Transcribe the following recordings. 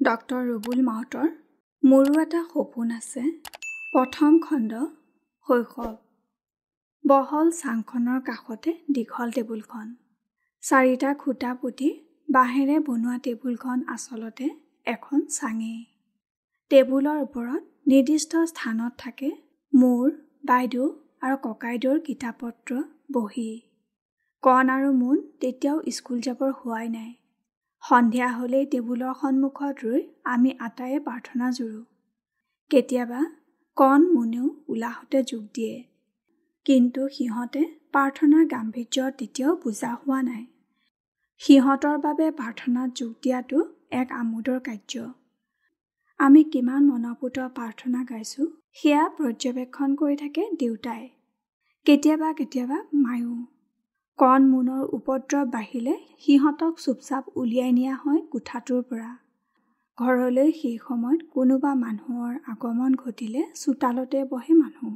Doctor Rubul মাউতৰ মোৰো এটা সপোন আছে। প্ৰথম খণ্ড, শৈশৱ। বহল চাংখনৰ কাষতে দীঘল টেবুলখন। চাৰিটা খুঁটা পুতি বাঁহেৰে বনোৱা টেবুলখন আচলতে এখন চাঙেই। টেবুলৰ ওপৰত নিৰ্দিষ্ট স্থানত থাকে মোৰ, বাইদেউ আৰু ককাইদেউৰ কিতাপ পত্ৰ, বহী। কণ আৰু মুন তেতিয়াও স্কুল যাবৰ হোৱাই নাই। সন্ধিয়া হ'লেই টেবুলৰ সন্মুখত ৰৈ আমি আটাইয়ে প্ৰাৰ্থনা জোৰোঁ। কেতিয়াবা কণ মুনেও উলাহতে যোগ দিয়ে, কিন্তু সিহঁতে প্ৰাৰ্থনাৰ গাম্ভীৰ্য তেতিয়াও বুজা হোৱা নাই। সিহঁতৰ বাবে প্ৰাৰ্থনাত যোগ দিয়াটো এক আমোদৰ কাৰ্য। আমি কিমান মনপুত প্ৰাৰ্থনা গাইছোঁ সেয়া পৰ্যবেক্ষণ কৰি থাকে দেউতাই, কেতিয়াবা কেতিয়াবা মায়ো। কণ মুনৰ উপদ্ৰৱ বাঢ়িলে সিহঁতক চুপচাপ উলিয়াই নিয়া হয় কোঠাটোৰ পৰা। ঘৰলৈ সেই সময়ত কোনোবা মানুহৰ আগমন ঘটিলে চোতালতে বহে মানুহ।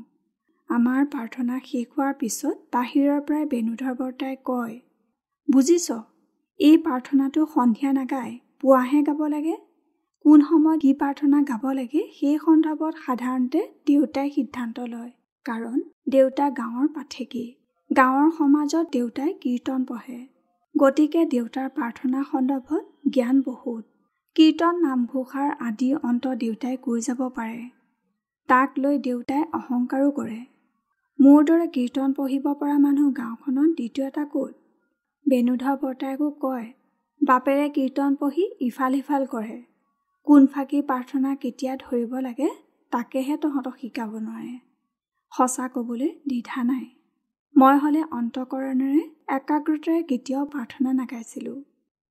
আমাৰ প্ৰাৰ্থনা শেষ হোৱাৰ পিছত বাহিৰৰ পৰাই বেণুধৰ বৰ্তাই কয়, বুজিছ, এই প্ৰাৰ্থনাটো সন্ধিয়া নাগায়, পুৱাহে গাব লাগে। কোন সময়ত কি প্ৰাৰ্থনা গাব লাগে সেই সন্দৰ্ভত সাধাৰণতে দেউতাই সিদ্ধান্ত লয়, কাৰণ দেউতা গাঁৱৰ পাঠেকী। গাঁৱৰ সমাজত দেউতাই কীৰ্তন পঢ়ে, গতিকে দেউতাৰ প্ৰাৰ্থনা সন্দৰ্ভত জ্ঞান বহুত। কীৰ্তন নামঘোষাৰ আদি অন্ত দেউতাই কৈ যাব পাৰে। তাক লৈ দেউতাই অহংকাৰো কৰে। মোৰ দৰে কীৰ্তন পঢ়িব পৰা মানুহ গাঁওখনত দ্বিতীয় এটা ক'ত? বেণুধৰ বৰ্তাইকো কয়, বাপেৰে কীৰ্তন পঢ়ি ইফাল সিফাল কৰে, কোন ফাঁকি প্ৰাৰ্থনা কেতিয়া ধৰিব লাগে তাকেহে তহঁতক শিকাব নোৱাৰে। সঁচা ক'বলৈ দ্বিধা নাই, মই হ'লে অন্তঃকৰণেৰে একাগ্ৰতাৰে কেতিয়াও প্ৰাৰ্থনা নাগাইছিলোঁ।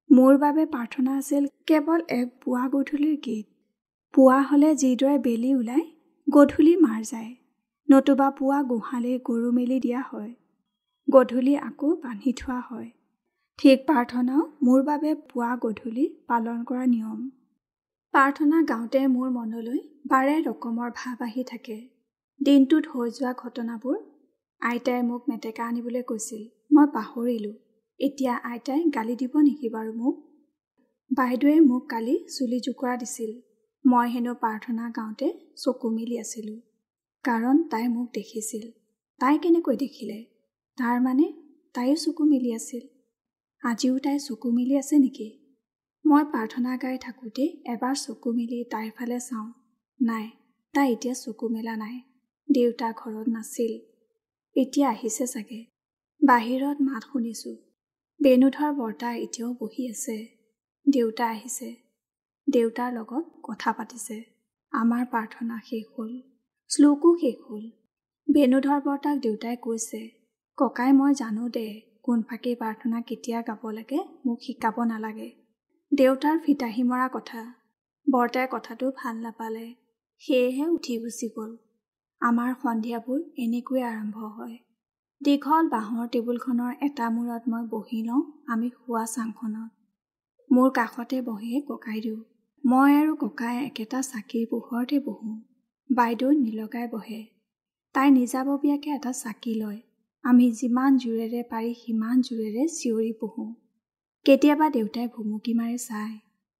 মোৰ বাবে প্ৰাৰ্থনা আছিল কেৱল এক পুৱা গধূলিৰ গীত। পুৱা হ'লে যিদৰে বেলি ওলায়, গধূলি মাৰ যায়, নতুবা পুৱা গোহালিৰ গৰু মেলি দিয়া হয়, গধূলি আকৌ বান্ধি থোৱা হয়। ঠিক প্ৰাৰ্থনাও মোৰ বাবে পুৱা গধূলি পালন কৰা নিয়ম। প্ৰাৰ্থনা গাওঁতে মোৰ মনলৈ বাৰে ৰকমৰ ভাৱ আহি থাকে। দিনটোত হৈ যোৱা ঘটনাবোৰ। আইতাই মোক মেটেকা আনিবলৈ কৈছিল, মই পাহৰিলোঁ। এতিয়া আইতাই গালি দিব নেকি বাৰু মোক? বাইদেৱে মোক কালি চুলি জোকোৰা দিছিল। মই হেনো প্ৰাৰ্থনা গাওঁতে চকু মেলি আছিলোঁ, কাৰণ তাই মোক দেখিছিল। তাই কেনেকৈ দেখিলে? তাৰ মানে তাইও চকু মেলি আছিল। আজিও তাই চকু মেলি আছে নেকি? মই প্ৰাৰ্থনা গাই থাকোঁতেই এবাৰ চকু মেলি তাইৰ ফালে চাওঁ। নাই, তাই এতিয়া চকু মেলা নাই। দেউতা ঘৰত নাছিল, এতিয়া আহিছে চাগে। বাহিৰত মাত শুনিছোঁ। বেণুধৰ বৰ্তা এতিয়াও বহি আছে। দেউতা আহিছে, দেউতাৰ লগত কথা পাতিছে। আমাৰ প্ৰাৰ্থনা শেষ হ'ল, শ্লোকো শেষ হ'ল। বেণুধৰ বৰ্তাক দেউতাই কৈছে, ককাই মই জানো দে কোন ফাঁকি প্ৰাৰ্থনা কেতিয়া গাব লাগে, মোক শিকাব নালাগে। দেউতাৰ ফিতাহি মৰা কথা। বৰ্তাই কথাটো ভাল নাপালে, সেয়েহে উঠি গুচি গ'ল। আমাৰ সন্ধিয়াবোৰ এনেকৈয়ে আৰম্ভ হয়। দীঘল বাঁহৰ টেবুলখনৰ এটা মূৰত মই বহি লওঁ, আমি শোৱা চাংখনত। মোৰ কাষতে বহে ককাইদেউ। মই আৰু ককাই একেটা চাকিৰ পোহৰতে বহোঁ। বাইদেউ নিলগাই বহে। তাই নিজাববীয়াকৈ এটা চাকি লয়। আমি যিমান জোৰেৰে পাৰি সিমান জোৰেৰে চিঞৰি পঢ়োঁ। কেতিয়াবা দেউতাই ভুমুকি মাৰি চায়,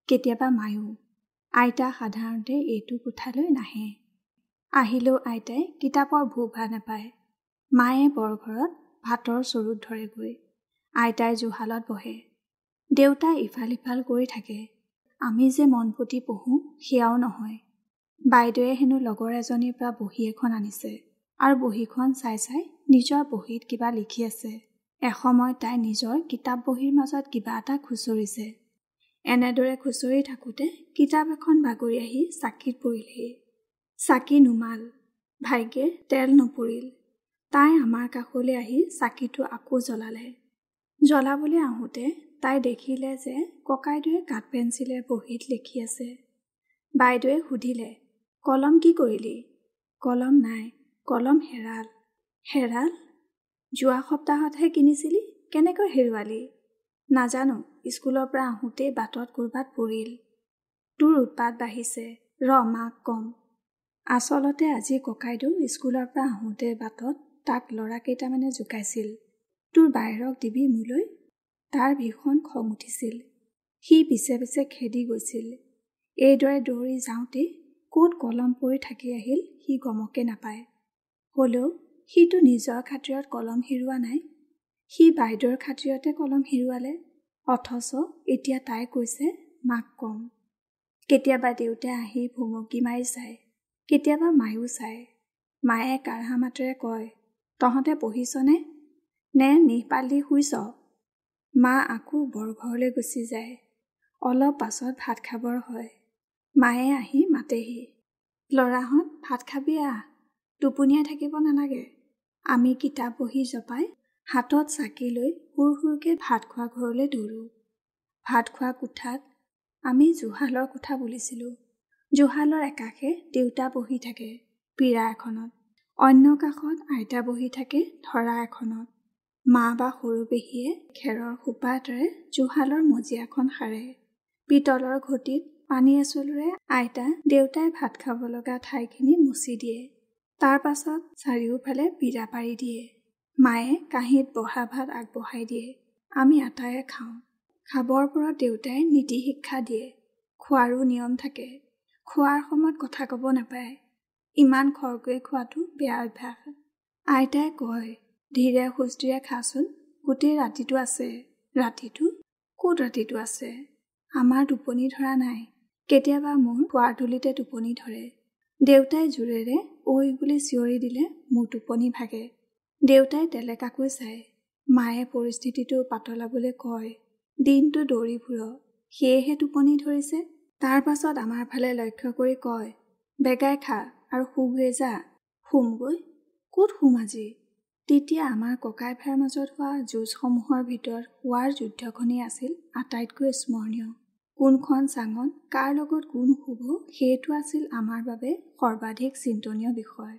কেতিয়াবা মায়ো। আইতা সাধাৰণতে এইটো কোঠালৈ নাহে। আহিলেও আইতাই কিতাপৰ ভূ-ভা নাপায়। মায়ে বৰঘৰত ভাতৰ চৰুত ধৰেগৈ। আইতাই জুহালত বহে। দেউতাই ইফাল সিফাল কৰি থাকে। আমি যে মন পুতি পঢ়োঁ সেয়াও নহয়। বাইদেৱে হেনো লগৰ এজনীৰ পৰা বহী এখন আনিছে আৰু বহীখন চাই চাই নিজৰ বহীত কিবা লিখি আছে। এসময়ত তাই নিজৰ কিতাপ বহীৰ মাজত কিবা এটা খুচৰিছে। এনেদৰে খুচৰি থাকোঁতে কিতাপ এখন বাগৰি আহি চাকিত পৰিলহি। চাকি নুমাল, ভাগ্যে তেল নপৰিল। তাই আমাৰ কাষলৈ আহি চাকিটো আকৌ জ্বলালে। জ্বলাবলৈ আহোঁতে তাই দেখিলে যে ককাইদেৱে কাঠ পেঞ্চিলে বহীত লিখি আছে। বাইদেৱে সুধিলে, কলম কি কৰিলি? কলম নাই, কলম হেৰাল। হেৰাল? যোৱা সপ্তাহতহে কিনিছিলি, কেনেকৈ হেৰুৱালি? নাজানো, স্কুলৰ পৰা আহোঁতেই বাটত ক'ৰবাত পৰিল। তোৰ উৎপাত বাঢ়িছে, ৰ মাক কম। আচলতে আজি ককাইদেউ স্কুলৰ পৰা আহোঁতে বাটত তাক ল'ৰা কেইটামানে জোকাইছিল, তোৰ বায়েৰক দিবি মোলৈ। তাৰ ভীষণ খং উঠিছিল। সি পিছে পিছে খেদি গৈছিল। এইদৰে দৌৰি যাওঁতেই ক'ত কলম পৰি থাকি আহিল সি গমকে নাপায়। হ'লেও সিটো নিজৰ খাতিৰত কলম হেৰুওৱা নাই, সি বাইদেউৰ খাতিৰতে কলম হেৰুৱালে। অথচ এতিয়া তাই কৈছে মাক কম। কেতিয়াবা দেউতাই আহি ভুমুকি মাৰি চায়, কেতিয়াবা মায়ো চায়। মায়ে কাঢ়া মাতেৰে কয়, তহঁতে পঢ়িছনে নে নিহপাল দি শুইছ? মা আকৌ বৰঘৰলৈ গুচি যায়। অলপ পাছত ভাত খাবৰ হয়। মায়ে আহি মাতেহি, ল'ৰাহঁত ভাত খাবি আহ, টোপনিয়াই থাকিব নালাগে। আমি কিতাপ বহি জপাই হাতত চাকি লৈ হুৰ হুৰকৈ ভাত খোৱা ঘৰলৈ দৌৰোঁ। ভাত খোৱা কোঠাত আমি জুহালৰ কোঠা বুলিছিলোঁ। জুহালৰ একাষে দেউতা বহি থাকে পীৰা এখনত, অন্য কাষত আইতা বহি থাকে ধৰা এখনত। মা বা সৰু পেহীয়ে খেৰৰ সোপা এটাৰে জুহালৰ মজিয়াখন সাৰে। পিতলৰ ঘটিত পানী এচলুৰে আইতা দেউতাই ভাত খাব লগা ঠাইখিনি মুচি দিয়ে। তাৰ পাছত চাৰিওফালে পীৰা পাৰি দিয়ে। মায়ে কাঁহীত বহা ভাত আগবঢ়াই দিয়ে। আমি আটায়ে খাওঁ। খাবৰ পৰত দেউতাই নীতি শিক্ষা দিয়ে। খোৱাৰো নিয়ম থাকে। খোৱাৰ সময়ত কথা ক'ব নাপায়। ইমান খৰকৈ খোৱাটো বেয়া অভ্যাস। আইতাই কয়, ধীৰে সুস্থিৰে খাচোন, গোটেই ৰাতিটো আছে। ৰাতিটো? ক'ত ৰাতিটো আছে? আমাৰ টোপনি ধৰা নাই। কেতিয়াবা মোৰ খোৱাৰ তুলিতে টোপনি ধৰে। দেউতাই জোৰেৰে ঐ বুলি চিঞৰি দিলে মোৰ টোপনি ভাগে। দেউতাই তেলেকাকৈ চায়। মায়ে পৰিস্থিতিটো পাতলাবলৈ কয়, দিনটো দৌৰি ফুৰ, সেয়েহে টোপনি ধৰিছে। তাৰ পাছত আমাৰ ফালে লক্ষ্য কৰি কয়, বেগাই খা আৰু শুগৈ যা। শুমগৈ? ক'ত শুম আজি? তেতিয়া আমাৰ ককাই ভাইৰ মাজত হোৱা যুঁজসমূহৰ ভিতৰত শোৱাৰ যুদ্ধখনেই আছিল আটাইতকৈ স্মৰণীয়। কোনখন চাঙত কাৰ লগত কোন শুব সেইটো আছিল আমাৰ বাবে সৰ্বাধিক চিন্তনীয় বিষয়।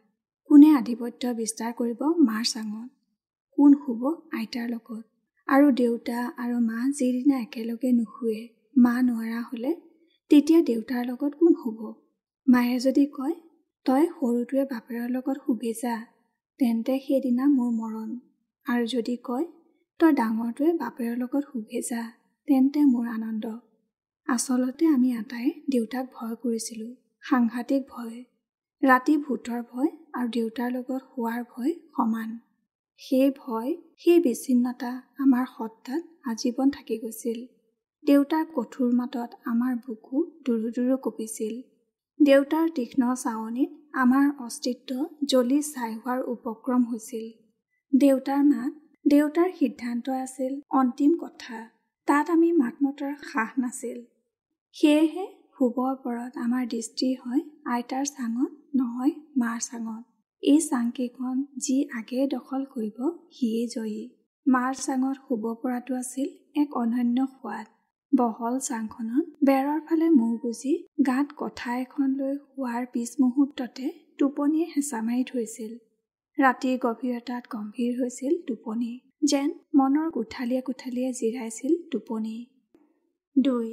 কোনে আধিপত্য বিস্তাৰ কৰিব মাৰ চাঙত, কোন শুব আইতাৰ লগত। আৰু দেউতা আৰু মা যিদিনা একেলগে নুশুৱে, মা নোৱাৰা হ'লে তেতিয়া দেউতাৰ লগত কোন শুব? মায়ে যদি কয় তই সৰুটোৱে বাপেৰৰ লগত শুগে যা, তেন্তে সেইদিনা মোৰ মৰণ। আৰু যদি কয় তই ডাঙৰটোৱে বাপেৰৰ লগত শুগে যা, তেন্তে মোৰ আনন্দ। আচলতে আমি আটাই দেউতাক ভয় কৰিছিলোঁ, সাংঘাতিক ভয়। ৰাতি ভূতৰ ভয় আৰু দেউতাৰ লগত শোৱাৰ ভয় সমান। সেই ভয়, সেই বিচ্ছিন্নতা আমাৰ সত্তাত আজীৱন থাকি গৈছিল। দেউতাৰ কঠোৰ মাতত আমাৰ বুকু দুৰু দুৰু কঁপিছিল। দেউতাৰ তীক্ষ্ণ চাৱনিত আমাৰ অস্তিত্ব জ্বলি ছাই হোৱাৰ উপক্ৰম হৈছিল। দেউতাৰ মাত, দেউতাৰ সিদ্ধান্ত আছিল অন্তিম কথা। তাত আমি মাত মতাৰ সাহ নাছিল। সেয়েহে শুবৰ পৰত আমাৰ দৃষ্টি হয় আইতাৰ চাঙত, নহয় মাৰ চাঙত। এই চাংকেইখন যি আগেয়ে দখল কৰিব সিয়েই জয়ী। মাৰ চাঙত শুব পৰাটো আছিল এক অনন্য সোৱাদ। বহল চাংখনত বেৰৰ ফালে মূৰ গুজি গাত কথা এখন লৈ শোৱাৰ পিছ মুহূৰ্ততে টোপনিয়ে হেঁচা মাৰি ধৰিছিল। ৰাতিৰ গভীৰতাত গম্ভীৰ হৈছিল টোপনি, যেন মনৰ কোঠালিয়ে কোঠালিয়ে জিৰাইছিল টোপনি। 2.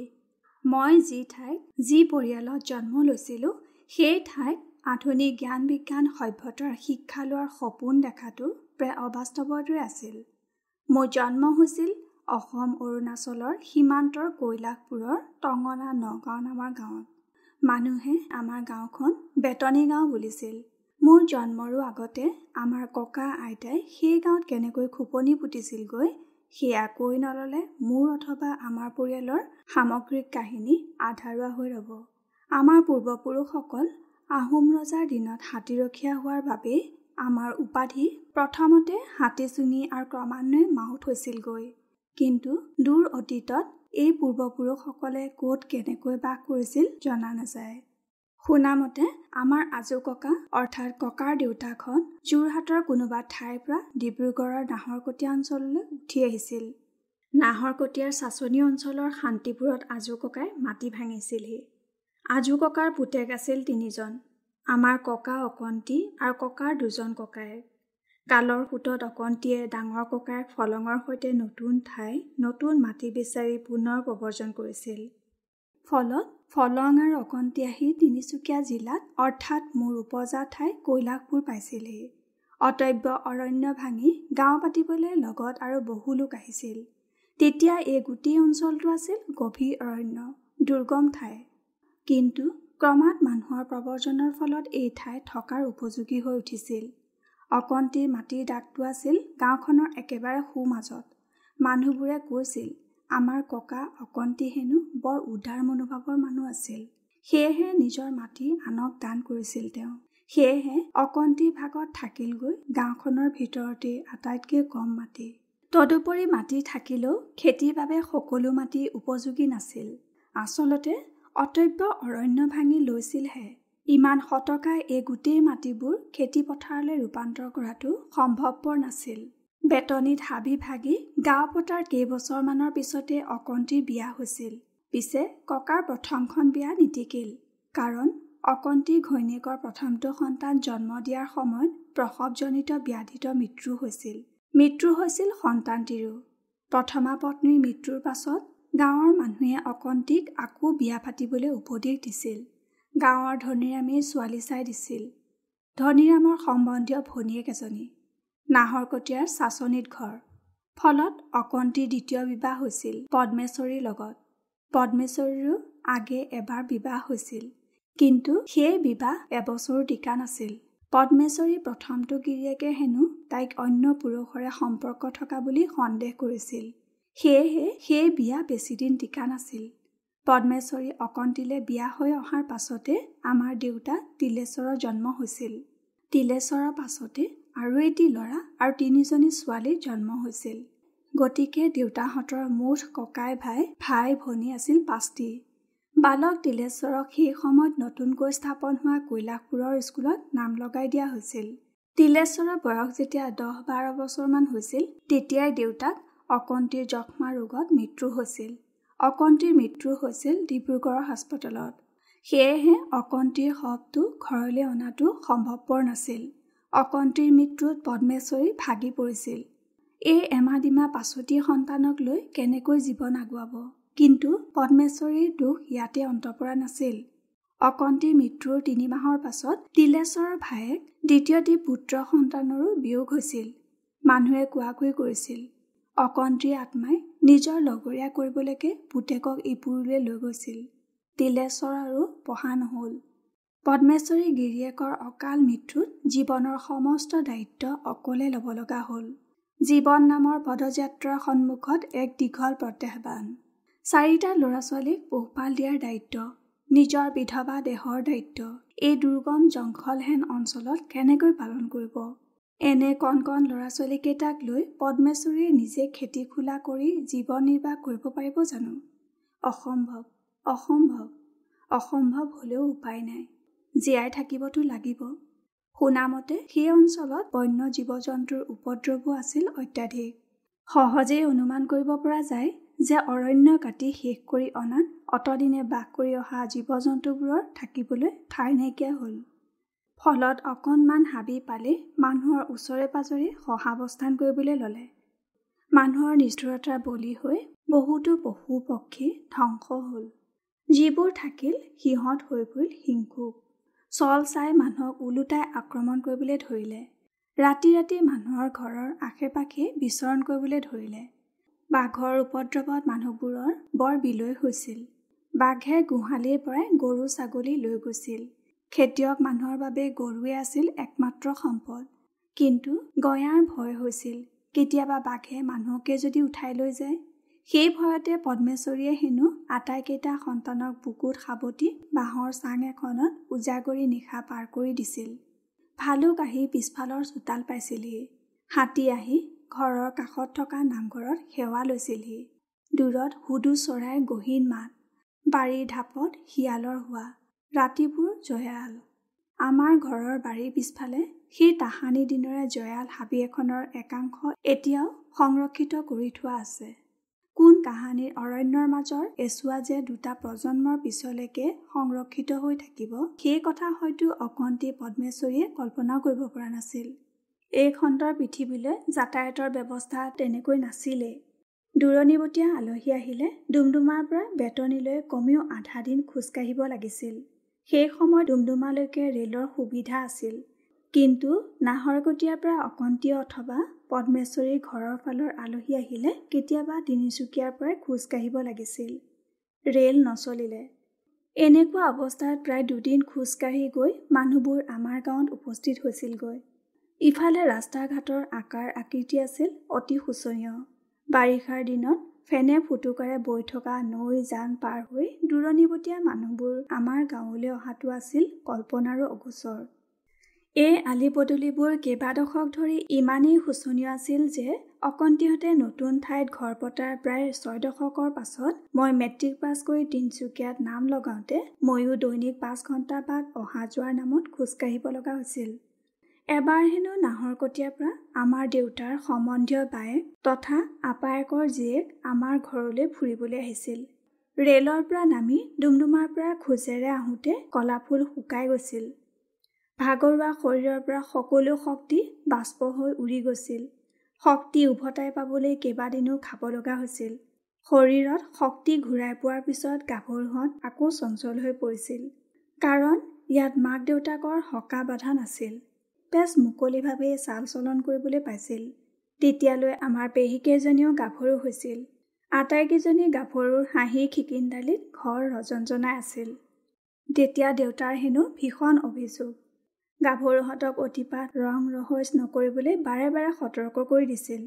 মই যি ঠাইত, যি পৰিয়ালত জন্ম লৈছিলোঁ, সেই ঠাইত আধুনিক জ্ঞান বিজ্ঞান সভ্যতাৰ শিক্ষা লোৱাৰ সপোন দেখাটো প্ৰায় অবাস্তৱৰ দৰে আছিল। মোৰ জন্ম হৈছিল অসম অৰুণাচলৰ সীমান্তৰ কৈলাশপুৰৰ টঙনা নগাঁও নামৰ গাঁৱত। মানুহে আমাৰ গাঁওখন বেতনি গাঁও বুলিছিল। মোৰ জন্মৰো আগতে আমাৰ ককা আইতাই সেই গাঁৱত কেনেকৈ খোপনি পুতিছিলগৈ সেয়া কৈ নল'লে মোৰ অথবা আমাৰ পৰিয়ালৰ সামগ্ৰিক কাহিনী আধৰুৱা হৈ ৰ'ব। আমাৰ পূৰ্বপুৰুষসকল আহোম ৰজাৰ দিনত হাতীৰখীয়া হোৱাৰ বাবেই আমাৰ উপাধি প্ৰথমতে হাতীচুঙী আৰু ক্ৰমান্বয়ে মাউত হৈছিলগৈ। কিন্তু দূৰ অতীতত এই পূৰ্বপুৰুষসকলে ক'ত কেনেকৈ বাস কৰিছিল জনা নাযায়। শুনামতে আমাৰ আজু ককা অৰ্থাৎ ককাৰ দেউতাকহঁত যোৰহাটৰ কোনোবা ঠাইৰ পৰা ডিব্ৰুগড়ৰ নাহৰকটীয়া অঞ্চললৈ উঠি আহিছিল। নাহৰকটীয়াৰ চাচনি অঞ্চলৰ শান্তিপুৰত আজু ককাই মাটি ভাঙিছিলহি। আজু ককাৰ পুতেক আছিল 3জন, আমাৰ ককা অকন্তি আৰু ককাৰ 2জন ককায়েক। কালৰ সোঁতত অকন্তিয়ে ডাঙৰ ককায়েক ফলঙৰ সৈতে নতুন ঠাই, নতুন মাটি বিচাৰি পুনৰ প্ৰব্ৰজন কৰিছিল। ফলত ফলং আৰু অকন্তি আহি তিনিচুকীয়া জিলাত অৰ্থাৎ মোৰ উপজা ঠাই কৈলাশপুৰ পাইছিলহি। অটব্য অৰণ্য ভাঙি গাঁও পাতিবলৈ লগত আৰু বহু লোক আহিছিল। তেতিয়া এই গোটেই অঞ্চলটো আছিল গভীৰ অৰণ্য, দুৰ্গম ঠাই। কিন্তু ক্ৰমাৎ মানুহৰ প্ৰব্ৰজনৰ ফলত এই ঠাই থকাৰ উপযোগী হৈ উঠিছিল। অকন্তিৰ মাটিৰ দাগটো আছিল গাঁওখনৰ একেবাৰে সোঁমাজত। মানুহবোৰে কৈছিল, আমাৰ ককা অকন্তি হেনো বৰ উদাৰ মনোভাৱৰ মানুহ আছিল, সেয়েহে নিজৰ মাটি আনক দান কৰিছিল তেওঁ। সেয়েহে অকন্তিৰ ভাগত থাকিলগৈ গাঁওখনৰ ভিতৰতেই আটাইতকৈ কম মাটি। তদুপৰি মাটি থাকিলেও খেতিৰ বাবে সকলো মাটি উপযোগী নাছিল। আচলতে অটব্য অৰণ্য ভাঙি লৈছিলহে। ইমান শতকাই এই গোটেই মাটিবোৰ খেতিপথাৰলৈ ৰূপান্তৰ কৰাটো সম্ভৱপৰ নাছিল। বেতনিত হাবি ভাগি গাঁও পতাৰ কেইবছৰমানৰ পিছতে অকন্তিৰ বিয়া হৈছিল। পিছে ককাৰ প্ৰথমখন বিয়া নিটিকিল, কাৰণ অকন্তিৰ ঘৈণীয়েকৰ প্ৰথমটো সন্তান জন্ম দিয়াৰ সময়ত প্ৰসৱজনিত ব্যাধিত মৃত্যু হৈছিল। মৃত্যু হৈছিল সন্তানটিৰো। প্ৰথমা পত্নীৰ মৃত্যুৰ পাছত গাঁৱৰ মানুহে অকন্তিক আকৌ বিয়া পাতিবলৈ উপদেশ দিছিল। গাঁৱৰ ধনীৰামেই ছোৱালী চাই দিছিল। ধনীৰামৰ সম্বন্ধীয় ভনীয়েক এজনী, নাহৰকটীয়াৰ চাচনিত ঘৰ। ফলত অকন্তিৰ দ্বিতীয় বিবাহ হৈছিল পদ্মেশ্বৰীৰ লগত। পদ্মেশ্বৰীৰো আগে এবাৰ বিবাহ হৈছিল, কিন্তু সেই বিবাহ এবছৰো টিকা নাছিল। পদ্মেশ্বৰীৰ প্ৰথমটো গিৰিয়েকে হেনো তাইক অন্য পুৰুষৰে সম্পৰ্ক থকা বুলি সন্দেহ কৰিছিল, সেয়েহে সেই বিয়া বেছিদিন টিকা নাছিল। পদ্মেশ্বৰী অকন্তিলে বিয়া হৈ অহাৰ পাছতে আমাৰ দেউতা তিলেশ্বৰৰ জন্ম হৈছিল। তিলেশ্বৰৰ পাছতে আৰু এটি ল'ৰা আৰু তিনিজনী ছোৱালীৰ জন্ম হৈছিল। গতিকে দেউতাহঁতৰ মুঠ ককাই ভাই ভাই ভনী আছিল 5টি। বালক তিলেশ্বৰক সেই সময়ত নতুনকৈ স্থাপন হোৱা কৈলাশপুৰৰ স্কুলত নাম লগাই দিয়া হৈছিল। তিলেশ্বৰৰ বয়স যেতিয়া 10-12 বছৰমান হৈছিল, তেতিয়াই দেউতাক অকন্তিৰ যক্ষ্মা ৰোগত মৃত্যু হৈছিল। অকন্তিৰ মৃত্যু হৈছিল ডিব্ৰুগড়ৰ হাস্পতালত। সেয়েহে অকন্তিৰ শৱটো ঘৰলৈ অনাটো সম্ভৱপৰ নাছিল। অকন্তিৰ মৃত্যুত পদ্মেশ্বৰী ভাগি পৰিছিল। এই এমাহ পাছতি সন্তানক লৈ কেনেকৈ জীৱন আগুৱাব? কিন্তু পদ্মেশ্বৰীৰ দুখ ইয়াতে অন্ত পৰা নাছিল। অকন্তিৰ মৃত্যুৰ 3 মাহৰ পাছত তিলেশ্বৰৰ ভায়েক দ্বিতীয়টি পুত্ৰ সন্তানৰো বিয়োগ হৈছিল। মানুহে কোৱাকুই কৰিছিল, অকন্তিৰ আত্মাই নিজৰ লগৰীয়া কৰিবলৈকে পুতেকক ইপুৰলৈ লৈ গৈছিল। তিলেশ্বৰ আৰু পঢ়া নহ'ল। পদ্মেশ্বৰী গিৰিয়েকৰ অকাল মৃত্যুত জীৱনৰ সমস্ত দায়িত্ব অকলে ল'ব লগা হ'ল। জীৱন নামৰ পদযাত্ৰাৰ সন্মুখত এক দীঘল প্ৰত্যাহ্বান। 4টা ল'ৰা ছোৱালীক পোহপাল দিয়াৰ দায়িত্ব, নিজৰ বিধৱা দেহৰ দায়িত্ব এই দুৰ্গম জংঘলহেন অঞ্চলত কেনেকৈ পালন কৰিব? এনে কণ কণ ল'ৰা ছোৱালীকেইটাক লৈ পদ্মেশ্বৰীয়ে নিজে খেতি খোলা কৰি জীৱন নিৰ্বাহ কৰিব পাৰিব জানো? অসম্ভৱ, অসম্ভৱ, অসম্ভৱ হ'লেও উপায় নাই, জীয়াই থাকিবতো লাগিব। শুনামতে সেই অঞ্চলত বন্য জীৱ জন্তুৰ উপদ্ৰৱো আছিল অত্যাধিক। সহজেই অনুমান কৰিব পৰা যায় যে অৰণ্য কাটি শেষ কৰি অনাত অতদিনে বাস কৰি অহা জীৱ জন্তুবোৰৰ থাকিবলৈ ঠাই নাইকিয়া হ'ল। ফলত অকণমান হাবি পালেই মানুহৰ ওচৰে পাজৰে সহাৱস্থান কৰিবলৈ ল'লে। মানুহৰ নিষ্ঠুৰতাৰ বলি হৈ বহুতো পশু পক্ষী ধ্বংস হ'ল। যিবোৰ থাকিল সিহঁত হৈ পৰিল হিংসুক। চল চাই মানুহক ওলোটাই আক্ৰমণ কৰিবলৈ ধৰিলে। ৰাতি ৰাতি মানুহৰ ঘৰৰ আশে পাশে বিচৰণ কৰিবলৈ ধৰিলে। বাঘৰ উপদ্ৰৱত মানুহবোৰৰ বৰ বিলৈ হৈছিল। বাঘে গোহালিৰ পৰাই গৰু ছাগলী লৈ গৈছিল। খেতিয়ক মানুহৰ বাবে গৰুৱে আছিল একমাত্ৰ সম্পদ। কিন্তু গঞাৰ ভয় হৈছিল, কেতিয়াবা বাঘে মানুহকে যদি উঠাই লৈ যায়। সেই ভয়তে পদ্মেশ্বৰীয়ে হেনো আটাইকেইটা সন্তানক বুকুত সাৱটি বাঁহৰ চাং এখনত উজাগৰি নিশা পাৰ কৰি দিছিল। ভালুক আহি পিছফালৰ চোতাল পাইছিলহি। হাতী আহি ঘৰৰ কাষত থকা নামঘৰত সেৱা লৈছিলহি। দূৰত হুদু চৰাইৰ গহীন মাত, বাৰীৰ ঢাপত শিয়ালৰ হোৱা, ৰাতিবোৰ জয়াল। আমাৰ ঘৰৰ বাৰীৰ পিছফালে সেই তাহানি দিনৰে জয়াল হাবি এখনৰ একাংশ এতিয়াও সংৰক্ষিত কৰি থোৱা আছে। কোন কাহানীৰ অৰণ্যৰ মাজৰ এচোৱা যে দুটা প্ৰজন্মৰ পিছলৈকে সংৰক্ষিত হৈ থাকিব, সেই কথা হয়তো অকন্তি পদ্মেশ্বৰীয়ে কল্পনাও কৰিব পৰা নাছিল। এই খণ্ডৰ পৃথিৱীলৈ যাতায়াতৰ ব্যৱস্থা তেনেকৈ নাছিলেই। দূৰণিবটীয়া আলহী আহিলে ডুমডুমাৰ পৰা বেতনিলৈ কমেও আধা দিন খোজকাঢ়িব লাগিছিল। সেই সময়ত ডুমডুমালৈকে ৰেলৰ সুবিধা আছিল, কিন্তু নাহৰকটীয়াৰ পৰা অকন্তি অথবা পদ্মেশ্বৰীৰ ঘৰৰ ফালৰ আলহী আহিলে কেতিয়াবা তিনিচুকীয়াৰ পৰাই খোজকাঢ়িব লাগিছিল। ৰেল নচলিলে। এনেকুৱা অৱস্থাত প্ৰায় দুদিন খোজকাঢ়ি গৈ মানুহবোৰ আমাৰ গাঁৱত উপস্থিত হৈছিলগৈ। ইফালে ৰাস্তা ঘাটৰ আকাৰ আকৃতি আছিল অতি শোচনীয়। বাৰিষাৰ দিনত ফেনে ফুটুকাৰে বৈ থকা নৈ জান পাৰ হৈ দূৰণিবটীয়া মানুহবোৰ আমাৰ গাঁৱলৈ অহাটো আছিল কল্পনাৰো অগোচৰ। এই আলি পদূলিবোৰ কেইবা দশক ধৰি ইমানেই শোচনীয় আছিল যে অকন্তিহঁতে নতুন ঠাইত ঘৰ পতাৰ প্ৰায় 6 দশকৰ পাছত মই মেট্ৰিক পাছ কৰি তিনিচুকীয়াত নাম লগাওঁতে ময়ো দৈনিক 5 ঘণ্টা বাট অহা যোৱাৰ নামত খোজকাঢ়িব লগা হৈছিল। এবাৰ হেনো নাহৰকটীয়াৰ পৰা আমাৰ দেউতাৰ সম্বন্ধীয় বায়েক তথা আপায়েকৰ জীয়েক আমাৰ ঘৰলৈ ফুৰিবলৈ আহিছিল। ৰেলৰ পৰা নামি ডুমডুমাৰ পৰা খোজেৰে আহোঁতে কলাফুল শুকাই গৈছিল। ভাগৰুৱা শৰীৰৰ পৰা সকলো শক্তি বাষ্প হৈ উৰি গৈছিল। শক্তি উভতাই পাবলৈ কেইবাদিনো খাব লগা হৈছিল। শৰীৰত শক্তি ঘূৰাই পোৱাৰ পিছত গাভৰুহঁত আকৌ চঞ্চল হৈ পৰিছিল, কাৰণ ইয়াত মাক দেউতাকৰ হকা বাধা নাছিল। বেছ মুকলিভাৱেই চাল চলন কৰিবলৈ পাইছিল। তেতিয়ালৈ আমাৰ পেহীকেইজনীও গাভৰু হৈছিল। আটাইকেইজনী গাভৰুৰ হাঁহি খিকিন্দালিত ঘৰ ৰজনজনাই আছিল। তেতিয়া দেউতাৰ হেনো ভীষণ অভিযোগ, গাভৰুহঁতক অতিপাত ৰং ৰহইচ নকৰিবলৈ বাৰে বাৰে সতৰ্ক কৰি দিছিল।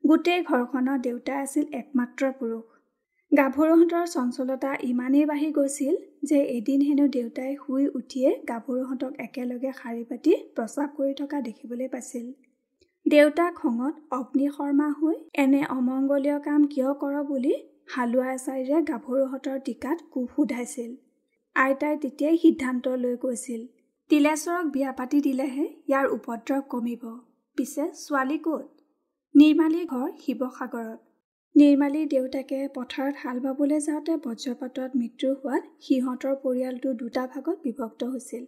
গোটেই ঘৰখনত দেউতাই আছিল একমাত্ৰ পুৰুষ। গাভৰুহঁতৰ চঞ্চলতা ইমানেই বাঢ়ি গৈছিল যে এদিন হেনো দেউতাই শুই উঠিয়ে গাভৰুহঁতক একেলগে শাৰী পাতি প্ৰস্ৰাৱ কৰি থকা দেখিবলৈ পাইছিল। দেউতা খঙত অগ্নিশৰ্মা হৈ এনে অমংগলীয় কাম কিয় কৰ বুলি হালোৱা এচাৰিৰে গাভৰুহঁতৰ টিকাত কোব সোধাইছিল। আইতাই তেতিয়াই সিদ্ধান্ত লৈ কৈছিল, তিলেশ্বৰক বিয়া পাতি দিলেহে ইয়াৰ উপদ্ৰৱ কমিব। পিছে ছোৱালী ক'ত? নিৰ্মালীৰ ঘৰ শিৱসাগৰত। নিৰ্মালীৰ দেউতাকে পথাৰত হাল বাবলৈ যাওঁতে বজ্ৰপাতত মৃত্যু হোৱাত সিহঁতৰ পৰিয়ালটো দুটা ভাগত বিভক্ত হৈছিল।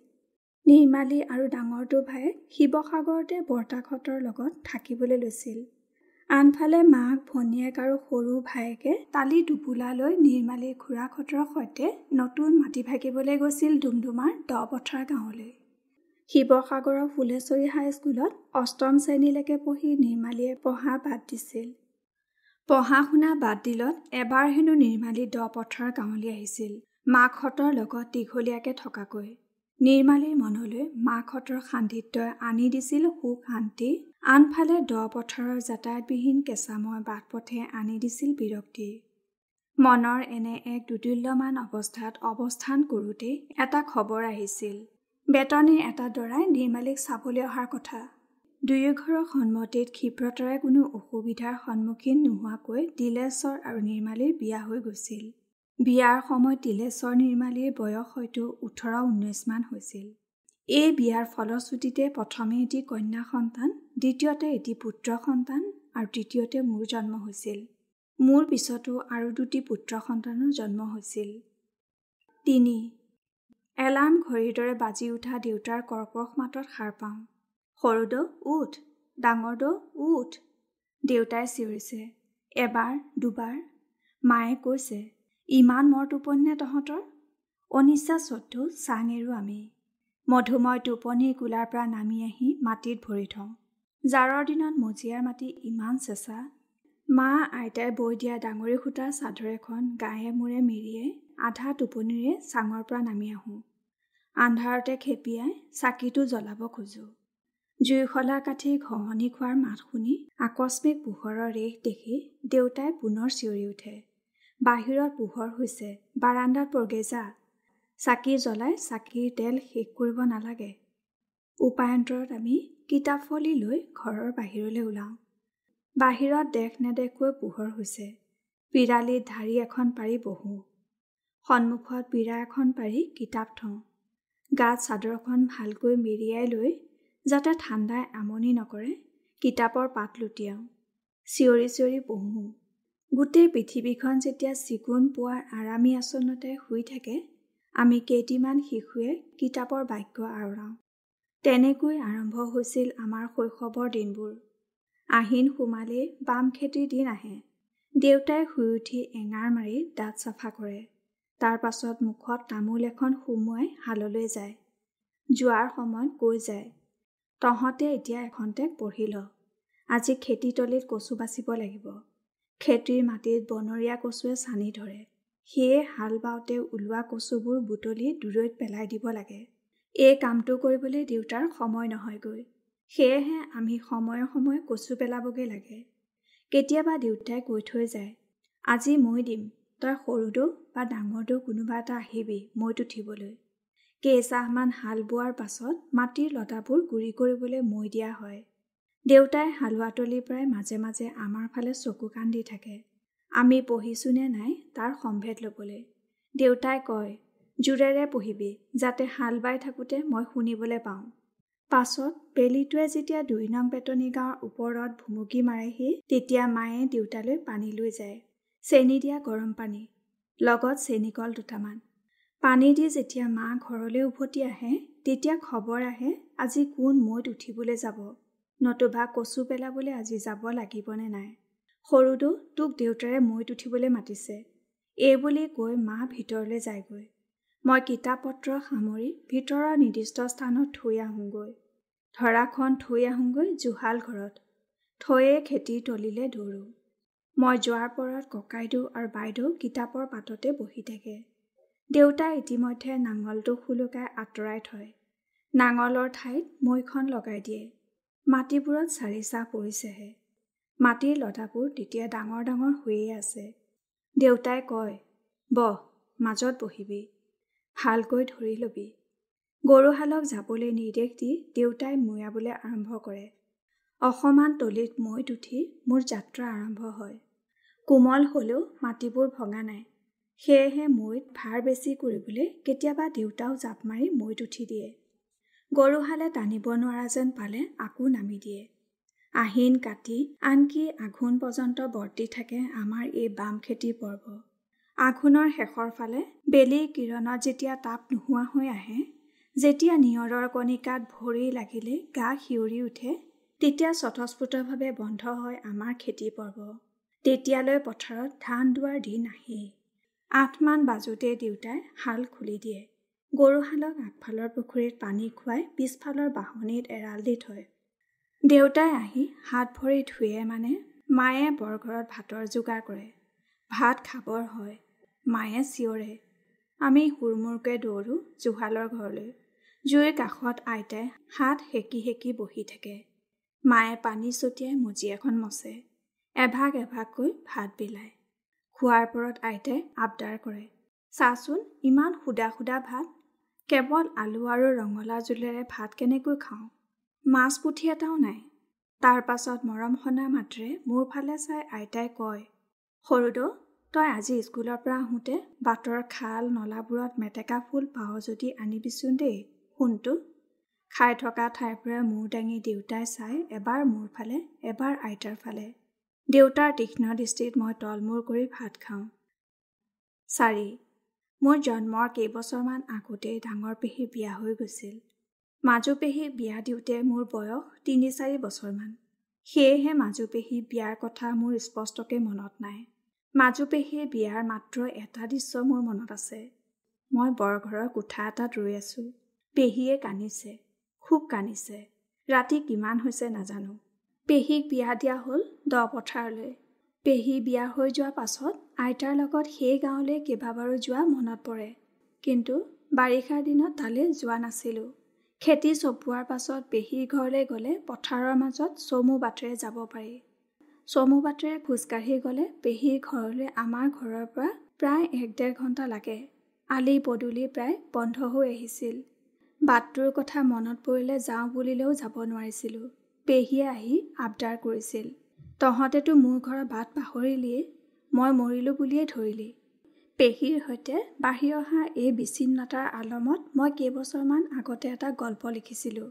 নিৰ্মালী আৰু ডাঙৰটো ভায়েক শিৱসাগৰতে বৰ্তাকহঁতৰ লগত থাকিবলৈ লৈছিল। আনফালে মাক, ভনীয়েক আৰু সৰু ভায়েকে টালি টোপোলা লৈ নিৰ্মালীৰ খুৰাকহঁতৰ সৈতে নতুন মাটি ভাগিবলৈ গৈছিল ডুমডুমাৰ দপথাৰ গাঁৱলৈ। শিৱসাগৰৰ ফুলেশ্বৰী হাইস্কুলত 8ম শ্ৰেণীলৈকে পঢ়ি নিৰ্মালীয়ে পঢ়া বাদ দিছিল। পঢ়া শুনা বাদ দিলত এবাৰ হেনো নিৰ্মালী দপথাৰ গাঁৱলৈ আহিছিল মাকহঁতৰ লগত দীঘলীয়াকৈ থকাকৈ। নিৰ্মালীৰ মনলৈ মাকহঁতৰ সান্নিধ্যই আনি দিছিল সুখ শান্তি, আনফালে দপথাৰৰ যাতায়াতবিহীন কেঁচাময় বাট পথে আনি দিছিল বিৰক্তি। মনৰ এনে এক দুদুল্যমান অৱস্থাত অৱস্থান কৰোঁতেই এটা খবৰ আহিছিল। বেতনিৰ এটা দৰাই নিৰ্মালীক চাবলৈ অহাৰ কথা। দুয়ো ঘৰৰ সন্মতিত ক্ষিপ্ৰতাৰে কোনো অসুবিধাৰ সন্মুখীন নোহোৱাকৈ তিলেশ্বৰ আৰু নিৰ্মালীৰ বিয়া হৈ গৈছিল। বিয়াৰ সময়ত তিলেশ্বৰ নিৰ্মালীৰ বয়স হয়তো 18-19 মান হৈছিল। এই বিয়াৰ ফলশ্ৰুতিতে প্ৰথমে এটি কন্যা সন্তান, দ্বিতীয়তে এটি পুত্ৰ সন্তান আৰু তৃতীয়তে মোৰ জন্ম হৈছিল। মোৰ পিছতো আৰু দুটি পুত্ৰ সন্তানৰ জন্ম হৈছিল। 3 এলাৰ্ম ঘড়ীৰ দৰে বাজি উঠা দেউতাৰ কৰ্কশ মাতত সাৰ পাওঁ। সৰু দৌ উঠ, ডাঙৰ দৌ উঠ, দেউতাই চিঞৰিছে। এবাৰ দুবাৰ। মায়ে কৈছে, ইমান মৰ টোপনি নে তহঁতৰ? অনিচ্ছা সত্ত্বেও চাং এৰো আমি। মধুময় টোপনিৰ কোলাৰ পৰা নামি আহি মাটিত ভৰি থওঁ। জাৰৰ দিনত মজিয়াৰ মাটি ইমান চেঁচা। মা আইতাই বৈ দিয়া ডাঙৰি সূতাৰ চাদৰ এখন গায়ে মূৰে মেৰিয়াই আধা টোপনিৰে চাঙৰ পৰা নামি আহোঁ। আন্ধাৰতে খেপিয়াই চাকিটো জ্বলাব খোজোঁ। জুইশলা কাঠি ঘঁহনি খোৱাৰ মাত শুনি আকস্মিক পোহৰৰ ৰেশ দেখি দেউতাই পুনৰ চিঞৰি উঠে, বাহিৰত পোহৰ হৈছে, বাৰাণ্ডাত পৰগে যা। চাকি জ্বলাই চাকিৰ তেল শেষ কৰিব নালাগে। উপায়ন্তৰত আমি কিতাপ ফলি লৈ ঘৰৰ বাহিৰলৈ ওলাওঁ। বাহিৰত দেখ নেদেখকৈ পোহৰ হৈছে। পিৰালিত ঢাৰি এখন পাৰি বহোঁ। সন্মুখত পীৰা এখন পাৰি কিতাপ থওঁ। গাত চাদৰখন ভালকৈ মেৰিয়াই লৈ যাতে ঠাণ্ডাই আমনি নকৰে কিতাপৰ পাত লুটিয়াওঁ। চিঞৰি চিঞৰি পঢ়োঁ। গোটেই পৃথিৱীখন যেতিয়া চিকুণ পোৱাৰ আৰামী আচলতে শুই থাকে, আমি কেইটিমান শিশুৱে কিতাপৰ বাক্য আওৰাওঁ। তেনেকৈ আৰম্ভ হৈছিল আমাৰ শৈশৱৰ দিনবোৰ। আহিন সোমালেই বাম খেতিৰ দিন আহে। দেউতাই শুই উঠি এঙাৰ মাৰি দাঁত চাফা কৰে। তাৰ পাছত মুখত তামোল এখন সুমুৱাই হাললৈ যায়। যোৱাৰ সময়ত কৈ যায়, তহঁতে এতিয়া এখন্তেক পঢ়ি ল, আজি খেতিতলিত কচু বাচিব লাগিব। খেতিৰ মাটিত বনৰীয়া কচুৱে চানি ধৰে, সেয়ে হাল বাওঁতে ওলোৱা কচুবোৰ বুটলি দূৰৈত পেলাই দিব লাগে। এই কামটো কৰিবলৈ দেউতাৰ সময় নহয়গৈ, সেয়েহে আমি সময়ে সময়ে কচু পেলাবগৈ লাগে। কেতিয়াবা দেউতাই কৈ থৈ যায়, আজি মই দিম, তই সৰুদৌ বা ডাঙৰদৌ কোনোবা এটা আহিবি মৈত উঠিবলৈ। কেইচাহমান হাল বোৱাৰ পাছত মাটিৰ লতাবোৰ গুড়ি কৰিবলৈ মৈ দিয়া হয়। দেউতাই হালোৱাতলিৰ পৰাই মাজে মাজে আমাৰ ফালে চকু কাণ দি থাকে, আমি পঢ়িছোঁনে নাই তাৰ সম্ভেদ ল'বলৈ। দেউতাই কয়, জোৰেৰে পঢ়িবি, যাতে হাল বাই থাকোঁতে মই শুনিবলৈ পাওঁ। পাছত বেলিটোৱে যেতিয়া 2 নং বেতনি গাঁৱৰ ওপৰত ভুমুকি মাৰেহি, তেতিয়া মায়ে দেউতালৈ পানী লৈ যায়, চেনি দিয়া গৰম পানী, লগত চেনিকল দুটামান। পানী দি যেতিয়া মা ঘৰলৈ উভতি আহে, তেতিয়া খবৰ আহে আজি কোন মৈত উঠিবলৈ যাব, নতুবা কচু পেলাবলৈ আজি যাব লাগিবনে নাই। সৰুদৌ, তোক দেউতাৰে মৈত উঠিবলৈ মাতিছে, এইবুলি কৈ মা ভিতৰলৈ যায়গৈ। মই কিতাপ পত্ৰ সামৰি ভিতৰৰ নিৰ্দিষ্ট স্থানত থৈ আহোঁগৈ। ধৰাখন থৈ আহোঁগৈ জুহাল ঘৰত, থৈয়ে খেতিৰ তলিলৈ দৌৰোঁ। মই যোৱাৰ পৰত ককাইদেউ আৰু বাইদেউ কিতাপৰ পাততে বহি থাকে। দেউতাই ইতিমধ্যে নাঙলটো সোলোকাই আঁতৰাই থয়, নাঙলৰ ঠাইত মৈখন লগাই দিয়ে। মাটিবোৰত 4 চাহ পৰিছেহে, মাটিৰ লতাবোৰ তেতিয়া ডাঙৰ ডাঙৰ হৈয়ে আছে। দেউতাই কয়, বহ, মাজত বহিবি, ভালকৈ ধৰি ল'বি। গৰুহালক যাবলৈ নিৰ্দেশ দি দেউতাই মৈয়াবলৈ আৰম্ভ কৰে। অসমান তলিত মৈত উঠি মোৰ যাত্ৰা আৰম্ভ হয়। কোমল হ'লেও মাটিবোৰ ভঙা নাই, সেয়েহে মৈত ভাৰ বেছি কৰিবলৈ কেতিয়াবা দেউতাও জাপ মাৰি মৈত উঠি দিয়ে। গৰুহালে টানিব নোৱাৰা যেন পালে আকৌ নামি দিয়ে। আহিন কাতি আনকি আঘোণ পৰ্যন্ত বৰ্তি থাকে আমাৰ এই বাম খেতিৰ পৰ্ব। আঘোণৰ শেষৰ ফালে বেলিৰ কিৰণত যেতিয়া তাপ নোহোৱা হৈ আহে, যেতিয়া নিয়ৰৰ কণিকাত ভৰি লাগিলে গা শিয়ৰি উঠে, তেতিয়া স্বতঃস্ফূৰ্তভাৱে বন্ধ হয় আমাৰ খেতি পৰ্ব। তেতিয়ালৈ পথাৰত ধান দোৱাৰ দিন আহেই। 8 মান বাজোতে দেউতাই হাল খুলি দিয়ে। গৰুহালক আগফালৰ পুখুৰীত পানী খুৱাই পিছফালৰ বাঁহনিত এৰাল দি থয়। দেউতাই আহি হাত ভৰি ধুয়ে মানে মায়ে বৰঘৰত ভাতৰ যোগাৰ কৰে। ভাত খাবৰ হয়, মায়ে চিঞৰে। আমি হুৰমূৰকৈ দৌৰোঁ জুহালৰ ঘৰলৈ। জুইৰ কাষত আইতাই হাত সেকি সেকি বহি থাকে। মায়ে পানী ছটিয়াই মজিয়াখন মচে, এভাগ এভাগকৈ ভাত বিলায়। খোৱাৰ পৰত আইতাই আবদাৰ কৰে, চাচোন ইমান সুদা সুদা ভাত, কেৱল আলু আৰু ৰঙালাও জোলেৰে ভাত কেনেকৈ খাওঁ, মাছ পুঠি এটাও নাই। তাৰ পাছত মৰম সনা মাতেৰে মোৰ ফালে চাই আইতাই কয়, সৰুদৌ, তই আজি স্কুলৰ পৰা আহোঁতে বাটৰ খাল নলাবোৰত মেটেকা ফুল পাৱ যদি আনিবিচোন দেই, সোণটো। খাই থকা ঠাইৰ পৰা মূৰ দাঙি দেউতাই চাই এবাৰ মোৰ ফালে, এবাৰ আইতাৰ ফালে। দেউতাৰ তীক্ষ্ণ দৃষ্টিত মই তলমূৰ কৰি ভাত খাওঁ। 4 মোৰ জন্মৰ কেইবছৰমান আগতেই ডাঙৰ পেহীৰ বিয়া হৈ গৈছিল। মাজু পেহীক বিয়া দিওঁতে মোৰ বয়স 3-4 বছৰমান। সেয়েহে মাজু পেহীৰ বিয়াৰ কথা মোৰ স্পষ্টকৈ মনত নাই। মাজু পেহীৰ বিয়াৰ মাত্ৰ এটা দৃশ্য মোৰ মনত আছে। মই বৰঘৰৰ কোঠা এটাত ৰৈ আছোঁ। পেহীয়ে কান্দিছে, খুব কান্দিছে। ৰাতি কিমান হৈছে নাজানো। পেহীক বিয়া দিয়া হ'ল দপথাৰলৈ। পেহী বিয়া হৈ যোৱাৰ পাছত আইতাৰ লগত সেই গাঁৱলৈ কেইবাবাৰো যোৱা মনত পৰে, কিন্তু বাৰিষাৰ দিনত তালৈ যোৱা নাছিলোঁ। খেতি চপোৱাৰ পাছত পেহীৰ ঘৰলৈ গ'লে পথাৰৰ মাজত চমু বাটেৰে যাব পাৰি। চমু বাটেৰে খোজকাঢ়ি গ'লে পেহীৰ ঘৰলৈ আমাৰ ঘৰৰ পৰা প্ৰায় 1-1.5 ঘণ্টা লাগে। আলি পদূলি প্ৰায় বন্ধ হৈ আহিছিল। বাটটোৰ কথা মনত পৰিলে যাওঁ বুলিলেও যাব নোৱাৰিছিলোঁ। পেহীয়ে আহি আবদাৰ কৰিছিল, তহঁতেতো মোৰ ঘৰৰ বাট পাহৰিলিয়েই, মই মৰিলোঁ বুলিয়েই ধৰিলি। পেহীৰ সৈতে বাঢ়ি অহা এই বিচ্ছিন্নতাৰ আলমত মই কেইবছৰমান আগতে এটা গল্প লিখিছিলোঁ।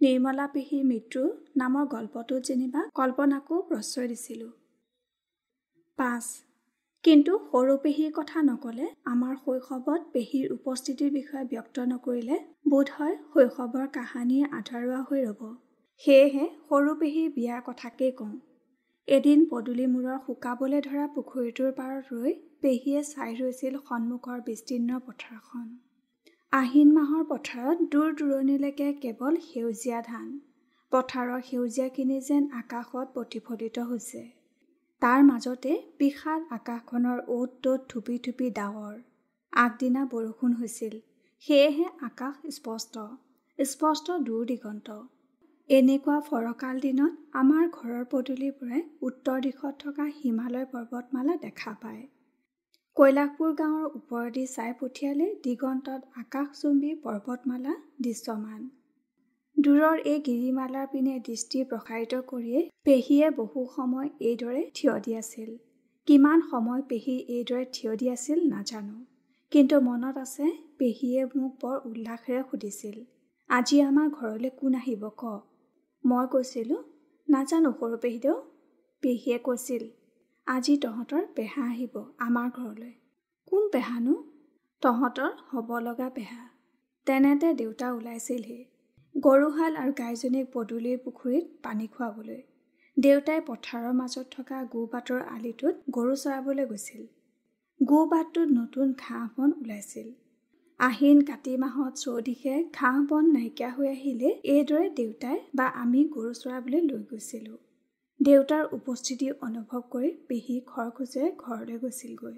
নিৰ্মলা পেহীৰ মৃত্যু নামৰ গল্পটোত যেনিবা কল্পনাকো প্ৰশ্ৰয় দিছিলোঁ। 5 কিন্তু সৰু পেহীৰ কথা নক'লে, আমাৰ শৈশৱত পেহীৰ উপস্থিতিৰ বিষয়ে ব্যক্ত নকৰিলে বোধহয় শৈশৱৰ কাহিনী আধৰুৱা হৈ ৰ'ব। সেয়েহে সৰু পেহীৰ বিয়াৰ কথাকেই কওঁ। এদিন পদূলি মূৰৰ শুকাবলৈ ধৰা পুখুৰীটোৰ পাৰত ৰৈ পেহীয়ে চাই ৰৈছিল সন্মুখৰ বিস্তীৰ্ণ পথাৰখন। আহিন মাহৰ পথাৰত দূৰ দূৰণিলৈকে কেৱল সেউজীয়া ধান। পথাৰৰ সেউজীয়াখিনি যেন আকাশত প্ৰতিফলিত হৈছে। তাৰ মাজতে বিশাল আকাশখনৰ অ'ত ত'ত থুপি থুপি ডাৱৰ। আগদিনা বৰষুণ হৈছিল, সেয়েহে আকাশ স্পষ্ট স্পষ্ট দূৰ দিগন্ত। এনেকুৱা ফৰকাল দিনত আমাৰ ঘৰৰ পদূলিৰ পৰাই উত্তৰ দিশত থকা হিমালয় পৰ্বতমালা দেখা পায়। কৈলাশপুৰ গাঁৱৰ ওপৰেদি চাই পঠিয়ালে দিগন্তত আকাশচুম্বী পৰ্বতমালা দৃশ্যমান। দূৰৰ এই গিৰিমালাৰ পিনে দৃষ্টি প্ৰসাৰিত কৰিয়ে পেহীয়ে বহু সময় এইদৰে থিয় দি আছিল। কিমান সময় পেহী এইদৰে থিয় দি আছিল নাজানো, কিন্তু মনত আছে পেহীয়ে মোক বৰ উল্লাসেৰে সুধিছিল, আজি আমাৰ ঘৰলৈ কোন আহিব ক? মই কৈছিলোঁ, নাজানো সৰু পেহীদেউ। পেহীয়ে কৈছিল, আজি তহঁতৰ পেহা আহিব আমাৰ ঘৰলৈ। কোন পেহানো? তহঁতৰ হ'ব লগা পেহা। তেনেতে দেউতা ওলাইছিলহি গৰুহাল আৰু গাইজনীক পদূলিৰ পুখুৰীত পানী খুৱাবলৈ। দেউতাই পথাৰৰ মাজত থকা গো-বাটৰ আলিটোত গৰু চৰাবলৈ গৈছিল। গো-বাটটোত নতুন ঘাঁহ বন ওলাইছিল। আহিন কাতি মাহত চৌদিশে ঘাঁহ বন নাইকিয়া হৈ আহিলে এইদৰে দেউতাই বা আমি গৰু চৰাবলৈ লৈ গৈছিলোঁ। দেউতাৰ উপস্থিতি অনুভৱ কৰি পেহী খৰখোজেৰে ঘৰলৈ গৈছিলগৈ।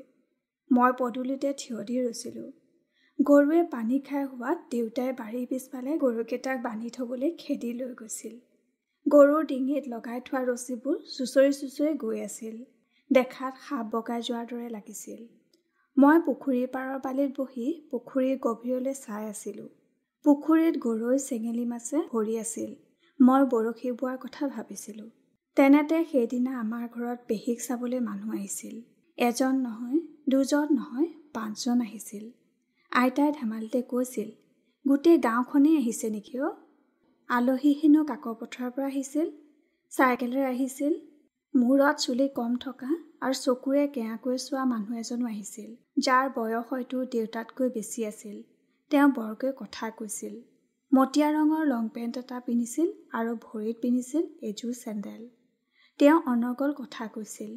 মই পদূলিতে থিয় দি ৰৈছিলোঁ। গৰুৱে পানী খাই হোৱাত দেউতাই বাৰীৰ পিছফালে গৰুকেইটাক বান্ধি থ'বলৈ খেদি লৈ গৈছিল। গৰুৰ ডিঙিত লগাই থোৱা ৰছীবোৰ চুঁচৰি চুঁচৰি গৈ আছিল। দেখাত সাপ বগাই যোৱাৰ দৰে লাগিছিল। মই পুখুৰীৰ পাৰৰ বালিত বহি পুখুৰীৰ গভীৰলৈ চাই আছিলোঁ। পুখুৰীত গৰৈ চেঙেলী মাছে ভৰি আছিল। মই বৰশী বোৱাৰ কথা ভাবিছিলোঁ। তেনেতে সেইদিনা আমাৰ ঘৰত পেহীক চাবলৈ মানুহ আহিছিল। এজন নহয়, দুজন নহয়, পাঁচজন আহিছিল। আইতাই ধেমালিতে কৈছিল, গোটেই গাঁওখনেই আহিছে নেকি অ'? আলহী হেনো কাকপথাৰৰ পৰা আহিছিল, চাইকেলেৰে আহিছিল। মূৰত চুলি কম থকা আৰু চকুৰে কেঁয়াকৈ চোৱা মানুহ এজনো আহিছিল, যাৰ বয়স হয়তো দেউতাতকৈ বেছি আছিল। তেওঁ বৰকৈ কথা কৈছিল। মটীয়া ৰঙৰ লং পেণ্ট এটা পিন্ধিছিল আৰু ভৰিত পিন্ধিছিল এযোৰ চেণ্ডেল। তেওঁ অনৰ্গল কথা কৈছিল।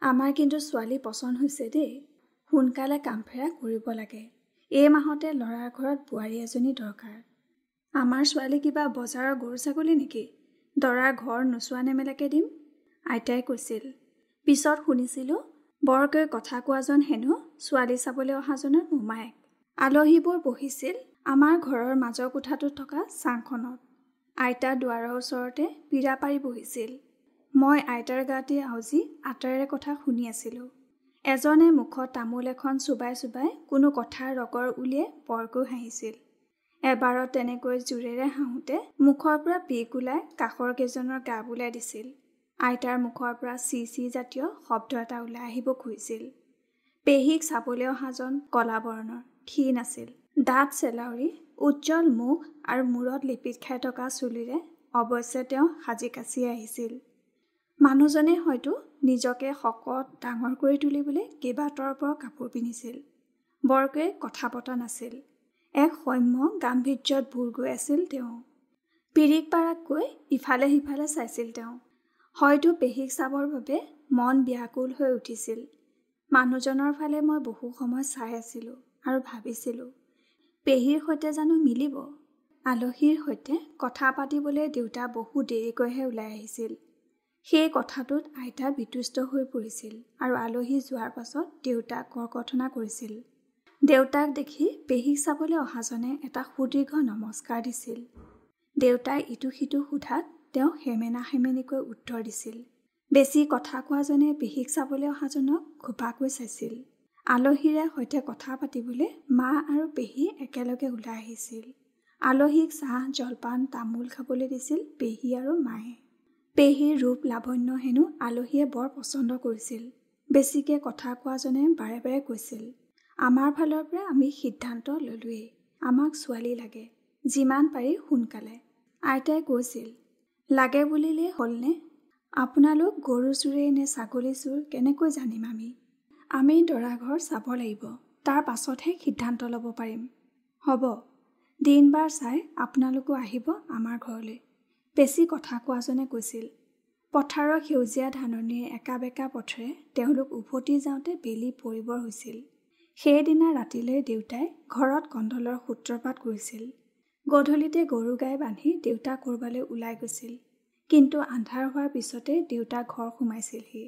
আমাৰ কিন্তু ছোৱালী পচন্দ হৈছে দেই, সোনকালে কামফেৰা কৰিব লাগে। এই মাহতে ল'ৰাৰ ঘৰত বোৱাৰী এজনী দৰকাৰ। আমাৰ ছোৱালী কিবা বজাৰৰ গৰু ছাগলী নেকি? দৰাৰ ঘৰ নোচোৱা নেমেলাকৈ দিম, আইতাই কৈছিল। পিছত শুনিছিলোঁ বৰকৈ কথা কোৱাজন হেনো ছোৱালী চাবলৈ অহাজনৰ মোমায়েক। আলহীবোৰ বহিছিল আমাৰ ঘৰৰ মাজৰ কোঠাটোত থকা চাংখনত। আইতা দুৱাৰৰ ওচৰতে পীৰা পাৰি বহিছিল। মই আইতাৰ গাতে আউজি আটাইৰে কথা শুনি আছিলোঁ। এজনে মুখত তামোল এখন চোবাই চোবাই কোনো কথাৰ ৰগৰ উলিয়াই বৰকৈ হাঁহিছিল। এবাৰত তেনেকৈ জোৰেৰে হাঁহোঁতে মুখৰ পৰা পিক ওলাই কাষৰ কেইজনৰ গা বুলাই দিছিল। আইতাৰ মুখৰ পৰা চি চি জাতীয় শব্দ এটা ওলাই আহিব খুজিছিল। পেহীক চাবলৈ অহাজন কলা বৰণৰ, ক্ষীণ আছিল। দাঁত চেলাউৰি, উজ্জ্বল মুখ আৰু মূৰত লিপিত খাই থকা চুলিৰে অৱশ্যে তেওঁ সাজি কাচি আহিছিল। মানুহজনে হয়তো নিজকে শকত ডাঙৰ কৰি তুলিবলৈ কেইবা তৰপৰ কাপোৰ পিন্ধিছিল। বৰকৈ কথা পতা নাছিল। এক সৌম্য গাম্ভীৰ্যত বুৰ গৈ আছিল তেওঁ। পিৰিক পাৰাককৈ ইফালে সিফালে চাইছিল তেওঁ। হয়তো পেহীক চাবৰ বাবে মন ব্যাকুল হৈ উঠিছিল। মানুহজনৰ ফালে মই বহু সময় চাই আছিলোঁ আৰু ভাবিছিলোঁ, পেহীৰ সৈতে জানো মিলিব? আলহীৰ সৈতে কথা পাতিবলৈ দেউতা বহু দেৰিকৈহে ওলাই আহিছিল। সেই কথাটোত আইতা বিতুষ্ট হৈ পৰিছিল আৰু আলহী যোৱাৰ পাছত দেউতাক কৰ্কথনা কৰিছিল। দেউতাক দেখি পেহীক চাবলৈ অহাজনে এটা সুদীৰ্ঘ নমস্কাৰ দিছিল। দেউতাই ইটো সিটো সোধাত তেওঁ সেমেনা সেমেনিকৈ উত্তৰ দিছিল। বেছি কথা কোৱাজনে পেহীক চাবলৈ অহাজনক ঘোপাকৈ চাইছিল। আলহীৰে সৈতে কথা পাতিবলৈ মা আৰু পেহী একেলগে ওলাই আহিছিল। আলহীক চাহ, জলপান, তামোল খাবলৈ দিছিল পেহী আৰু মায়ে। পেহীৰ ৰূপ লাৱণ্য হেনো আলহীয়ে বৰ পচন্দ কৰিছিল। বেছিকৈ কথা কোৱাজনে বাৰে বাৰে কৈছিল, আমাৰ ফালৰ পৰা আমি সিদ্ধান্ত ল'লোৱেই, আমাক ছোৱালী লাগে, যিমান পাৰি সোনকালে। আইতাই কৈছিল, লাগে বুলিলেই হ'লনে? আপোনালোক গৰু চোৰেই নে ছাগলী চোৰ কেনেকৈ জানিম আমি? আমি দৰা ঘৰ চাব লাগিব, তাৰ পাছতহে সিদ্ধান্ত ল'ব পাৰিম। হ'ব, দিন বাৰ চাই আপোনালোকো আহিব আমাৰ ঘৰলৈ, বেছি কথা কোৱাজনে কৈছিল। পথাৰৰ সেউজীয়া ধাননিৰ একা বেঁকা পথেৰে তেওঁলোক উভতি যাওঁতে বেলি পৰিবৰ হৈছিল। সেইদিনা ৰাতিলৈ দেউতাই ঘৰত কন্দলৰ সূত্ৰপাত কৰিছিল। গধূলিতে গৰু গাই বান্ধি দেউতা ক'ৰবালৈ ওলাই গৈছিল, কিন্তু আন্ধাৰ হোৱাৰ পিছতে দেউতা ঘৰ সোমাইছিলহি।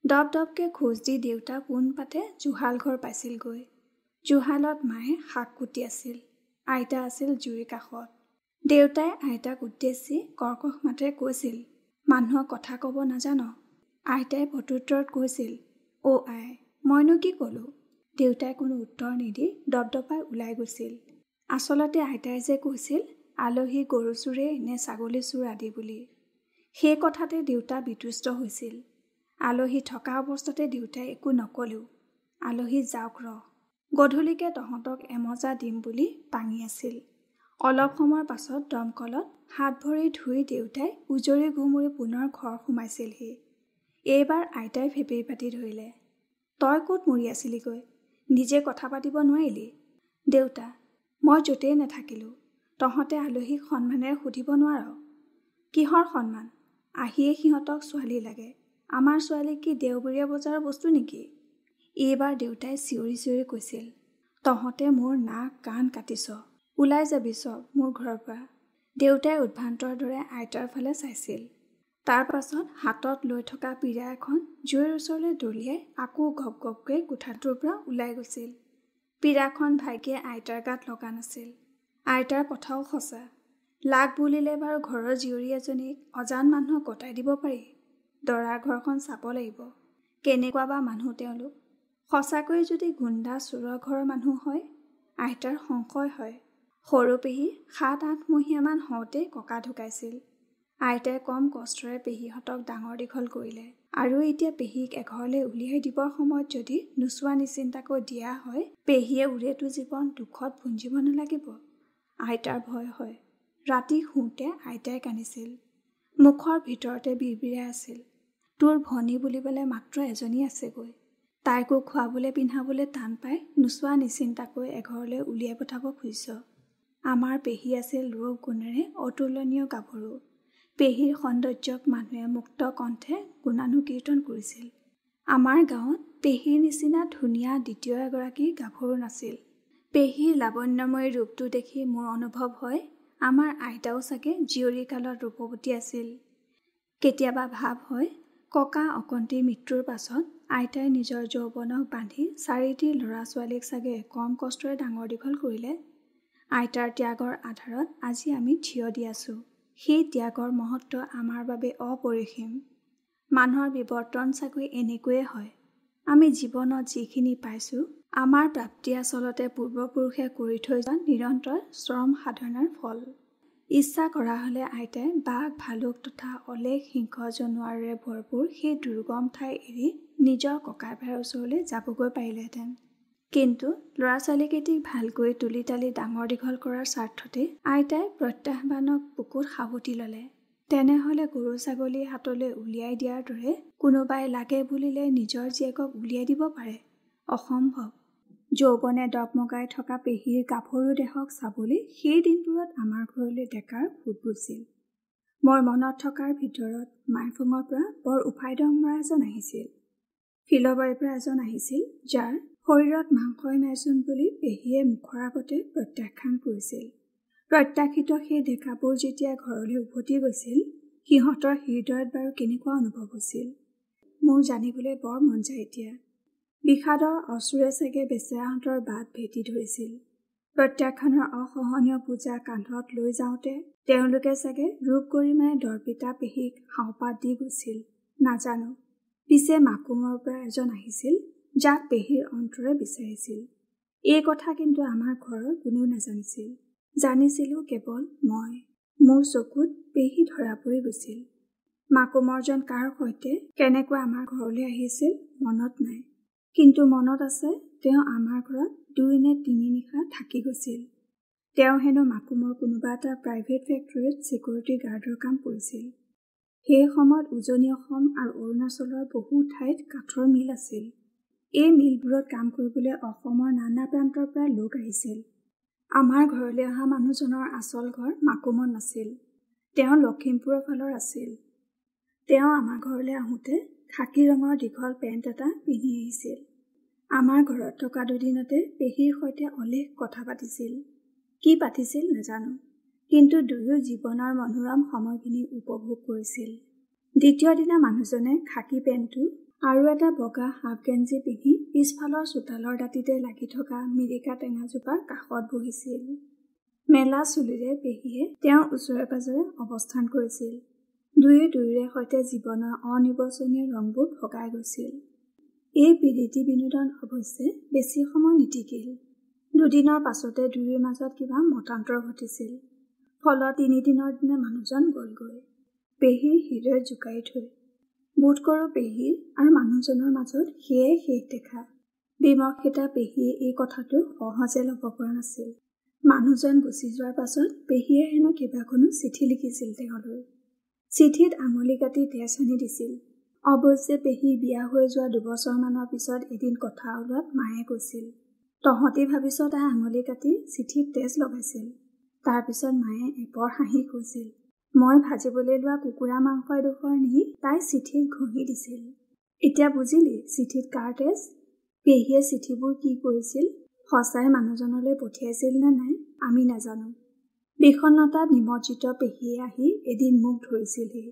দপ দপকৈ খোজ দি দেউতা পোনপাতে জুহাল ঘৰ পাইছিলগৈ। জুহালত মায়ে শাক কুটি আছিল, আইতা আছিল জুইৰ কাষত। দেউতাই আইতাক উদ্দেশ্যি কৰ্কশ মাতেৰে কৈছিল, মানুহক কথা ক'ব নাজান? আইতাই প্ৰত্যুত্তৰত কৈছিল, অ' আই, মইনো কি ক'লোঁ? দেউতাই কোনো উত্তৰ নিদি দপদপাই ওলাই গৈছিল। আচলতে আইতাই যে কৈছিল আলহী গৰু চোৰেই নে ছাগলী চোৰ আদি বুলি, সেই কথাতে দেউতা বিতুষ্ট হৈছিল। আলহী থকা অৱস্থাতে দেউতাই একো নক'লেও আলহী যাওক ৰহ, গধূলিকে তহঁতক এমজা দিম বুলি পাঙি আছিল। অলপ সময়ৰ পাছত দমকলত হাত ভৰি ধুই দেউতাই উজৰি গুমৰি পুনৰ ঘৰ সোমাইছিলহি। এইবাৰ আইতাই ফেপেৰি পাতি ধৰিলে, তই ক'ত মৰি আছিলিগৈ? নিজে কথা পাতিব নোৱাৰিলি? দেউতা, মই য'তেই নাথাকিলোঁ তহঁতে আলহীক সন্মানেৰে সুধিব নোৱাৰ? কিহৰ সন্মান? আহিয়ে সিহঁতক ছোৱালী লাগে। আমাৰ ছোৱালী কি দেওবৰীয়া বজাৰৰ বস্তু নেকি? এইবাৰ দেউতাই চিঞৰি চিঞৰি কৈছিল, তহঁতে মোৰ নাক কাণ কাটিছ, ওলাই যাবি চব মোৰ ঘৰৰ পৰা। দেউতাই উদ্ভ্ৰান্তৰ দৰে আইতাৰ ফালে চাইছিল। তাৰ পাছত হাতত লৈ থকা পীৰা এখন জুইৰ ওচৰলৈ দলিয়াই আকৌ গপ গপকৈ কোঠাটোৰ পৰা ওলাই গৈছিল। পীৰাখন ভাগ্যে আইতাৰ গাত লগা নাছিল। আইতাৰ কথাও সঁচা। লাগ বুলিলে বাৰু ঘৰৰ জীয়ৰী এজনীক অজান মানুহক গতাই দিব পাৰি? দৰা ঘৰখন চাব লাগিব, কেনেকুৱা বা মানুহ তেওঁলোক। সঁচাকৈয়ে যদি গুণ্ডা চোৰৰ ঘৰৰ মানুহ হয়, আইতাৰ সংশয় হয়। সৰু পেহী 7-8 মহীয়ামান হওঁতেই ককা ঢুকাইছিল। আইতাই কম কষ্টৰে পেহীহঁতক ডাঙৰ দীঘল কৰিলে। আৰু এতিয়া পেহীক এঘৰলৈ উলিয়াই দিবৰ সময়ত যদি নোচোৱা নিচিন্তাকৈ দিয়া হয়, পেহীয়ে উৰেটো জীৱন দুখত ভুঞ্জিব নালাগিব। আইতাৰ ভয় হয়। ৰাতি শুওঁতে আইতাই কান্দিছিল, মুখৰ ভিতৰতে বিৰবিৰাই আছিল, তোৰ ভনী বুলিবলৈ মাত্ৰ এজনী আছেগৈ, তাইকো খুৱাবলৈ পিন্ধাবলৈ টান পাই নোচোৱা নিচিন্তাকৈ এঘৰলৈ উলিয়াই পঠাব খুজিছ। আমাৰ পেহী আছিল ৰূপ গুণেৰে অতুলনীয় গাভৰু। পেহীৰ সৌন্দৰ্যক মানুহে মুক্ত কণ্ঠে গুণানুকীৰ্তন কৰিছিল। আমাৰ গাঁৱত পেহীৰ নিচিনা ধুনীয়া দ্বিতীয় এগৰাকী গাভৰু নাছিল। পেহীৰ লাৱণ্যময়ী ৰূপটো দেখি মোৰ অনুভৱ হয়, আমাৰ আইতাও চাগে জীয়ৰী কালত ৰূপৱতী আছিল। কেতিয়াবা ভাৱ হয়, ককা অকন্তিৰ মৃত্যুৰ পাছত আইতাই নিজৰ যৌৱনক বান্ধি 4টি ল'ৰা ছোৱালীক চাগে কম কষ্টৰে ডাঙৰ দীঘল কৰিলে। আইতাৰ ত্যাগৰ আধাৰত আজি আমি থিয় দি আছোঁ। সেই ত্যাগৰ মহত্ব আমাৰ বাবে অপৰিসীম। মানুহৰ বিৱৰ্তন চাগৈ এনেকৈয়ে হয়। আমি জীৱনত যিখিনি পাইছোঁ, আমাৰ প্ৰাপ্তি আচলতে পূৰ্বপুৰুষে কৰি থৈ যোৱা নিৰন্তৰ শ্ৰম সাধনাৰ ফল। ইচ্ছা কৰা হ'লে আইতাই বাঘ ভালুক তথা অলেখ সিংহ জনোৱাৰেৰে ভৰপূৰ সেই দুৰ্গম ঠাই এৰি নিজৰ ককাই ভাইৰ ওচৰলৈ যাবগৈ পাৰিলেহেঁতেন। কিন্তু ল'ৰা ছোৱালীকেইটিক ভালকৈ তুলি তালি ডাঙৰ দীঘল কৰাৰ স্বাৰ্থতে আইতাই প্ৰত্যাহ্বানক বুকুত সাৱটি ল'লে। তেনেহ'লে গৰু ছাগলী হাতলৈ উলিয়াই দিয়াৰ দৰে কোনোবাই লাগে বুলিলে নিজৰ জীয়েকক উলিয়াই দিব পাৰে? অসম্ভৱ। যৌৱনে দগমগাই থকা পেহীৰ গাভৰু দেহক চাবলৈ সেই দিনবোৰত আমাৰ ঘৰলৈ ডেকাৰ সোঁত বৈছিল। মই মনত থকাৰ ভিতৰত মাইফুঙৰ পৰা বৰ উফাইদং মৰা এজন আহিছিল। ফিলবাৰীৰ পৰা এজন আহিছিল, যাৰ শৰীৰত মাংসই নাইচোন বুলি পেহীয়ে মুখৰ আগতে প্ৰত্যাখ্যান কৰিছিল। প্ৰত্যাখিত সেই ডেকাবোৰ যেতিয়া ঘৰলৈ উভতি গৈছিল, সিহঁতৰ হৃদয়ত বাৰু কেনেকুৱা অনুভৱ হৈছিল মোৰ জানিবলৈ বৰ মন যায় এতিয়া। বিষাদৰ অশ্ৰুৰে চাগে বেচেৰাহঁতৰ বাট ভেটি ধৰিছিল। প্ৰত্যাখ্যানৰ অসহনীয় পূজা কান্ধত লৈ যাওঁতে তেওঁলোকে চাগে ৰূপ গৰিমাই দৰ্পিতা পেহীক হাওপাত দি গৈছিল, নাজানো। পিছে মাকুমৰ পৰা এজন আহিছিল, যাক পেহীৰ অন্তৰে বিচাৰিছিল। এই কথা কিন্তু আমাৰ ঘৰৰ কোনেও নাজানিছিল, জানিছিলোঁ কেৱল মই। মোৰ চকুত পেহী ধৰা পৰি গৈছিল। মাকুমৰজন কাৰ সৈতে কেনেকৈ আমাৰ ঘৰলৈ আহিছিল মনত নাই, কিন্তু মনত আছে তেওঁ আমাৰ ঘৰত 2 নে 3 নিশা থাকি গৈছিল। তেওঁ হেনো মাকুমৰ কোনোবা এটা প্ৰাইভেট ফেক্টৰীত ছিকিউৰিটি গাৰ্ডৰ কাম কৰিছিল। সেই সময়ত উজনি অসম আৰু অৰুণাচলৰ বহু ঠাইত কাঠৰ মিল আছিল। এই মিলবোৰত কাম কৰিবলৈ অসমৰ নানা প্ৰান্তৰ পৰা লোক আহিছিল। আমাৰ ঘৰলৈ অহা মানুহজনৰ আচল ঘৰ মাকুমত নাছিল, তেওঁ লখিমপুৰৰ ফালৰ আছিল। তেওঁ আমাৰ ঘৰলৈ আহোঁতে খাকী ৰঙৰ দীঘল পেণ্ট এটা পিন্ধি আহিছিল। আমাৰ ঘৰত থকা দুদিনতে পেহীৰ সৈতে অলেখ কথা পাতিছিল। কি পাতিছিল নাজানো, কিন্তু দুয়ো জীৱনৰ মনোৰম সময়খিনি উপভোগ কৰিছিল। দ্বিতীয় দিনা মানুহজনে খাকী পেণ্টটো আৰু এটা বগা হাফ গেঞ্জি পিন্ধি পিছফালৰ চোতালৰ দাঁতিতে লাগি থকা মিৰিকা টেঙাজোপাৰ কাষত বহিছিল। মেলা চুলিৰে পেহীয়ে তেওঁৰ ওচৰে পাজৰে অৱস্থান কৰিছিল। দুয়ো দুয়োৰে সৈতে জীৱনৰ অনিৰ্বচনীয় ৰংবোৰ ভগাই গৈছিল। এই প্ৰীতি বিনোদন অৱশ্যে বেছি সময় নিটিকিল। দুদিনৰ পাছতে দুয়োৰ মাজত কিবা মতান্তৰ ঘটিছিল। ফলত তিনিদিনৰ দিনা মানুহজন গ'লগৈ, পেহীৰ হৃদয় জোকাৰি থৈ। বোধ কৰোঁ পেহীৰ আৰু মানুহজনৰ মাজত সেয়ে শেষ দেখা। বিমৰ্ষিতা পেহীয়ে এই কথাটো সহজে ল'ব পৰা নাছিল। মানুহজন গুচি যোৱাৰ পাছত পেহীয়ে হেনো কেইবাখনো চিঠি লিখিছিল তেওঁলৈ। চিঠিত আঙুলি কাটি তেজ সানি দিছিল। অৱশ্যে পেহী বিয়া হৈ যোৱা 2 বছৰমানৰ পিছত এদিন কথা ওলোৱাত মায়ে কৈছিল, তহঁতি ভাবিছ তাই আঙুলি কাটি চিঠিত তেজ লগাইছিল। তাৰপিছত মায়ে এপৰ হাঁহি কৈছিল, মই ভাজিবলৈ লোৱা কুকুৰা মাংস এডোখৰ নি তাই চিঠিত ঘঁহি দিছিল। এতিয়া বুজিলি চিঠিত কাৰ তেজ? পেহীয়ে চিঠিবোৰ কি কৰিছিল, সঁচাই মানুহজনলৈ পঠিয়াইছিল নে নাই আমি নাজানো। বিষণ্ণতাত নিমজ্জিত পেহীয়ে আহি এদিন মোক ধৰিছিলহি।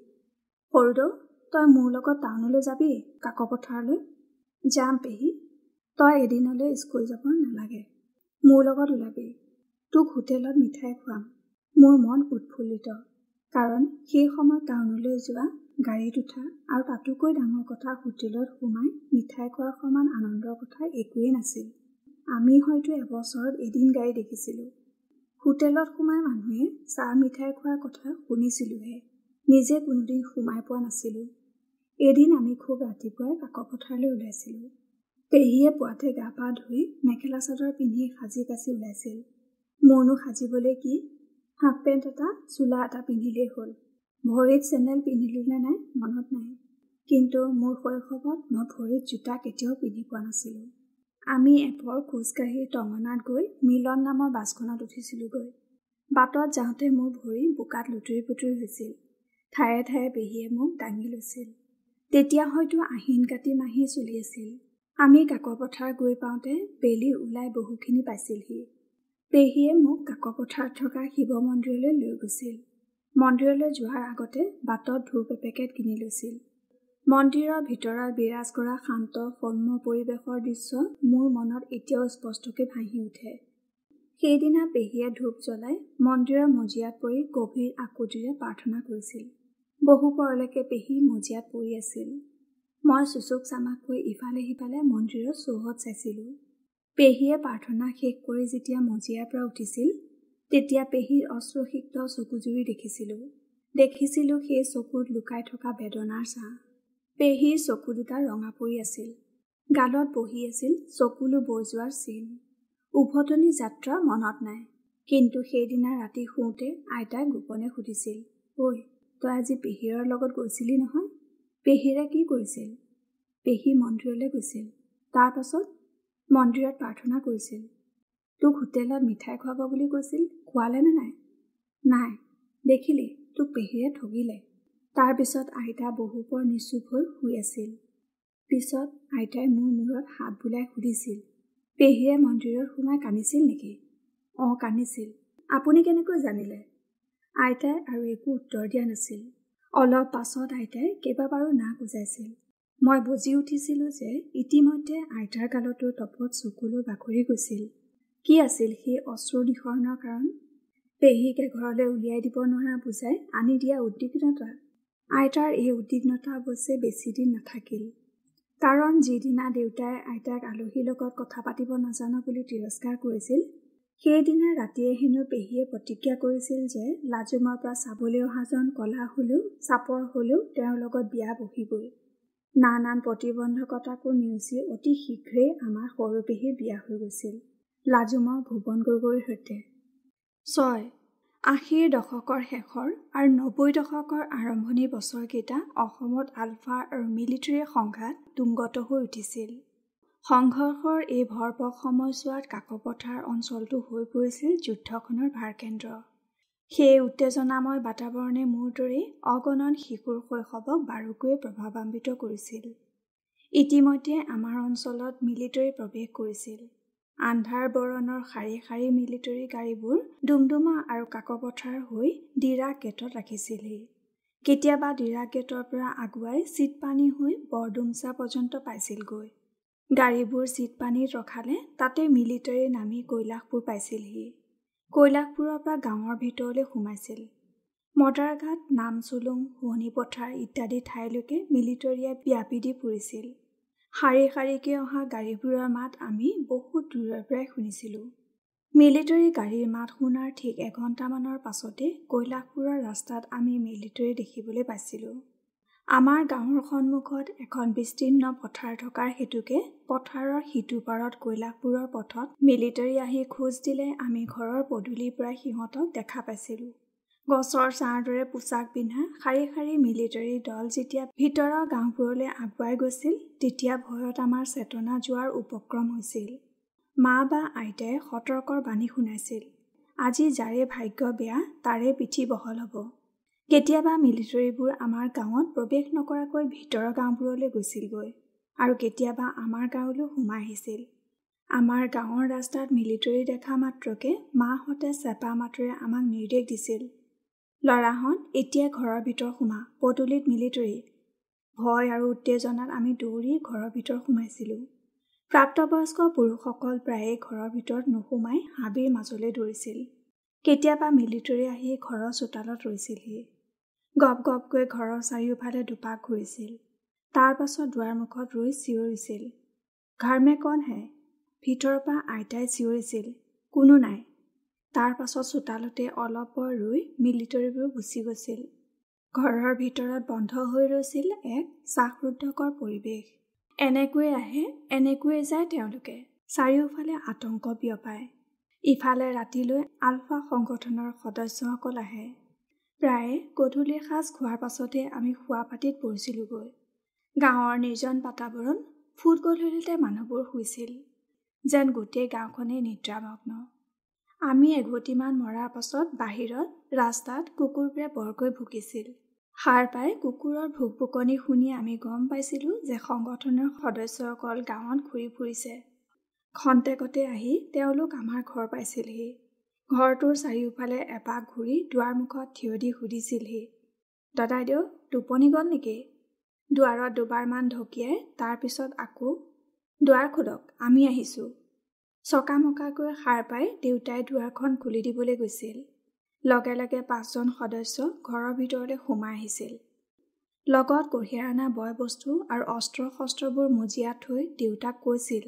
সৰুদৌ, তই মোৰ লগত টাউনলৈ যাবি, কাকপথাৰলৈ? যাম পেহী। তই এদিনলৈ স্কুল যাব নালাগে, মোৰ লগত ওলাবি। তোক হোটেলত মিঠাই খুৱাম। মোৰ মন উৎফুল্লিত, কাৰণ সেই সময়ত টাউনলৈ যোৱা, গাড়ীত উঠা আৰু তাতোকৈ ডাঙৰ কথা হোটেলত সোমাই মিঠাই খোৱাৰ সমান আনন্দৰ কথা একোৱেই নাছিল। আমি হয়তো এবছৰত এদিন গাড়ী দেখিছিলোঁ। হোটেলত সোমাই মানুহে চাহ মিঠাই খোৱাৰ কথা শুনিছিলোঁহে, নিজে কোনোদিন সোমাই পোৱা নাছিলোঁ। এদিন আমি খুব ৰাতিপুৱাই কাকপথাৰলৈ ওলাইছিলোঁ। পেহীয়ে পুৱাতে গা পা ধুই মেখেলা চাদৰ পিন্ধি সাজি কাচি ওলাইছিল। মোৰনো সাজিবলৈ কি, হাফ পেণ্ট এটা চোলা এটা পিন্ধিলেই হ'ল। ভৰিত চেণ্ডেল পিন্ধিলোঁ নে নাই মনত নাই, কিন্তু মোৰ শৈশৱত মই ভৰিত জোতা কেতিয়াও পিন্ধি পোৱা নাছিলোঁ। আমি এপৰ খোজকাঢ়ি টঙনাত গৈ মিলন নামৰ বাছখনত উঠিছিলোঁগৈ। বাটত যাওঁতে মোৰ ভৰি বোকাত লুতুৰি পুতুৰি হৈছিল। ঠায়ে ঠায়ে পেহীয়ে মোক দাঙি লৈছিল। তেতিয়া হয়তো আহিন কাতি মাহেই চলি আছিল। আমি কাকপথাৰ গৈ পাওঁতে বেলি ওলাই বহুখিনি পাইছিলহি। পেহীয়ে মোক কাকপথাৰত থকা শিৱ মন্দিৰলৈ লৈ গৈছিল। মন্দিৰলৈ যোৱাৰ আগতে বাটত ধূপ এপেকেট কিনি লৈছিল। মন্দিৰৰ ভিতৰত বিৰাজ কৰা শান্ত সৌম্য পৰিৱেশৰ দৃশ্য মোৰ মনত এতিয়াও স্পষ্টকৈ ভাঁহি উঠে। সেইদিনা পেহীয়ে ধূপ জ্বলাই মন্দিৰৰ মজিয়াত পৰি গভীৰ আকুতিৰে প্ৰাৰ্থনা কৰিছিল। বহুপৰলৈকে পেহী মজিয়াত পৰি আছিল। মই চুচুক চামাককৈ ইফালে সিফালে মন্দিৰৰ চৌহদ চাইছিলোঁ। পেহীয়ে প্ৰাৰ্থনা শেষ কৰি যেতিয়া মজিয়াৰ পৰা উঠিছিল, তেতিয়া পেহীৰ অশ্ৰুসিক্ত চকুযুৰি দেখিছিলোঁ। দেখিছিলোঁ সেই চকুত লুকাই থকা বেদনাৰ ছাঁ। পেহীৰ চকু দুটা ৰঙা পৰি আছিল, গালত বহি আছিল চকুলো বৈ যোৱাৰ চিন। উভতনি যাত্ৰা মনত নাই, কিন্তু সেইদিনা ৰাতি শুওঁতে আইতাই গোপনে সুধিছিল, ঐ, তই আজি পেহীৰৰ লগত গৈছিলি নহয়, পেহীৰে কি কৰিছিল? পেহী মন্দিৰলৈ গৈছিল, তাৰ পাছত মন্দিৰত প্ৰাৰ্থনা কৰিছিল। তোক হোটেলত মিঠাই খুৱাব বুলি কৈছিল, খুৱালে নে নাই? নাই। দেখিলি, তোক পেহীৰে ঠগিলে। তাৰপিছত আইতা বহুপৰ নিশ্চুপ হৈ শুই আছিল। পিছত আইতাই মোৰ মূৰত হাত বুলাই সুধিছিল, পেহীয়ে মন্দিৰত সোমাই কান্দিছিল নেকি? অঁ, কান্দিছিল। আপুনি কেনেকৈ জানিলে? আইতাই আৰু একো উত্তৰ দিয়া নাছিল। অলপ পাছত আইতাই কেইবাবাৰো নাক উজাইছিল। মই বুজি উঠিছিলোঁ যে ইতিমধ্যে আইতাৰ গালতো তপত চকুলো বাগৰি গৈছিল। কি আছিল সেই অশ্ৰু নিঃসৰণৰ কাৰণ? পেহীক এঘৰলৈ উলিয়াই দিব নোৱাৰা বুজাই আনি দিয়া উদ্বিগ্নতা। আইতাৰ এই উদ্বিগ্নতা অৱশ্যে বেছিদিন নাথাকিল, কাৰণ যিদিনা দেউতাই আইতাক আলহীৰ লগত কথা পাতিব নাজানো বুলি তিৰস্কাৰ কৰিছিল, সেইদিনা ৰাতিয়ে হেনো পেহীয়ে প্ৰতিজ্ঞা কৰিছিল যে লাজুমৰ পৰা চাবলৈ অহাজন কলা হ'লেও চাপৰ হ'লেও তেওঁৰ লগত বিয়া বহিবই। নানান প্ৰতিবন্ধকতাকো নেওচি অতি শীঘ্ৰেই আমাৰ সৰু পেহীৰ বিয়া হৈ গৈছিল লাজুমৰ ভুৱন গগৈৰ সৈতে। 6। 80ৰ দশকৰ শেষৰ আৰু 90 দশকৰ আৰম্ভণিৰ বছৰকেইটা অসমত আলফা আৰু মিলিটেৰীৰ সংঘাত তুংগত হৈ উঠিছিল। সংঘৰ্ষৰ এই ভৰপক সময়ছোৱাত কাকপথাৰ অঞ্চলটো হৈ পৰিছিল যুদ্ধখনৰ ভাৰকেন্দ্ৰ। সেই উত্তেজনাময় বাতাবৰণে মোৰ দৰেই অগণন শিশুৰ শৈশৱক বাৰুকৈয়ে প্ৰভাৱান্বিত কৰিছিল। ইতিমধ্যে আমাৰ অঞ্চলত মিলিটেৰী প্ৰৱেশ কৰিছিল। আন্ধাৰ বৰণৰ শাৰী শাৰী মিলিটেৰী গাড়ীবোৰ ডুমডুমা আৰু কাকপথাৰ হৈ ডিৰাক গেটত ৰাখিছিলহি। কেতিয়াবা ডিৰাক গেটৰ পৰা আগুৱাই চিটপানী হৈ বৰডুমচা পৰ্যন্ত পাইছিলগৈ। গাড়ীবোৰ চিটপানীত ৰখালে তাতে মিলিটাৰী নামি কৈলাশপুৰ পাইছিলহি। কৈলাশপুৰৰ পৰা গাঁৱৰ ভিতৰলৈ সোমাইছিল। মদাৰঘাট, নামচুলুং, শুৱনি পথাৰ ইত্যাদি ঠাইলৈকে মিলিটাৰীয়ে ব্যাপি দি ফুৰিছিল। শাৰী শাৰীকৈ অহা গাড়ীবোৰৰ মাত আমি বহুত দূৰৰ পৰাই শুনিছিলোঁ। মিলিটাৰী গাড়ীৰ মাত শুনাৰ ঠিক এঘণ্টামানৰ পাছতে কৈলাশপুৰৰ ৰাস্তাত আমি মিলিটাৰী দেখিবলৈ পাইছিলোঁ। আমাৰ গাঁৱৰ সন্মুখত এখন বিস্তীৰ্ণ পথাৰ থকাৰ হেতুকে পথাৰৰ সিটো পাৰত কৈলাশপুৰৰ পথত মিলিটাৰী আহি খোজ দিলে আমি ঘৰৰ পদূলিৰ পৰাই সিহঁতক দেখা পাইছিলোঁ। গছৰ ছাঁৰ দৰে পোছাক পিন্ধা শাৰী শাৰী মিলিটাৰী দল যেতিয়া ভিতৰৰ গাঁওবোৰলৈ আগুৱাই গৈছিল, তেতিয়া ভয়ত আমাৰ চেতনা যোৱাৰ উপক্ৰম হৈছিল। মা বা আইতাই সতৰ্কৰ বাণী শুনাইছিল, আজি যাৰে ভাগ্য বেয়া তাৰে পিঠি বহল হ'ব। কেতিয়াবা মিলিটাৰীবোৰ আমাৰ গাঁৱত প্ৰৱেশ নকৰাকৈ ভিতৰৰ গাঁওবোৰলৈ গৈছিলগৈ আৰু কেতিয়াবা আমাৰ গাঁৱলৈ সোমাই আহিছিল। আমাৰ গাঁৱৰ ৰাস্তাত মিলিটাৰী দেখা মাত্ৰকে মাহঁতে চেপা মাতেৰে আমাক নিৰ্দেশ দিছিল, ল'ৰাহঁত এতিয়া ঘৰৰ ভিতৰ সোমা, পদূলিত মিলিটাৰী। ভয় আৰু উত্তেজনাত আমি দৌৰি ঘৰৰ ভিতৰ সোমাইছিলোঁ। প্ৰাপ্তবয়স্ক পুৰুষসকল প্ৰায়ে ঘৰৰ ভিতৰত নোসোমাই হাবিৰ মাজলৈ দৌৰিছিল। কেতিয়াবা মিলিটাৰী আহি ঘৰৰ চোতালত ৰৈছিলহি, গপ গপকৈ ঘৰৰ চাৰিওফালে দুপাক ঘূৰিছিল। তাৰ পাছত দুৱাৰমুখত ৰৈ চিঞৰিছিল, ঘৰ মে কন হে? ভিতৰৰ পৰা আইতাই চিঞৰিছিল, কোনো নাই। তাৰ পাছত চোতালতে অলপ পৰ ৰৈ মিলিটাৰীবোৰ গুচি গৈছিল। ঘৰৰ ভিতৰত বন্ধ হৈ ৰৈছিল এক শ্বাসৰুদ্ধকৰ পৰিৱেশ। এনেকৈয়ে আহে, এনেকৈয়ে যায় তেওঁলোকে, চাৰিওফালে আতংক বিয়পায়। ইফালে ৰাতিলৈ আলফা সংগঠনৰ সদস্যসকল আহে। প্ৰায়ে গধূলিৰ সাঁজ খোৱাৰ পাছতে আমি শোৱাপাটিত পৰিছিলোঁগৈ। গাঁৱৰ নিৰ্জন বাতাবৰণ, ফুট গধূলিতে মানুহবোৰ শুইছিল, যেন গোটেই গাঁওখনেই নিদ্ৰামগ্ন। আমি এঘটিমান মৰাৰ পাছত বাহিৰত ৰাস্তাত কুকুৰবোৰে বৰকৈ ভুকিছিল। সাৰ পাই কুকুৰৰ ভুকভুকনি শুনি আমি গম পাইছিলোঁ যে সংগঠনৰ সদস্যসকল গাঁৱত ঘূৰি ফুৰিছে। খন্তেকতে আহি তেওঁলোক আমাৰ ঘৰ পাইছিলহি। ঘৰটোৰ চাৰিওফালে এপাক ঘূৰি দুৱাৰমুখত থিয় দি সুধিছিলহি, দাদাইদেউ টোপনি গ'ল নেকি? দুৱাৰত দুবাৰমান ঢকিয়াই তাৰপিছত আকৌ, দুৱাৰ খোলক, আমি আহিছোঁ। চকামকাকৈ সাৰ পাই দেউতাই দুৱাৰখন খুলি দিবলৈ গৈছিল। লগে লগে পাঁচজন সদস্য ঘৰৰ ভিতৰলৈ সোমাই আহিছিল। লগত কঢ়িয়াই অনা বয় বস্তু আৰু অস্ত্ৰ শস্ত্ৰবোৰ মজিয়াত থৈ দেউতাক কৈছিল,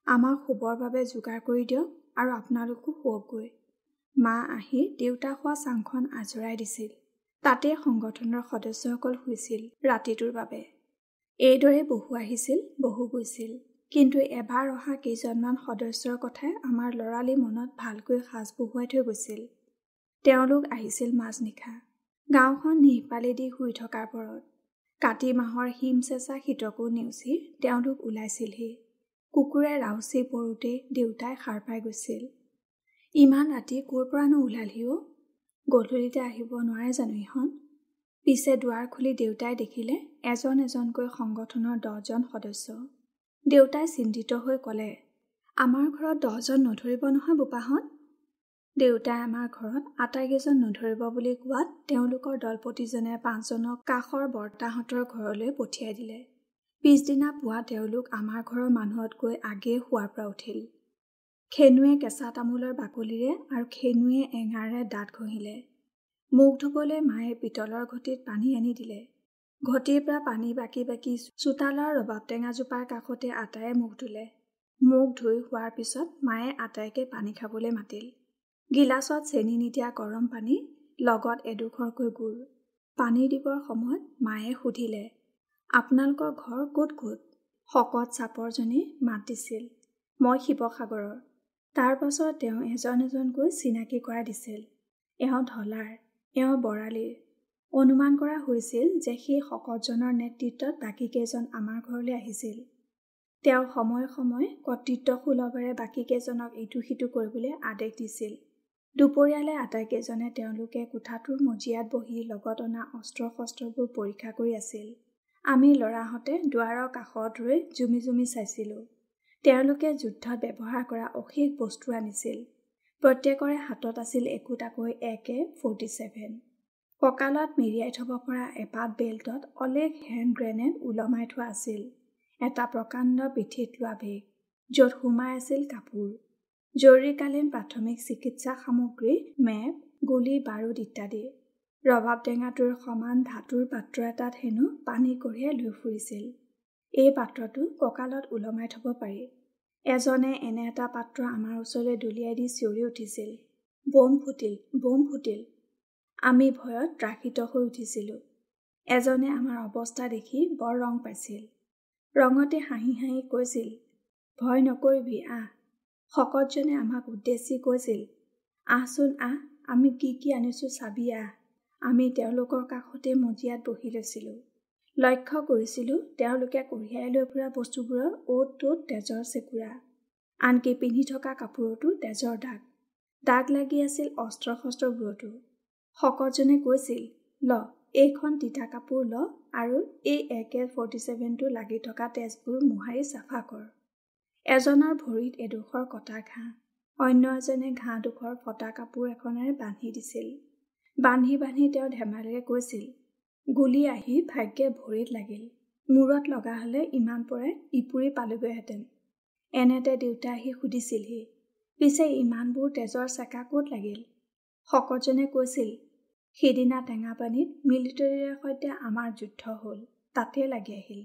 আমাক শুবৰ বাবে যোগাৰ কৰি দিয়ক আৰু আপোনালোকো শুৱকগৈ। মা আহি দেউতা শোৱা চাংখন আজৰাই দিছিল। তাতে সংগঠনৰ সদস্যসকল শুইছিল ৰাতিটোৰ বাবে। এইদৰে বহু আহিছিল, বহু গৈছিল। কিন্তু এবাৰ অহা কেইজনমান সদস্যৰ কথাই আমাৰ ল'ৰালি মনত ভালকৈ সাজ বহুৱাই থৈ গৈছিল। তেওঁলোক আহিছিল মাজনিশা, গাঁওখন নিহপালি দি শুই থকাৰ পৰত। কাতি মাহৰ হিম চেঁচা শীতকো নেওচি তেওঁলোক ওলাইছিলহি। কুকুৰে ৰাউচি পৰোঁতেই দেউতাই সাৰ পাই গৈছিল। ইমান ৰাতি ক'ৰ পৰানো ওলালহি অ'? গধূলিতে আহিব নোৱাৰে জানো ইহঁত? পিছে দুৱাৰ খুলি দেউতাই দেখিলে এজন এজনকৈ সংগঠনৰ 10জন সদস্য। দেউতাই চিন্তিত হৈ ক'লে, আমাৰ ঘৰত 10জন নধৰিব নহয় বোপাহঁত। দেউতাই আমাৰ ঘৰত আটাইকেইজন নধৰিব বুলি কোৱাত তেওঁলোকৰ দলপতিজনে 5জনক কাষৰ বৰ্তাহঁতৰ ঘৰলৈ পঠিয়াই দিলে। পিছদিনা পুৱা তেওঁলোক আমাৰ ঘৰৰ মানুহতকৈ আগেয়ে শোৱাৰ পৰা উঠিল। খেনুৱে কেঁচা তামোলৰ বাকলিৰে আৰু খেনুৱে এঙাৰে দাঁত ঘঁহিলে। মুখ ধুবলৈ মায়ে পিতলৰ ঘটিত পানী আনি দিলে। ঘটিৰ পৰা পানী বাকি বাকি চোতালৰ ৰবাব টেঙাজোপাৰ কাষতে আটায়ে মুখ ধুলে। মুখ ধুই হোৱাৰ পিছত মায়ে আটাইকে পানী খাবলৈ মাতিল। গিলাচত চেনি নিদিয়া গৰম পানী, লগত এডোখৰকৈ গুৰ। পানী দিবৰ সময়ত মায়ে সুধিলে, আপোনালোকৰ ঘৰ ক'ত ক'ত? শকত চাপৰজনী মাত দিছিল, মই শিৱসাগৰৰ। তাৰ পাছত তেওঁ এজন এজনকৈ চিনাকি কৰাই দিছিল। এওঁ ঢলাৰ, এওঁ বৰালীৰ। অনুমান কৰা হৈছিল যে সেই শকতজনৰ নেতৃত্বত বাকীকেইজন আমাৰ ঘৰলৈ আহিছিল। তেওঁ সময়ে সময়ে কৰ্তৃত্বসুলভেৰে বাকীকেইজনক ইটো সিটো কৰিবলৈ আদেশ দিছিল। দুপৰীয়ালৈ আটাইকেইজনে তেওঁলোকে কোঠাটোৰ মজিয়াত বহি লগত অনা অস্ত্ৰ শস্ত্ৰবোৰ পৰীক্ষা কৰি আছিল। আমি ল'ৰাহঁতে দুৱাৰৰ কাষত ৰৈ জুমি জুমি চাইছিলোঁ। তেওঁলোকে যুদ্ধত ব্যৱহাৰ কৰা অশেষ বস্তু আনিছিল। প্ৰত্যেকৰে হাতত আছিল একোটাকৈ AK-47। কঁকালত মেৰিয়াই থ'ব পৰা এপাত বেল্টত অলেখ হেণ্ড গ্ৰেনেড ওলমাই থোৱা আছিল। এটা প্ৰকাণ্ড পিঠিত লোৱা বেগ, য'ত সোমাই আছিল কাপোৰ, জৰুৰীকালীন প্ৰাথমিক চিকিৎসা সামগ্ৰী, মেপ, গুলী বাৰুদ ইত্যাদি। ৰবাব টেঙাটোৰ সমান ধাতুৰ পাত্ৰ এটাত হেনো পানী কঢ়িয়াই লৈ ফুৰিছিল। এই পাত্ৰটো কঁকালত ওলমাই থ'ব পাৰি। এজনে এনে এটা পাত্ৰ আমাৰ ওচৰলৈ দলিয়াই দি চিঞৰি উঠিছিল, বোম ফুটিল, বোম ফুটিল। আমি ভয়ত ত্ৰাসিত হৈ উঠিছিলোঁ। এজনে আমাৰ অৱস্থা দেখি বৰ ৰং পাইছিল। ৰঙতে হাঁহি হাঁহি কৈছিল, ভয় নকৰিবি, আহ। শকতজনে আমাক উদ্দেশ্যি কৈছিল, আহচোন আহ, আমি কি কি আনিছোঁ চাবি আহ। আমি তেওঁলোকৰ কাষতে মজিয়াত বহি লৈছিলোঁ। লক্ষ্য কৰিছিলোঁ তেওঁলোকে কঢ়িয়াই লৈ ফুৰা বস্তুবোৰৰ অ'ত ত'ত তেজৰ চেকুৰা, আনকি পিন্ধি থকা কাপোৰতো তেজৰ দাগ দাগ লাগি আছিল অস্ত্ৰ শস্ত্ৰবোৰতো। শকতজনে কৈছিল, ল, এইখন তিতা কাপোৰ ল আৰু এই AK-47টো লাগি থকা তেজবোৰ মোহাৰি চাফা কৰ। এজনৰ ভৰিত এডোখৰ কটা ঘাঁহ, অন্য এজনে ঘাঁহডোখৰ ফটা কাপোৰ এখনেৰে বান্ধি দিছিল। বান্ধি বান্ধি তেওঁ ধেমালিৰে কৈছিল, গুলী আহি ভাগ্যে ভৰিত লাগিল, মূৰত লগা হ'লে ইমান পৰে ইপুৰি পালোগৈহেঁতেন। এনেতে দেউতা আহি সুধিছিলহি, পিছে ইমানবোৰ তেজৰ চেকা ক'ত লাগিল? শকতজনে কৈছিল, সিদিনা টেঙাপানীত মিলিটেৰীৰে সৈতে আমাৰ যুদ্ধ হ'ল, তাতে লাগি আহিল।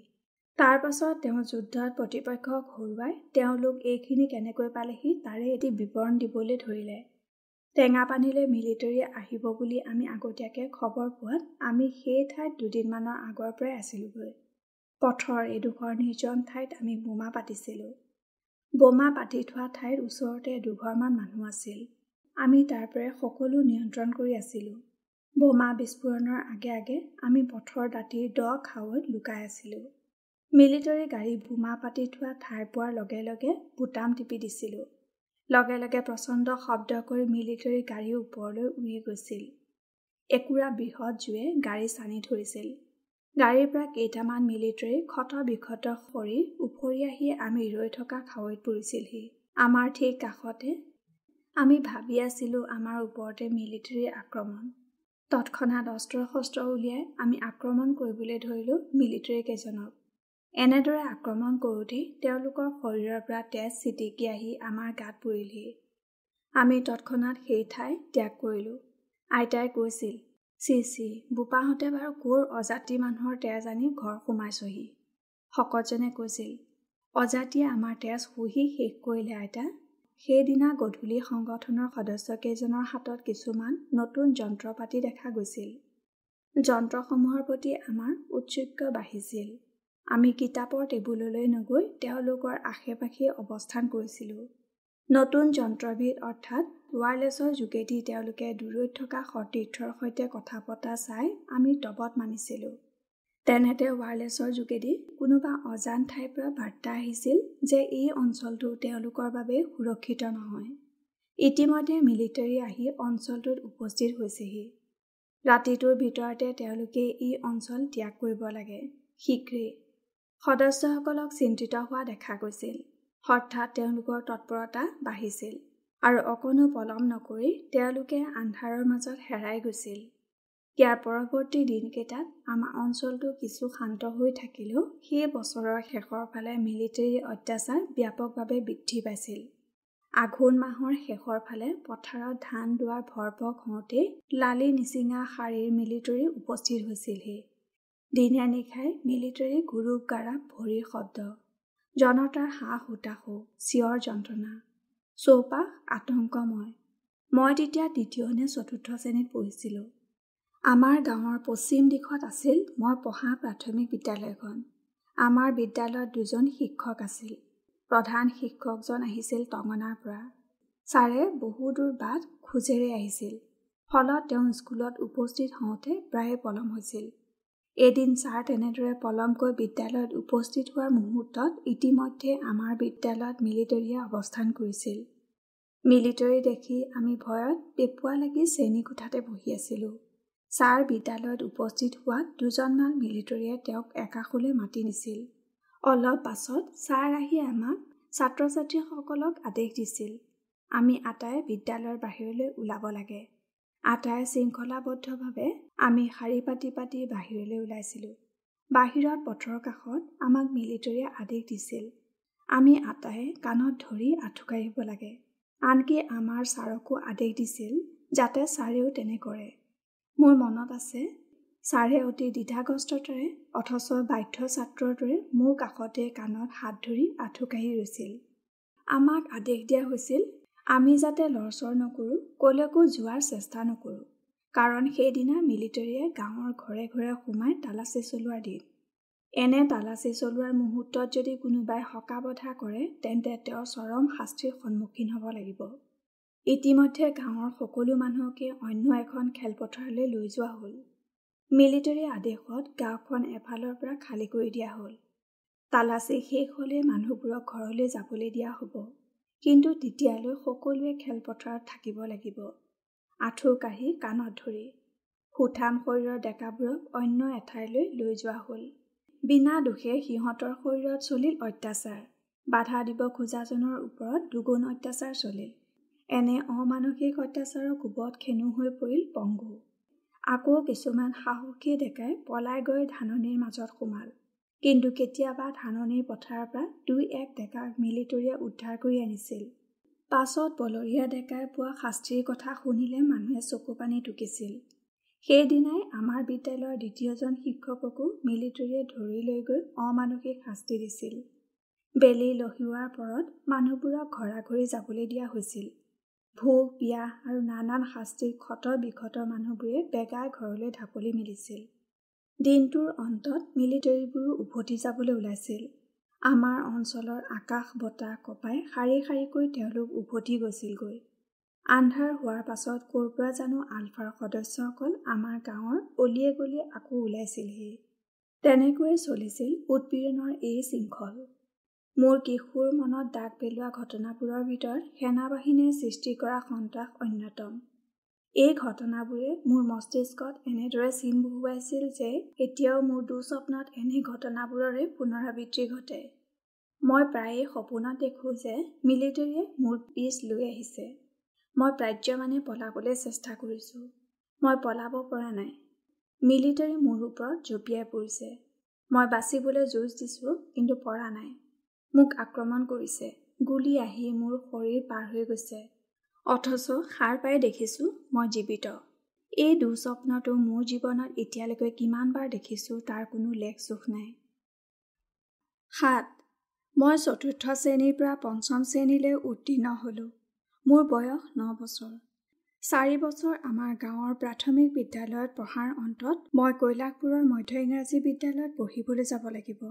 তাৰ পাছত তেওঁ যুদ্ধত প্ৰতিপক্ষক হৰুৱাই তেওঁলোক এইখিনি কেনেকৈ পালেহি তাৰে এটি বিৱৰণ দিবলৈ ধৰিলে। টেঙাপানীলৈ মিলিটেৰী আহিব বুলি আমি আগতীয়াকৈ খবৰ পোৱাত আমি সেই ঠাইত দুদিনমানৰ আগৰ পৰাই আছিলোঁগৈ। পথৰ এডোখৰ নিৰ্জন ঠাইত আমি বোমা পাতিছিলোঁ। বোমা পাতি থোৱা ঠাইৰ ওচৰতে দুঘৰমান মানুহ আছিল। আমি তাৰ পৰাই সকলো নিয়ন্ত্ৰণ কৰি আছিলোঁ। বোমা বিস্ফোৰণৰ আগে আগে আমি পথৰ দাঁতিৰ দ খাৱৈত লুকাই আছিলোঁ। মিলিটেৰী গাড়ী বোমা পাতি থোৱা ঠাই পোৱাৰ লগে লগে বুটাম টিপি দিছিলোঁ। লগে লগে প্ৰচণ্ড শব্দ কৰি মিলিটেৰী গাড়ী ওপৰলৈ উৰি গৈছিল। একুৰা বৃহৎ জুয়ে গাড়ী চানি ধৰিছিল। গাড়ীৰ পৰা কেইটামান মিলিটেৰী ক্ষত বিক্ষত শৰীৰ উফৰি আহি আমি ৰৈ থকা খাৱৈত পৰিছিলহি। আমাৰ ঠিক কাষতে। আমি ভাবি আছিলোঁ আমাৰ ওপৰতে মিলিটেৰী আক্ৰমণ। তৎক্ষণাত অস্ত্ৰ শস্ত্ৰ উলিয়াই আমি আক্ৰমণ কৰিবলৈ ধৰিলোঁ মিলিটেৰী কেইজনক। এনেদৰে আক্ৰমণ কৰোঁতেই তেওঁলোকৰ শৰীৰৰ পৰা তেজ ছিটিকি আহি আমাৰ গাত পৰিলহি। আমি তৎক্ষণাত সেই ঠাই ত্যাগ কৰিলোঁ। আইতাই কৈছিল, চি চি, বোপাহঁতে বাৰু ক'ৰ অজাতি মানুহৰ তেজ আনি ঘৰ সোমাইছহি? শকতজনে কৈছিল, অজাতিয়ে আমাৰ তেজ শুহি শেষ কৰিলে আইতা। সেইদিনা গধূলি সংগঠনৰ সদস্যকেইজনৰ হাতত কিছুমান নতুন যন্ত্ৰ পাতি দেখা গৈছিল। যন্ত্ৰসমূহৰ প্ৰতি আমাৰ ঔৎসুক্য বাঢ়িছিল। আমি কিতাপৰ টেবুললৈ নগৈ তেওঁলোকৰ আশে পাশে অৱস্থান কৰিছিলোঁ। নতুন যন্ত্ৰবিধ অৰ্থাৎ ৱায়াৰলেছৰ যোগেদি তেওঁলোকে দূৰৈত থকা সতীৰ্থৰ সৈতে কথা পতা চাই আমি তবত মানিছিলোঁ। তেনেতে ৱায়াৰলেছৰ যোগেদি কোনোবা অজান ঠাইৰ পৰা বাৰ্তা আহিছিল যে এই অঞ্চলটো তেওঁলোকৰ বাবে সুৰক্ষিত নহয়। ইতিমধ্যে মিলিটেৰী আহি অঞ্চলটোত উপস্থিত হৈছেহি। ৰাতিটোৰ ভিতৰতে তেওঁলোকে এই অঞ্চল ত্যাগ কৰিব লাগে শীঘ্ৰেই। সদস্যসকলক চিন্তিত হোৱা দেখা গৈছিল। হঠাৎ তেওঁলোকৰ তৎপৰতা বাঢ়িছিল আৰু অকণো পলম নকৰি তেওঁলোকে আন্ধাৰৰ মাজত হেৰাই গৈছিল। ইয়াৰ পৰৱৰ্তী দিনকেইটাত আমাৰ অঞ্চলটো কিছু শান্ত হৈ থাকিলেও সেই বছৰৰ শেষৰ ফালে মিলিটেৰী অত্যাচাৰ ব্যাপকভাৱে বৃদ্ধি পাইছিল। আঘোণ মাহৰ শেষৰ ফালে পথাৰত ধান দোৱাৰ ভৰপক হওঁতেই লালি নিচিঙা শাৰীৰ মিলিটেৰী উপস্থিত হৈছিলহি। দিনে নিশাই মিলিটেৰী গুৰুপ গাৰাপ ভৰিৰ শব্দ, জনতাৰ হা হুতাশো, চিঞৰ যন্ত্ৰণা, চৌপাশ আতংকময়। মই তেতিয়া দ্বিতীয় নে চতুৰ্থ শ্ৰেণীত পঢ়িছিলোঁ। আমাৰ গাঁৱৰ পশ্চিম দিশত আছিল মই পঢ়া প্ৰাথমিক বিদ্যালয়খন। আমাৰ বিদ্যালয়ত দুজন শিক্ষক আছিল। প্ৰধান শিক্ষকজন আহিছিল টঙনাৰ পৰা। ছাৰে বহুদূৰ বাট খোজেৰে আহিছিল, ফলত তেওঁ স্কুলত উপস্থিত হওঁতে প্ৰায়ে পলম হৈছিল। এদিন ছাৰ তেনেদৰে পলমকৈ বিদ্যালয়ত উপস্থিত হোৱাৰ মুহূৰ্তত ইতিমধ্যে আমাৰ বিদ্যালয়ত মিলিটেৰীয়ে অৱস্থান কৰিছিল। মিলিটেৰী দেখি আমি ভয়ত পেপুৱা লাগি শ্ৰেণীকোঠাতে বহি আছিলোঁ। ছাৰ বিদ্যালয়ত উপস্থিত হোৱাত দুজনমান মিলিটেৰীয়ে তেওঁক একাষলৈ মাতি নিছিল। অলপ পাছত ছাৰ আহি আমাক ছাত্ৰ ছাত্ৰীসকলক আদেশ দিছিল, আমি আটাই বিদ্যালয়ৰ বাহিৰলৈ ওলাব লাগে। আটাই শৃংখলাবদ্ধভাৱে আমি শাৰী পাতি পাতি বাহিৰলৈ ওলাইছিলোঁ। বাহিৰত পথৰ কাষত আমাক মিলিটেৰীয়ে আদেশ দিছিল, আমি আটায়ে কাণত ধৰি আঁঠু কাঢ়িব লাগে। আনকি আমাৰ ছাৰকো আদেশ দিছিল যাতে ছাৰেও তেনে কৰে। মোৰ মনত আছে, ছাৰে অতি দ্বিধাগ্ৰস্ততাৰে অথচ বাধ্য ছাত্ৰৰ দৰে মোৰ কাষতে কাণত হাত ধৰি আঁঠু কাঢ়ি ৰৈছিল। আমাক আদেশ দিয়া হৈছিল আমি যাতে লৰচৰ নকৰোঁ, ক'লৈকো যোৱাৰ চেষ্টা নকৰোঁ, কাৰণ সেইদিনা মিলিটেৰীয়ে গাঁৱৰ ঘৰে ঘৰে সোমাই তালাচী চলোৱাৰ দিন। এনে তালাচী চলোৱাৰ মুহূৰ্তত যদি কোনোবাই হকা-বধা কৰে তেন্তে তেওঁ চৰম শাস্তিৰ সন্মুখীন হ'ব লাগিব। ইতিমধ্যে গাঁৱৰ সকলো মানুহকে অন্য এখন খেলপথাৰলৈ লৈ যোৱা হ'ল। মিলিটেৰী আদেশত গাঁওখন এফালৰ পৰা খালী কৰি দিয়া হ'ল। তালাচী শেষ হ'লে মানুহবোৰক ঘৰলৈ যাবলৈ দিয়া হ'ব, কিন্তু তেতিয়ালৈ সকলোৱে খেলপথাৰত থাকিব লাগিব, আঁঠু কাঢ়ি কাণত ধৰি। সুঠাম শৰীৰৰ ডেকাবোৰক অন্য এঠাইলৈ লৈ যোৱা হ'ল। বিনা দোষে সিহঁতৰ শৰীৰত চলিল অত্যাচাৰ। বাধা দিব খোজাজনৰ ওপৰত দুগুণ অত্যাচাৰ চলিল। এনে অমানসিক অত্যাচাৰৰ কোবত খেনু হৈ পৰিল পংগু। আকৌ কিছুমান সাহসী ডেকাই পলাই গৈ ধাননিৰ মাজত সোমাল। কিন্তু কেতিয়াবা ধাননিৰ পথাৰৰ পৰা দুই এক ডেকাক মিলিটেৰীয়ে উদ্ধাৰ কৰি আনিছিল। পাছত বলৰীয়া ডেকাই পোৱা শাস্তিৰ কথা শুনিলে মানুহে চকুপানী টুকিছিল। সেইদিনাই আমাৰ বিদ্যালয়ৰ দ্বিতীয়জন শিক্ষককো মিলিটেৰীয়ে ধৰি লৈ গৈ অমানসিক শাস্তি দিছিল। বেলি লহিওৱাৰ পৰত মানুহবোৰক ঘৰাঘৰি যাবলৈ দিয়া হৈছিল। ভোক পিয়াহ আৰু নানান শাস্তিৰ ক্ষত বিক্ষত মানুহবোৰে বেগাই ঘৰলৈ ঢাপলি মেলিছিল। দিনটোৰ অন্তত মিলিটেৰীবোৰো উভতি যাবলৈ ওলাইছিল। আমাৰ অঞ্চলৰ আকাশ বতাহ কঁপাই শাৰী শাৰীকৈ তেওঁলোক উভতি গৈছিলগৈ। আন্ধাৰ হোৱাৰ পাছত ক'ৰ পৰা জানো আলফাৰ সদস্যসকল আমাৰ গাঁৱৰ অলিয়ে গলিয়ে আকৌ ওলাইছিলহি। তেনেকৈয়ে চলিছিল উৎপীড়নৰ এই শৃংখল। মোৰ কিশোৰ মনত দাগ পেলোৱা ঘটনাবোৰৰ ভিতৰত সেনাবাহিনীয়ে সৃষ্টি কৰা সন্ত্ৰাস অন্যতম। এই ঘটনাবোৰে মোৰ মস্তিষ্কত এনেদৰে চিন বহুৱাইছিল যে এতিয়াও মোৰ দুঃস্বপ্নত এনে ঘটনাবোৰৰে পুনৰাবৃত্তি ঘটে। মই প্ৰায়ে সপোনত দেখোঁ যে মিলিটেৰীয়ে মোৰ পিছ লৈ আহিছে। মই পাৰ্যমানে পলাবলৈ চেষ্টা কৰিছোঁ, মই পলাব পৰা নাই। মিলিটেৰী মোৰ ওপৰত জঁপিয়াই পৰিছে। মই বাচিবলৈ যুঁজ দিছোঁ, কিন্তু পৰা নাই। মোক আক্ৰমণ কৰিছে, গুলী আহি মোৰ শৰীৰ পাৰ হৈ গৈছে, অথচ সাৰ পাই দেখিছোঁ মই জীৱিত। এই দুঃস্বপ্নটো মোৰ জীৱনত এতিয়ালৈকে কিমানবাৰ দেখিছোঁ তাৰ কোনো লেখ-জোখ নাই। 7. মই চতুৰ্থ শ্ৰেণীৰ পৰা পঞ্চম শ্ৰেণীলৈ উত্তীৰ্ণ হ'লোঁ। মোৰ বয়স 9 বছৰ। 4 বছৰ আমাৰ গাঁৱৰ প্ৰাথমিক বিদ্যালয়ত পঢ়াৰ অন্তত মই কৈলাশপুৰৰ মধ্য ইংৰাজী বিদ্যালয়ত পঢ়িবলৈ যাব লাগিব।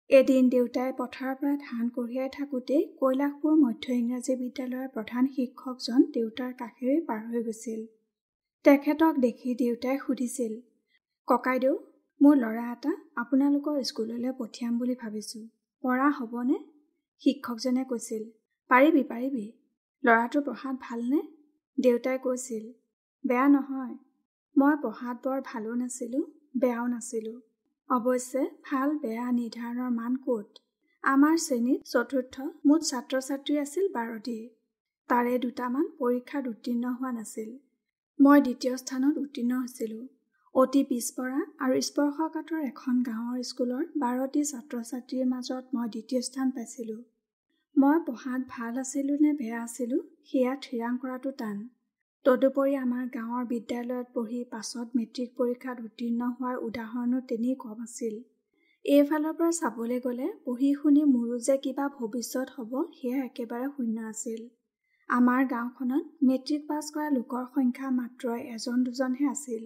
এদিন দেউতাই পথাৰৰ পৰা ধান কঢ়িয়াই থাকোঁতেই কৈলাশপুৰ মধ্য ইংৰাজী বিদ্যালয়ৰ প্ৰধান শিক্ষকজন দেউতাৰ কাষেৰে পাৰ হৈ গৈছিল। তেখেতক দেখি দেউতাই সুধিছিল, ককাইদেউ, মোৰ ল'ৰা এটা আপোনালোকৰ স্কুললৈ পঠিয়াম বুলি ভাবিছোঁ, পৰা হ'বনে? শিক্ষকজনে কৈছিল, পাৰিবি পাৰিবি। ল'ৰাটো পঢ়াত ভালনে? দেউতাই কৈছিল, বেয়া নহয়। মই পঢ়াত বৰ ভালো নাছিলোঁ, বেয়াও নাছিলোঁ। অৱশ্যে ভাল বেয়া নিৰ্ধাৰণৰ মান ক'ত? আমাৰ শ্ৰেণীত চতুৰ্থ মুঠ ছাত্ৰ ছাত্ৰী আছিল 12টি। তাৰে দুটামান পৰীক্ষাত উত্তীৰ্ণ হোৱা নাছিল। মই দ্বিতীয় স্থানত উত্তীৰ্ণ হৈছিলোঁ। অতি পিছপৰা আৰু স্পৰ্শকাতৰ এখন গাঁৱৰ স্কুলৰ 12টি ছাত্ৰ ছাত্ৰীৰ মাজত মই দ্বিতীয় স্থান পাইছিলোঁ। মই পঢ়াত ভাল আছিলোঁ নে বেয়া আছিলোঁ সেয়া থিৰাং কৰাটো টান। তদুপৰি আমাৰ গাঁৱৰ বিদ্যালয়ত পঢ়ি পাছত মেট্ৰিক পৰীক্ষাত উত্তীৰ্ণ হোৱাৰ উদাহৰণো তেনেই কম আছিল। এইফালৰ পৰা চাবলৈ গ'লে পঢ়ি শুনি মোৰো যে কিবা ভৱিষ্যত হ'ব সেয়া একেবাৰে শূন্য আছিল। আমাৰ গাঁওখনত মেট্ৰিক পাছ কৰা লোকৰ সংখ্যা মাত্ৰ এজন দুজনহে আছিল।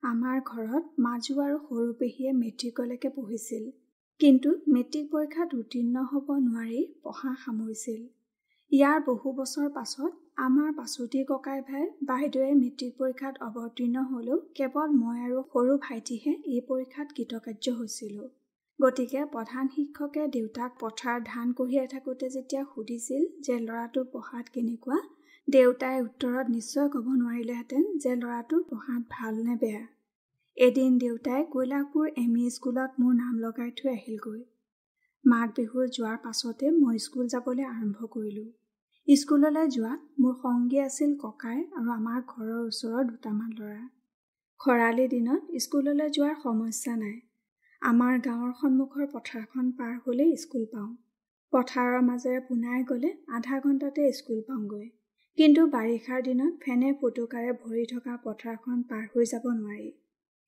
আমাৰ ঘৰত মাজু আৰু সৰু পেহীয়ে মেট্ৰিকলৈকে পঢ়িছিল, কিন্তু মেট্ৰিক পৰীক্ষাত উত্তীৰ্ণ হ'ব নোৱাৰি পঢ়া সামৰিছিল। ইয়াৰ বহু বছৰ পাছত আমাৰ পাচোটি ককাই ভাই বাইদেৱে মেট্ৰিক পৰীক্ষাত অৱতীৰ্ণ হ'লেও কেৱল মই আৰু সৰু ভাইটিহে এই পৰীক্ষাত কৃতকাৰ্য হৈছিলোঁ। গতিকে প্ৰধান শিক্ষকে দেউতাক পথাৰত ধান কঢ়িয়াই থাকোঁতে যেতিয়া সুধিছিল যে ল'ৰাটো পঢ়াত কেনেকুৱা, দেউতাই উত্তৰত নিশ্চয় ক'ব নোৱাৰিলেহেঁতেন যে ল'ৰাটো পঢ়াত ভাল নে বেয়া। এদিন দেউতাই কৈলাশপুৰ এম ই স্কুলত মোৰ নাম লগাই থৈ আহিলগৈ। মাঘ বিহুৰ যোৱাৰ পাছতে মই স্কুল যাবলৈ আৰম্ভ কৰিলোঁ। স্কুললৈ যোৱাত মোৰ সংগী আছিল ককাই আৰু আমাৰ ঘৰৰ ওচৰৰ দুটামান ল'ৰা। খৰালি দিনত স্কুললৈ যোৱাৰ সমস্যা নাই। আমাৰ গাঁৱৰ সন্মুখৰ পথাৰখন পাৰ হ'লেই স্কুল পাওঁ। পথাৰৰ মাজেৰে পোনাই গ'লে আধা ঘণ্টাতে স্কুল পাওঁগৈ। কিন্তু বাৰিষাৰ দিনত ফেনে ফুটুকাৰে ভৰি থকা পথাৰখন পাৰ হৈ যাব নোৱাৰি।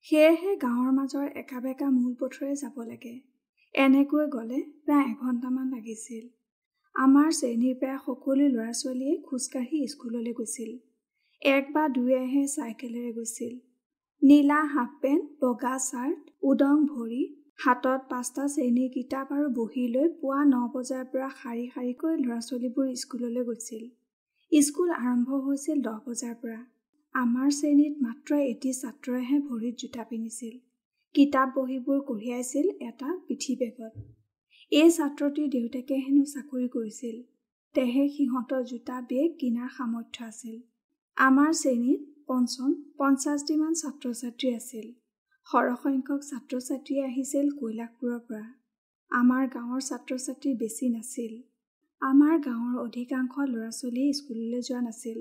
সেয়েহে গাঁৱৰ মাজৰ একা বেঁকা মূল পথেৰে যাব লাগে। এনেকৈ গ'লে প্ৰায় এঘণ্টামান লাগিছিল। আমাৰ শ্ৰেণীৰ প্ৰায় সকলো ল'ৰা ছোৱালীয়ে খোজকাঢ়ি স্কুললৈ গৈছিল। এক বা দুয়েহে চাইকেলেৰে গৈছিল। নীলা হাফ পেণ্ট, বগা চাৰ্ট, উদং ভৰি, হাতত 5টা শ্ৰেণীৰ কিতাপ আৰু বহী লৈ পুৱা 9 বজাৰ পৰা শাৰী শাৰীকৈ ল'ৰা ছোৱালীবোৰ স্কুললৈ গৈছিল। স্কুল আৰম্ভ হৈছিল 10 বজাৰ পৰা। আমাৰ শ্ৰেণীত মাত্ৰ এটি ছাত্ৰইহে ভৰিত জোতা পিন্ধিছিল। কিতাপ বহীবোৰ কঢ়িয়াইছিল এটা পিঠি বেগত। এই ছাত্ৰটিৰ দেউতাকে হেনো চাকৰি কৰিছিল, তেহে সিহঁতৰ জোতা বেগ কিনাৰ সামৰ্থ্য আছিল। আমাৰ শ্ৰেণীত 50টিমান ছাত্ৰ ছাত্ৰী আছিল। সৰহসংখ্যক ছাত্ৰ ছাত্ৰী আহিছিল কৈলাশপুৰৰ পৰা। আমাৰ গাঁৱৰ ছাত্ৰ ছাত্ৰী বেছি নাছিল। আমাৰ গাঁৱৰ অধিকাংশ ল'ৰা ছোৱালীয়ে স্কুললৈ যোৱা নাছিল।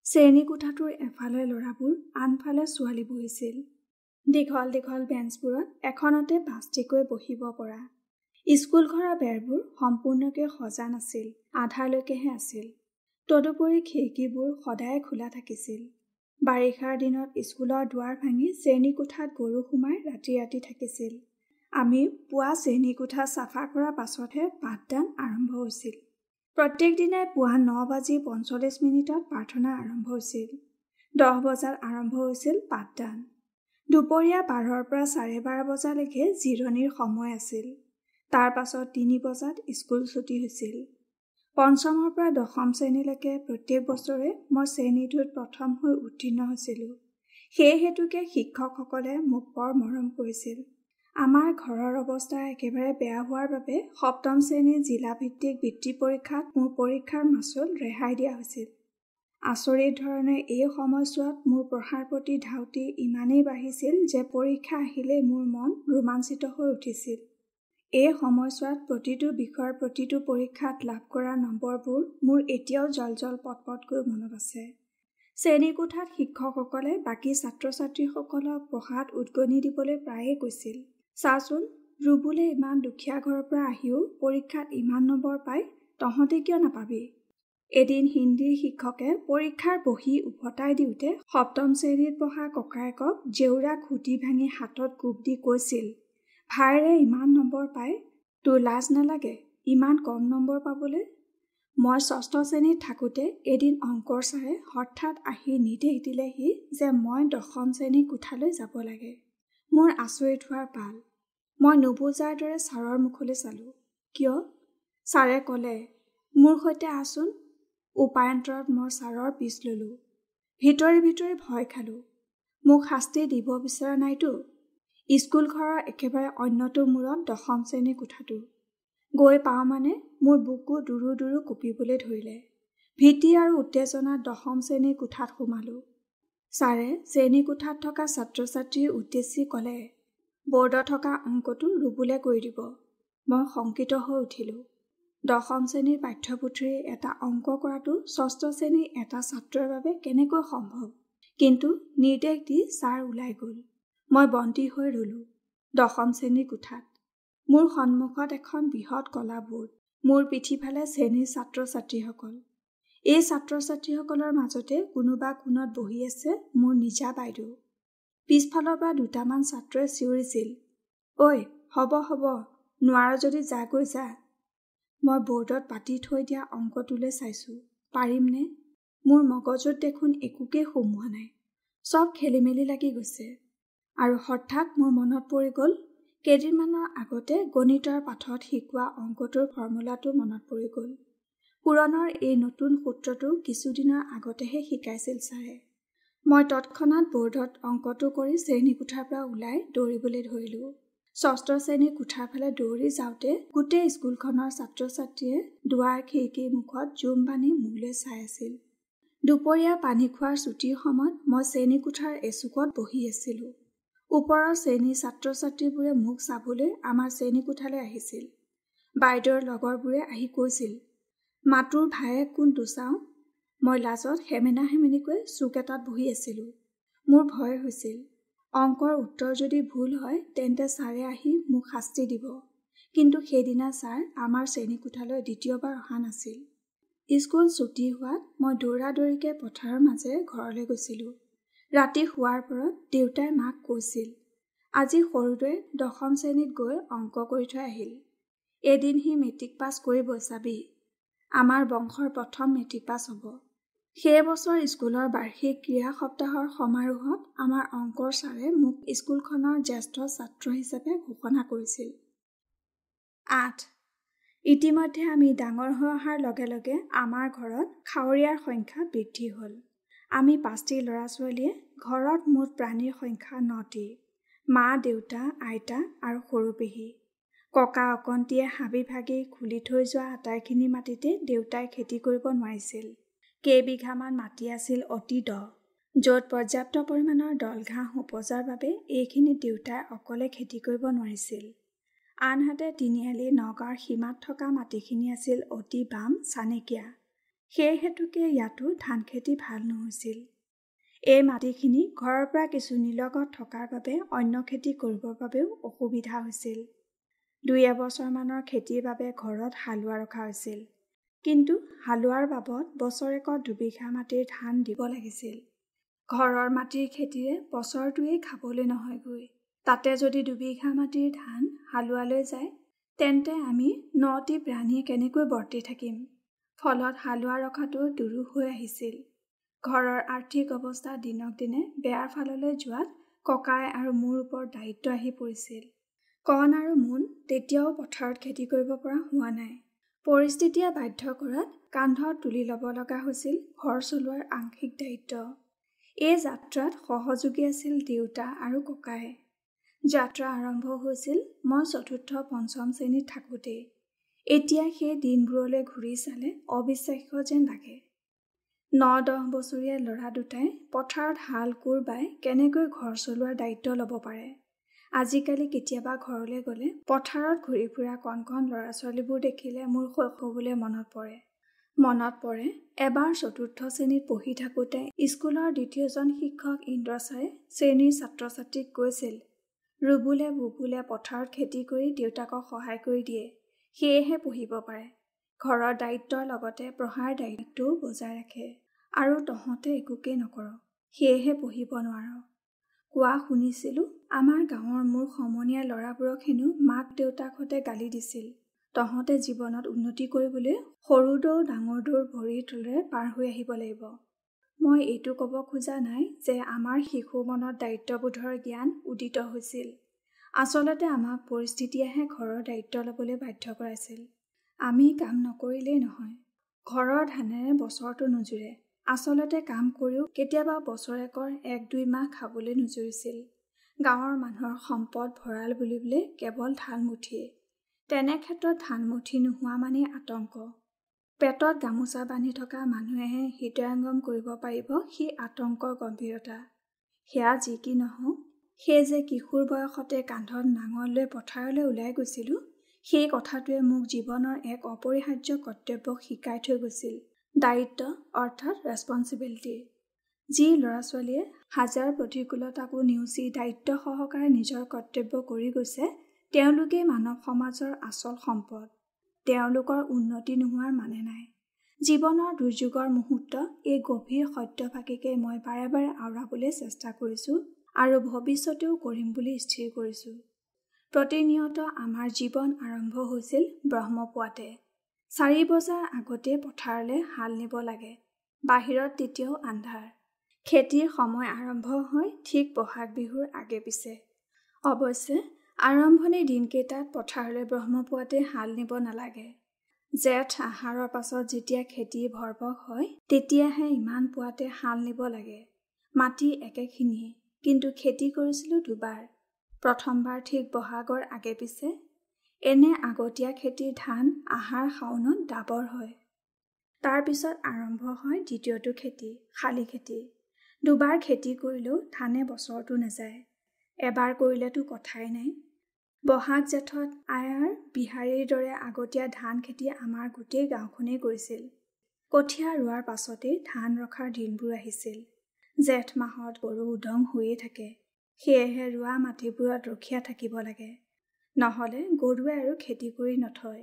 শ্ৰেণীকোঠাটোৰ এফালে ল'ৰাবোৰ, আনফালে ছোৱালী বহিছিল। দীঘল দীঘল বেঞ্চবোৰত এখনতে 5টিকৈ বহিব পৰা। স্কুল ঘৰৰ বেৰবোৰ সম্পূৰ্ণকৈ সজা নাছিল, আধালৈকেহে আছিল। তদুপৰি খিৰিকীবোৰ সদায় খোলা থাকিছিল। বাৰিষাৰ দিনত স্কুলৰ দুৱাৰ ভাঙি শ্ৰেণীকোঠাত গৰু সোমাই ৰাতি ৰাতি থাকিছিল। আমি পুৱা শ্ৰেণীকোঠা চাফা কৰাৰ পাছতহে পাঠদান আৰম্ভ হৈছিল। প্ৰত্যেক দিনাই পুৱা 9:45 প্ৰাৰ্থনা আৰম্ভ হৈছিল। 10 বজাত আৰম্ভ হৈছিল পাঠদান। দুপৰীয়া 12ৰ পৰা 12:30 বজালৈকে জিৰণিৰ সময় আছিল। তাৰ পাছত 3 বজাত স্কুল ছুটি হৈছিল। পঞ্চমৰ পৰা দশম শ্ৰেণীলৈকে প্ৰত্যেক বছৰে মই শ্ৰেণীটোত প্ৰথম হৈ উত্তীৰ্ণ হৈছিলোঁ। সেই হেতুকে শিক্ষকসকলে মোক বৰ মৰম কৰিছিল। আমাৰ ঘৰৰ অৱস্থা একেবাৰে বেয়া হোৱাৰ বাবে সপ্তম শ্ৰেণীৰ জিলাভিত্তিক বৃত্তি পৰীক্ষাত মোৰ পৰীক্ষাৰ মাচুল ৰেহাই দিয়া হৈছিল। আচৰিত ধৰণে এই সময়ছোৱাত মোৰ পঢ়াৰ প্ৰতি ধাউতি ইমানেই বাঢ়িছিল যে পৰীক্ষা আহিলেই মোৰ মন ৰোমাঞ্চিত হৈ উঠিছিল। এই সময়ছোৱাত প্ৰতিটো বিষয়ৰ প্ৰতিটো পৰীক্ষাত লাভ কৰা নম্বৰবোৰ মোৰ এতিয়াও জল জল পটপটকৈ মনত আছে। শ্ৰেণীকোঠাত শিক্ষকসকলে বাকী ছাত্ৰ ছাত্ৰীসকলক পঢ়াত উদগনি দিবলৈ প্ৰায়ে কৈছিল, চাচোন ৰুবুলে ইমান দুখীয়া ঘৰৰ পৰা আহিও পৰীক্ষাত ইমান নম্বৰ পায়, তহঁতে কিয় নাপাবি? এদিন হিন্দীৰ শিক্ষকে পৰীক্ষাৰ বহী উভতাই দিওঁতে সপ্তম শ্ৰেণীত পঢ়া ককায়েকক জেউৰা খুঁটি ভাঙি হাতত কোব দি কৈছিল, ভাইৰে ইমান নম্বৰ পায়, তোৰ লাজ নালাগে ইমান কম নম্বৰ পাবলৈ? মই ষষ্ঠ শ্ৰেণীত থাকোঁতে এদিন অংকৰ ছাৰে হঠাৎ আহি নিৰ্দেশ দিলেহি যে মই দশম শ্ৰেণীৰ কোঠালৈ যাব লাগে। মোৰ আচৰিত হোৱাৰ পাল। মই নুবুজাৰ দৰে ছাৰৰ মুখলৈ চালোঁ। কিয়? ছাৰে ক'লে, মোৰ সৈতে আহচোন। উপায়ন্তৰত মই ছাৰৰ পিছ ল'লোঁ। ভিতৰি ভিতৰি ভয় খালোঁ। মোক শাস্তি দিব বিচৰা নাইতো? স্কুল ঘৰৰ একেবাৰে অন্যটো মূৰত দশম শ্ৰেণীৰ কোঠাটো গৈ পাওঁ মানে মোৰ বুকু দুৰু দুৰু কঁপিবলৈ ধৰিলে। ভীতি আৰু উত্তেজনাত দশম শ্ৰেণীৰ কোঠাত সোমালোঁ। ছাৰে শ্ৰেণীকোঠাত থকা ছাত্ৰ ছাত্ৰীৰ উদ্দেশ্যি ক'লে, বৰ্ডত থকা অংকটো ৰুবুলে কৰি দিব। মই শংকিত হৈ উঠিলোঁ। দশম শ্ৰেণীৰ পাঠ্যপুথিৰ এটা অংক কৰাটো ষষ্ঠ শ্ৰেণীৰ এটা ছাত্ৰৰ বাবে কেনেকৈ সম্ভৱ? কিন্তু নিৰ্দেশ দি ছাৰ ওলাই গ'ল। মই বন্দী হৈ ৰ'লোঁ দশম শ্ৰেণীৰ কোঠাত। মোৰ সন্মুখত এখন বৃহৎ কলা বোৰ্ড, মোৰ পিঠিফালে শ্ৰেণীৰ ছাত্ৰ ছাত্ৰীসকল। এই ছাত্ৰ ছাত্ৰীসকলৰ মাজতে কোনোবা কোণত বহি আছে মোৰ নিজা বাইদেউ। পিছফালৰ পৰা দুটামান ছাত্ৰই চিঞৰিছিল, ঐ হ'ব হ'ব, নোৱাৰ যদি যাগৈ যা। মই বৰ্ডত পাতি থৈ দিয়া অংকটোলৈ চাইছোঁ, পাৰিমনে? মোৰ মগজুত দেখোন একোকেই সোমোৱা নাই, চব খেলি মেলি লাগি গৈছে। আৰু হঠাৎ মোৰ মনত পৰি গ'ল, কেইদিনমানৰ আগতে গণিতৰ পাঠত শিকোৱা অংকটোৰ ফৰ্মুলাটো মনত পৰি গ'ল। পূৰণৰ এই নতুন সূত্ৰটো কিছুদিনৰ আগতেহে শিকাইছিল ছাৰে। মই তৎক্ষণাত বৰ্ডত অংকটো কৰি শ্ৰেণীকোঠাৰ পৰা ওলাই দৌৰিবলৈ ধৰিলোঁ। ষষ্ঠ শ্ৰেণীৰ কোঠাৰ ফালে দৌৰি যাওঁতে গোটেই স্কুলখনৰ ছাত্ৰ ছাত্ৰীয়ে দুৱাৰ খিৰিকীৰ মুখত জুম বান্ধি মোলৈ চাই আছিল। দুপৰীয়া পানী খোৱাৰ ছুটিৰ সময়ত মই শ্ৰেণীকোঠাৰ এচুকত বহি আছিলোঁ। ওপৰৰ শ্ৰেণীৰ ছাত্ৰ ছাত্ৰীবোৰে মোক চাবলৈ আমাৰ শ্ৰেণীকোঠালৈ আহিছিল। বাইদেউৰ লগৰবোৰে আহি কৈছিল, মাতুৰ ভায়েক কোনটো চাওঁ? মই লাজত সেমেনা সেমেনিকৈ চুক এটাত বহি আছিলোঁ। মোৰ ভয় হৈছিল, অংকৰ উত্তৰ যদি ভুল হয় তেন্তে ছাৰে আহি মোক শাস্তি দিব। কিন্তু সেইদিনা ছাৰ আমাৰ শ্ৰেণীকোঠালৈ দ্বিতীয়বাৰ অহা নাছিল। স্কুল ছুটি হোৱাত মই দৌৰা দৌৰিকৈ পথাৰৰ মাজেৰে ঘৰলৈ গৈছিলোঁ। ৰাতি শোৱাৰ পৰত দেউতাই মাক কৈছিল, আজি সৰুটোৱে দশম শ্ৰেণীত গৈ অংক কৰি থৈ আহিল। এদিন সি মেট্ৰিক পাছ কৰিব চাবি, আমাৰ বংশৰ প্ৰথম মেট্ৰিক পাছ হ'ব। সেই বছৰ স্কুলৰ বাৰ্ষিক ক্ৰীড়া সপ্তাহৰ সমাৰোহত আমাৰ অংকৰ ছাৰে মোক স্কুলখনৰ জ্যেষ্ঠ ছাত্ৰ হিচাপে ঘোষণা কৰিছিল। 8। ইতিমধ্যে আমি ডাঙৰ হৈ অহাৰ লগে লগে আমাৰ ঘৰত খাৱৰীয়াৰ সংখ্যা বৃদ্ধি হ'ল। আমি 5টি ল'ৰা ছোৱালীয়ে ঘৰত মুঠ প্ৰাণীৰ সংখ্যা 9টি। মা, দেউতা, আইতা আৰু সৰু পেহী। ককা অকন্তিয়ে হাবি ভাগি খুলি থৈ যোৱা আটাইখিনি মাটিতে দেউতাই খেতি কৰিব নোৱাৰিছিল। কেইবিঘামান মাটি আছিল অতি দ, য'ত পৰ্যাপ্ত পৰিমাণৰ দল ঘাঁহ উপজাৰ বাবে এইখিনি দেউতাই অকলে খেতি কৰিব নোৱাৰিছিল। আনহাতে তিনিআলি নগাঁৱৰ সীমাত থকা মাটিখিনি আছিল অতি বাম চানেকীয়া, সেই হেতুকে ইয়াতো ধান খেতি ভাল নহৈছিল। এই মাটিখিনি ঘৰৰ পৰা কিছু নিলগত থকাৰ বাবে অন্য খেতি কৰিবৰ বাবেও অসুবিধা হৈছিল। 2 এবছৰমানৰ খেতিৰ বাবে ঘৰত হালোৱা ৰখা হৈছিল, কিন্তু হালোৱাৰ বাবদ বছৰেকত 2 বিঘা মাটিৰ ধান দিব লাগিছিল। ঘৰৰ মাটিৰ খেতিৰে বছৰটোৱেই খাবলৈ নহয়গৈ। তাতে যদি 2 বিঘা মাটিৰ ধান হালোৱালৈ যায়, তেন্তে আমি 9টি প্ৰাণীয়ে কেনেকৈ বৰ্তি থাকিম? ফলত হালোৱা ৰখাটো দুৰূহ হৈ আহিছিল। ঘৰৰ আৰ্থিক অৱস্থা দিনক দিনে বেয়াৰ ফাললৈ যোৱাত ককাই আৰু মোৰ ওপৰত দায়িত্ব আহি পৰিছিল। কণ আৰু মোন তেতিয়াও পথাৰত খেতি কৰিব পৰা হোৱা নাই। পৰিস্থিতিয়ে বাধ্য কৰাত কান্ধত তুলি ল'ব লগা হৈছিল ঘৰ চলোৱাৰ আংশিক দায়িত্ব। এই যাত্ৰাত সহযোগী আছিল দেউতা আৰু ককাই। যাত্ৰা আৰম্ভ হৈছিল মই 4ৰ্থ 5ম শ্ৰেণীত থাকোঁতেই। এতিয়া সেই দিনবোৰলৈ ঘূৰি চালে অবিশ্বাস্য যেন লাগে। 9-10 বছৰীয়া ল'ৰা দুটাই পথাৰত হাল কোৰ বাই কেনেকৈ ঘৰ চলোৱাৰ দায়িত্ব ল'ব পাৰে? আজিকালি কেতিয়াবা ঘৰলৈ গ'লে পথাৰত ঘূৰি ফুৰা কণ কণ ল'ৰা ছোৱালীবোৰ দেখিলে মোৰ শৈশৱলৈ মনত পৰে। মনত পৰে এবাৰ 4ৰ্থ শ্ৰেণীত পঢ়ি থাকোঁতে স্কুলৰ দ্বিতীয়জন শিক্ষক ইন্দ্ৰ ছাৰে শ্ৰেণীৰ ছাত্ৰ ছাত্ৰীক কৈছিল, ৰুবুলে বুবুলে পথাৰত খেতি কৰি দেউতাকক সহায় কৰি দিয়ে, সেয়েহে পঢ়িব পাৰে। ঘৰৰ দায়িত্বৰ লগতে পঢ়াৰ দায়িত্বও বজাই ৰাখে, আৰু তহঁতে একোকেই নকৰ, সেয়েহে পঢ়িব নোৱাৰ। কোৱা শুনিছিলোঁ আমাৰ গাঁৱৰ মোৰ সমনীয়া ল'ৰাবোৰক হেনো মাক দেউতাকহঁতে গালি দিছিল, তহঁতে জীৱনত উন্নতি কৰিবলৈ সৰু দৌ ডাঙৰ দৌৰ ভৰিৰ তলেৰে পাৰ হৈ আহিব লাগিব। মই এইটো ক'ব খোজা নাই যে আমাৰ শিশু মনত দায়িত্ববোধৰ জ্ঞান উদিত হৈছিল। আচলতে আমাক পৰিস্থিতিয়েহে ঘৰৰ দায়িত্ব ল'বলৈ বাধ্য কৰাইছিল। আমি কাম নকৰিলেই নহয়, ঘৰৰ ধানেৰে বছৰটো নোজোৰে। আচলতে কাম কৰিও কেতিয়াবা বছৰেকৰ 1-2 মাহ খাবলৈ নোজুৰিছিল। গাঁৱৰ মানুহৰ সম্পদ ভঁৰাল বুলিবলৈ কেৱল ধানমুঠিয়ে। তেনে ক্ষেত্ৰত ধানমুঠি নোহোৱা মানেই আতংক। পেটত গামোচা বান্ধি থকা মানুহেহে হৃদয়ংগম কৰিব পাৰিব সেই আতংকৰ গম্ভীৰতা। সেয়া যি কি নহওক, সেই যে কিশোৰ বয়সতে কান্ধত নাঙল লৈ পথাৰলৈ ওলাই গৈছিলোঁ, সেই কথাটোৱে মোক জীৱনৰ এক অপৰিহাৰ্য কৰ্তব্য শিকাই থৈ গৈছিল, দায়িত্ব অৰ্থাৎ ৰেছপনচিবিলিটি। যি ল'ৰা ছোৱালীয়ে হাজাৰ প্ৰতিকূলতাকো নেওচি দায়িত্ব সহকাৰে নিজৰ কৰ্তব্য কৰি গৈছে, তেওঁলোকেই মানৱ সমাজৰ আচল সম্পদ। তেওঁলোকৰ উন্নতি নোহোৱাৰ মানে নাই। জীৱনৰ দুৰ্যোগৰ মুহূৰ্ত এই গভীৰ সত্যফাঁকিকে মই বাৰে বাৰে আওৰাবলৈ চেষ্টা কৰিছোঁ আৰু ভৱিষ্যতেও কৰিম বুলি স্থিৰ কৰিছোঁ। প্ৰতিনিয়ত আমাৰ জীৱন আৰম্ভ হৈছিল ব্ৰহ্মপুৱাতে। 4 বজাৰ আগতে পথাৰলৈ হাল নিব লাগে। বাহিৰত তেতিয়াও আন্ধাৰ। খেতিৰ সময় আৰম্ভ হয় ঠিক বহাগ বিহুৰ আগে পিছে। অৱশ্যে আৰম্ভণিৰ দিনকেইটাত পথাৰলৈ ব্ৰহ্মপুৱাতে হাল নিব নালাগে। জেঠ আহাৰৰ পাছত যেতিয়া খেতি ভৰপক হয়, তেতিয়াহে ইমান পুৱাতে হাল নিব লাগে। মাটি একেখিনিয়ে, কিন্তু খেতি কৰিছিলোঁ দুবাৰ। প্ৰথমবাৰ ঠিক বহাগৰ আগে পিছে। এনে আগতীয়া খেতিৰ ধান আহাৰ শাওনত ডাবৰ হয়। তাৰপিছত আৰম্ভ হয় দ্বিতীয়টো খেতি, শালি খেতি। দুবাৰ খেতি কৰিলেও ধানে বছৰটো নাযায়, এবাৰ কৰিলেতো কথাই নাই। বহাগ জেঠত আয়াৰ বিহাৰীৰ দৰে আগতীয়া ধান খেতি আমাৰ গোটেই গাঁওখনেই কৰিছিল। কঠীয়া ৰোৱাৰ পাছতেই ধান ৰখাৰ দিনবোৰ আহিছিল। জেঠ মাহত গৰু উদং হৈয়ে থাকে, সেয়েহে ৰোৱা মাটিবোৰত ৰখীয়া থাকিব লাগে, নহ'লে গৰুৱে আৰু খেতি কৰি নথয়।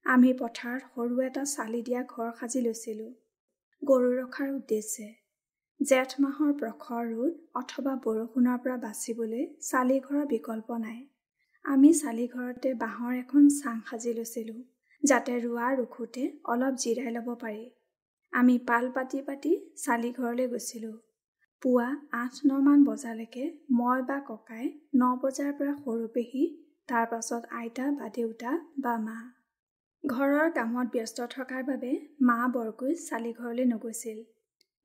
আমি পথাৰত সৰু এটা চালি দিয়া ঘৰ সাজি লৈছিলোঁ গৰু ৰখাৰ উদ্দেশ্যে। জেঠ মাহৰ প্ৰখৰ ৰ'দ অথবা বৰষুণৰ পৰা বাচিবলৈ চালি ঘৰৰ বিকল্প নাই। আমি চালিঘৰতে বাঁহৰ এখন চাং সাজি লৈছিলোঁ, যাতে ৰোৱা ৰখোঁতে অলপ জিৰাই ল'ব পাৰি। আমি পাল পাতি পাতি চালিঘৰলৈ গৈছিলোঁ। পুৱা 8-9মান বজালৈকে মই বা ককাই, 9 বজাৰ পৰা সৰু পেহী, তাৰ পাছত আইতা বা দেউতা বা মা। ঘৰৰ কামত ব্যস্ত থকাৰ বাবে মা বৰকৈ চালিঘৰলৈ নগৈছিল।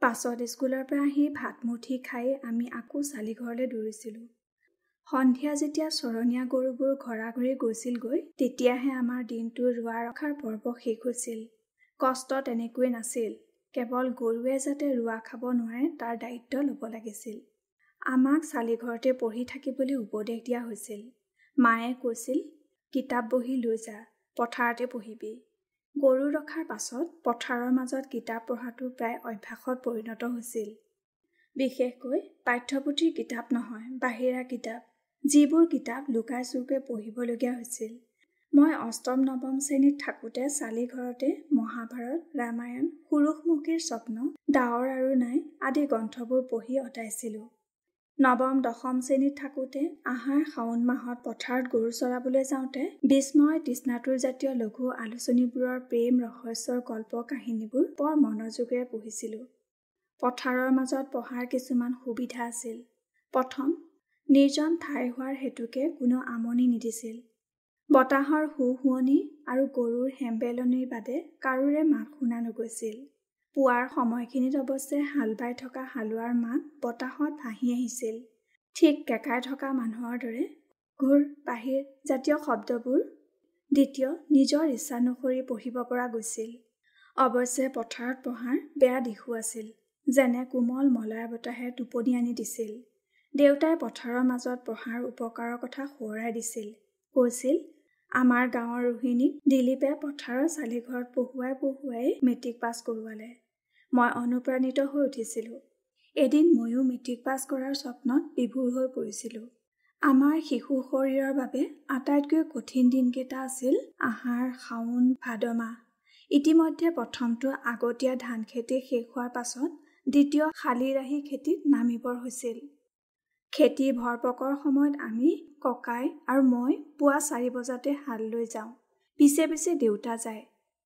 পাছত স্কুলৰ পৰা আহি ভাতমুঠি খাই আমি আকৌ চালিঘৰলৈ দৌৰিছিলোঁ। সন্ধিয়া যেতিয়া চৰণীয়া গৰুবোৰ ঘৰাঘৰি গৈছিলগৈ, তেতিয়াহে আমাৰ দিনটো ৰোৱা ৰখাৰ পৰ্ব শেষ হৈছিল। কষ্ট তেনেকৈয়ে নাছিল, কেৱল গৰুৱে যাতে ৰোৱা খাব নোৱাৰে তাৰ দায়িত্ব ল'ব লাগিছিল। আমাক চালিঘৰতে পঢ়ি থাকিবলৈ উপদেশ দিয়া হৈছিল। মায়ে কৈছিল, কিতাপ বহি লৈ যা, পথাৰতে পঢ়িবি। গৰু ৰখাৰ পাছত পথাৰৰ মাজত কিতাপ পঢ়াটো প্ৰায় অভ্যাসত পৰিণত হৈছিল। বিশেষকৈ পাঠ্যপুথিৰ কিতাপ নহয়, বাহিৰা কিতাপ, যিবোৰ কিতাপ লুকাই চুৰকৈ পঢ়িবলগীয়া হৈছিল। মই অষ্টম নৱম শ্ৰেণীত থাকোঁতে চালিঘৰতে মহাভাৰত, ৰামায়ণ, সুৰুষমুখীৰ স্বপ্ন, ডাৱৰ আৰু নাই আদি গ্ৰন্থবোৰ পঢ়ি অঁতাইছিলোঁ। নৱম দশম শ্ৰেণীত থাকোঁতে আহাৰ শাওণ মাহত পথাৰত গৰু চৰাবলৈ যাওঁতে বিস্ময় তৃষ্ণাতুৰ জাতীয় লঘু আলোচনীবোৰৰ প্ৰেম ৰহস্যৰ গল্প কাহিনীবোৰ বৰ মনোযোগেৰে পঢ়িছিলোঁ। পথাৰৰ মাজত পঢ়াৰ কিছুমান সুবিধা আছিল। প্ৰথম, নিৰ্জন ঠাই হোৱাৰ হেতুকে কোনো আমনি নিদিছিল। বতাহৰ হু-হুৱনি আৰু গৰুৰ হেম্বেলনিৰ বাদে কাৰোৰে মাত শুনা নগৈছিল। পুৱাৰ সময়খিনিত অৱশ্যে হাল বাই থকা হালোৱাৰ মাত বতাহত ভাহি আহিছিল, ঠিক কেঁকাই থকা মানুহৰ দৰে ঘোৰ বাহিৰ জাতীয় শব্দবোৰ। দ্বিতীয়, নিজৰ ইচ্ছানুসৰি পঢ়িব পৰা গৈছিল। অৱশ্যে পথাৰত পঢ়াৰ বেয়া দিশো আছিল, যেনে কোমল মলয়া বতাহে টোপনি আনি দিছিল। দেউতাই পথাৰৰ মাজত পঢ়াৰ উপকাৰৰ কথা সোঁৱৰাই দিছিল। কৈছিল, আমাৰ গাঁৱৰ ৰোহিণীক দিলীপে পথাৰৰ চালিঘৰত পঢ়ুৱাই পঢ়ুৱাই মেট্ৰিক পাছ কৰোৱালে। মই অনুপ্ৰাণিত হৈ উঠিছিলোঁ। এদিন ময়ো মেট্ৰিক পাছ কৰাৰ স্বপ্নত বিভোৰ হৈ পৰিছিলোঁ। আমাৰ শিশু শৰীৰৰ বাবে আটাইতকৈ কঠিন দিনকেইটা আছিল আহাৰ, শাওণ, ভাদ মাহ। ইতিমধ্যে প্ৰথমটো আগতীয়া ধান খেতি শেষ হোৱাৰ পাছত দ্বিতীয় শালি ৰাহি খেতিত নামিবৰ হৈছিল। খেতি ভৰপকৰ সময়ত আমি, ককাই আৰু মই পুৱা 4 বজাতে হাল লৈ যাওঁ। পিছে পিছে দেউতা যায়।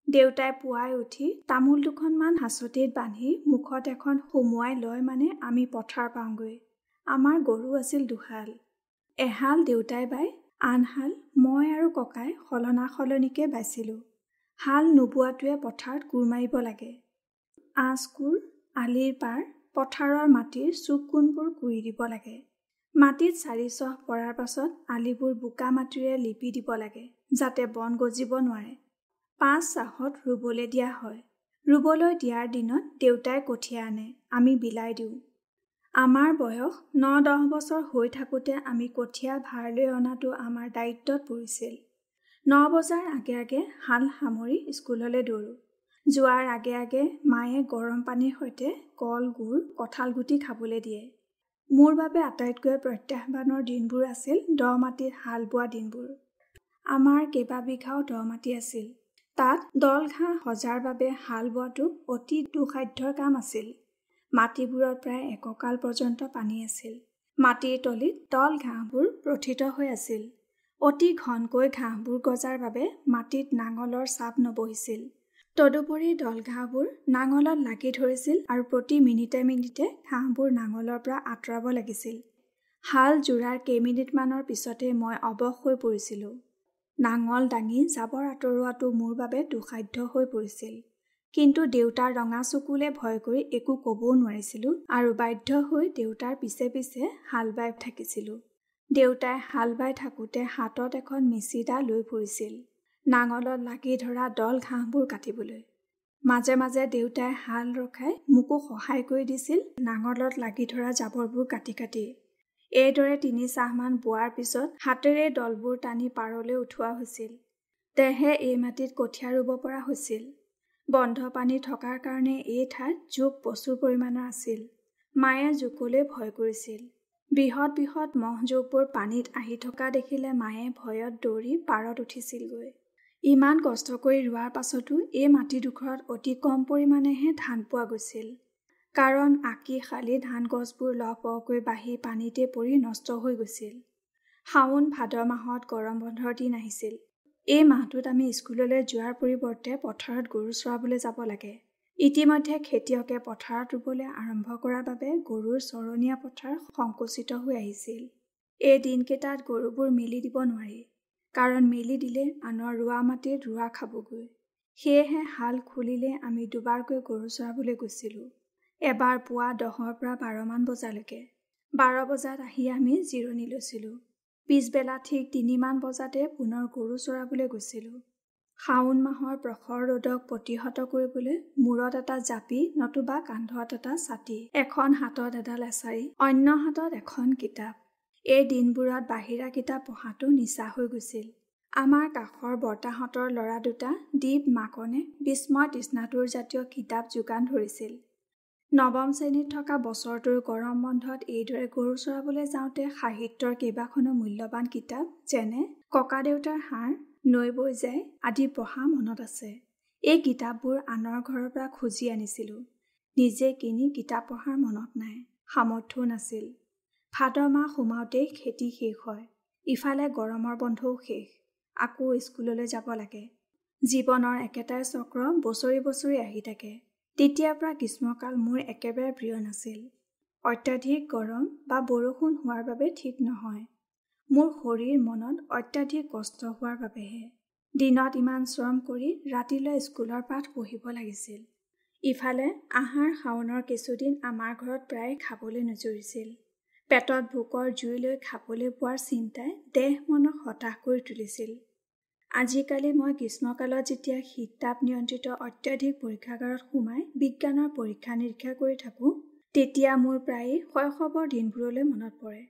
দেউতাই পুৱাই উঠি তামোল দুখনমান হাঁচতিত বান্ধি মুখত এখন সুমুৱাই লয়, মানে আমি পথাৰ পাওঁগৈ। আমাৰ গৰু আছিল দুহাল। এহাল দেউতাই বাই, আনহাল মই আৰু ককাই সলনা সলনিকৈ বাইছিলোঁ। হাল নোবোৱাটোৱে পথাৰত কোৰ মাৰিব লাগে। আঁচকোৰ, আলিৰ পাৰ, পথাৰৰ মাটিৰ চুক কোণবোৰ কুৰি দিব লাগে। মাটিত 4 চহ পৰাৰ পাছত আলিবোৰ বোকা মাটিৰে লিপি দিব লাগে, যাতে বন গজিব নোৱাৰে। 5 চাহত ৰুবলৈ দিয়া হয়। ৰুবলৈ দিয়াৰ দিনত দেউতাই কঠীয়া আনে, আমি বিলাই দিওঁ। আমাৰ বয়স 9-10 বছৰ হৈ থাকোঁতে আমি কঠীয়া ভাৰ লৈ অনাটো আমাৰ দায়িত্বত পৰিছিল। 9 বজাৰ আগে আগে হাল সামৰি স্কুললৈ দৌৰোঁ। যোৱাৰ আগে আগে মায়ে গৰম পানীৰ সৈতে কল, গুৰ, কঁঠালগুটি খাবলৈ দিয়ে। মোৰ বাবে আটাইতকৈ প্ৰত্যাহ্বানৰ দিনবোৰ আছিল দ মাটিত হাল বোৱা দিনবোৰ। আমাৰ কেইবাবিঘাও দ মাটি আছিল। তাত দল ঘাঁহ সজাৰ বাবে হাল বোৱাটো অতি দুঃসাধ্যৰ কাম আছিল। মাটিবোৰত প্ৰায় একঁকাল পৰ্যন্ত পানী আছিল। মাটিৰ তলিত দল ঘাঁহবোৰ প্ৰথিত হৈ আছিল। অতি ঘনকৈ ঘাঁহবোৰ গজাৰ বাবে মাটিত নাঙলৰ চাপ নবহিছিল। তদুপৰি দল ঘাঁহবোৰ নাঙলত লাগি ধৰিছিল আৰু প্ৰতি মিনিটে মিনিটে ঘাঁহবোৰ নাঙলৰ পৰা আঁতৰাব লাগিছিল। হাল জোৰাৰ কেইমিনিটমানৰ পিছতে মই অৱশ হৈ পৰিছিলোঁ। নাঙল দাঙি জাবৰ আঁতৰোৱাটো মোৰ বাবে দুঃসাধ্য হৈ পৰিছিল। কিন্তু দেউতাৰ ৰঙা চকুলে ভয় কৰি একো ক'বও নোৱাৰিছিলোঁ আৰু বাধ্য হৈ দেউতাৰ পিছে পিছে হাল বাই থাকিছিলোঁ। দেউতাই হাল বাই থাকোঁতে হাতত এখন মেচি দা লৈ ফুৰিছিল, নাঙলত লাগি ধৰা দল ঘাঁহবোৰ কাটিবলৈ। মাজে মাজে দেউতাই হাল ৰখাই মোকো সহায় কৰি দিছিল নাঙলত লাগি ধৰা জাবৰবোৰ কাটি কাটি। এইদৰে 3 চাহমান বোৱাৰ পিছত হাতেৰে দলবোৰ টানি পাৰলৈ উঠোৱা হৈছিল। তেহে এই মাটিত কঠীয়া ৰুব পৰা হৈছিল। বন্ধ পানী থকাৰ কাৰণে এই ঠাইত জোক প্ৰচুৰ পৰিমাণৰ আছিল। মায়ে জোকলৈ ভয় কৰিছিল। বৃহৎ বৃহৎ মহ জোকবোৰ পানীত আহি থকা দেখিলে মায়ে ভয়ত দৌৰি পাৰত উঠিছিলগৈ। ইমান কষ্ট কৰি ৰোৱাৰ পাছতো এই মাটিডোখৰত অতি কম পৰিমাণেহে ধান পোৱা গৈছিল, কাৰণ আঁকি শালি ধান গছবোৰ লহপহকৈ বাঢ়ি পানীতে পৰি নষ্ট হৈ গৈছিল। শাওণ ভাদ মাহত গৰম বন্ধৰ দিন আহিছিল। এই মাহটোত আমি স্কুললৈ যোৱাৰ পৰিৱৰ্তে পথাৰত গৰু চৰাবলৈ যাব লাগে। ইতিমধ্যে খেতিয়কে পথাৰত ৰুবলৈ আৰম্ভ কৰাৰ বাবে গৰুৰ চৰণীয়া পথাৰ সংকুচিত হৈ আহিছিল। এই দিনকেইটাত গৰুবোৰ মেলি দিব নোৱাৰি, কাৰণ মেলি দিলে আনৰ ৰোৱা মাটিত ৰোৱা খাবগৈ। সেয়েহে হাল খুলিলে আমি দুবাৰকৈ গৰু চৰাবলৈ গৈছিলোঁ। এবাৰ পুৱা 10ৰ পৰা 12মান বজালৈকে। 12 বজাত আহি আমি জিৰণি লৈছিলোঁ। পিছবেলা ঠিক 3মান বজাতে পুনৰ গৰু চৰাবলৈ গৈছিলোঁ। শাওণ মাহৰ প্ৰখৰ ৰ'দক প্ৰতিহত কৰিবলৈ মূৰত এটা জাপি নতুবা কান্ধত এটা ছাতি, এখন হাতত এডাল এচাৰি, অন্য হাতত এখন কিতাপ। এই দিনবোৰত বাহিৰা কিতাপ পঢ়াটো নিচা হৈ গৈছিল। আমাৰ কাষৰ বৰ্তাহঁতৰ ল'ৰা দুটা দীপ মাকনে বিস্ময় তৃষ্ণাতুৰ জাতীয় কিতাপ যোগান ধৰিছিল। নৱম শ্ৰেণীত থকা বছৰটোৰ গৰম বন্ধত এইদৰে গৰু চৰাবলৈ যাওঁতে সাহিত্যৰ কেইবাখনো মূল্যৱান কিতাপ, যেনে ককাদেউতাৰ হাড়, নৈ বৈ যায় আদি পঢ়া মনত আছে। এই কিতাপবোৰ আনৰ ঘৰৰ পৰা খুজি আনিছিলোঁ। নিজে কিনি কিতাপ পঢ়াৰ মনত নাই, সামৰ্থ্যও নাছিল। ভাদ মাহ সোমাওঁতেই খেতি শেষ হয়। ইফালে গৰমৰ বন্ধও শেষ, আকৌ স্কুললৈ যাব লাগে। জীৱনৰ একেটাই চক্ৰ বছৰি বছৰি আহি থাকে। তেতিয়াৰ পৰা গ্ৰীষ্মকাল মোৰ একেবাৰে প্ৰিয় নাছিল। অত্যাধিক গৰম বা বৰষুণ হোৱাৰ বাবে ঠিক নহয়, মোৰ শৰীৰ মনত অত্যাধিক কষ্ট হোৱাৰ বাবেহে। দিনত ইমান শ্ৰম কৰি ৰাতিলৈ স্কুলৰ পাঠ পঢ়িব লাগিছিল। ইফালে আহাৰ শাওণৰ কিছুদিন আমাৰ ঘৰত প্ৰায়ে খাবলৈ নুজুৰিছিল। পেটত ভোকৰ জুই লৈ খাবলৈ পোৱাৰ চিন্তাই দেহ মনক হতাশ কৰি তুলিছিল। আজিকালি মই গ্ৰীষ্মকালত যেতিয়া শীত তাপ নিয়ন্ত্ৰিত অত্যাধিক পৰীক্ষাগাৰত সোমাই বিজ্ঞানৰ পৰীক্ষা নিৰীক্ষা কৰি থাকোঁ, তেতিয়া মোৰ প্ৰায়ে শৈশৱৰ দিনবোৰলৈ মনত পৰে।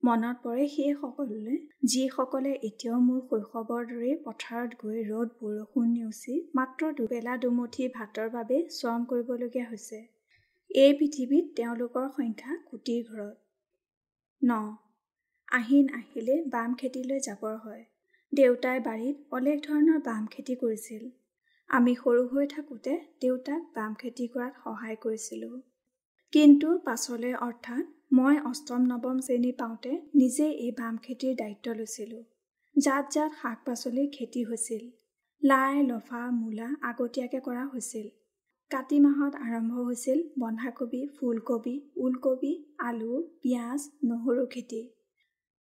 মনত পৰে সেই সকললৈ যিসকলে এতিয়াও মোৰ শৈশৱৰ দৰেই পথাৰত গৈ ৰ'দ বৰষুণ নেওচি মাত্ৰ দুবেলা দুমুঠি ভাতৰ বাবে শ্ৰম কৰিবলগীয়া হৈছে। এই পৃথিৱীত তেওঁলোকৰ সংখ্যা কোটিৰ ঘৰত। 9 আহিন আহিলে বাম খেতিলৈ যাবৰ হয়। দেউতাই বাৰীত অলেখ ধৰণৰ বাম খেতি কৰিছিল। আমি সৰু হৈ থাকোঁতে দেউতাক বাম খেতি কৰাত সহায় কৰিছিলোঁ। কিন্তু পাছলৈ, অৰ্থাৎ মই অষ্টম নৱম শ্ৰেণী পাওঁতে নিজেই এই বাম খেতিৰ দায়িত্ব লৈছিলোঁ। জাত জাত শাক পাচলিৰ খেতি হৈছিল। লাই, লফা, মূলা আগতীয়াকৈ কৰা হৈছিল। কাতি মাহত আৰম্ভ হৈছিল বন্ধাকবি, ফুলকবি, ওলকবি, আলু, পিঁয়াজ, নহৰু খেতি।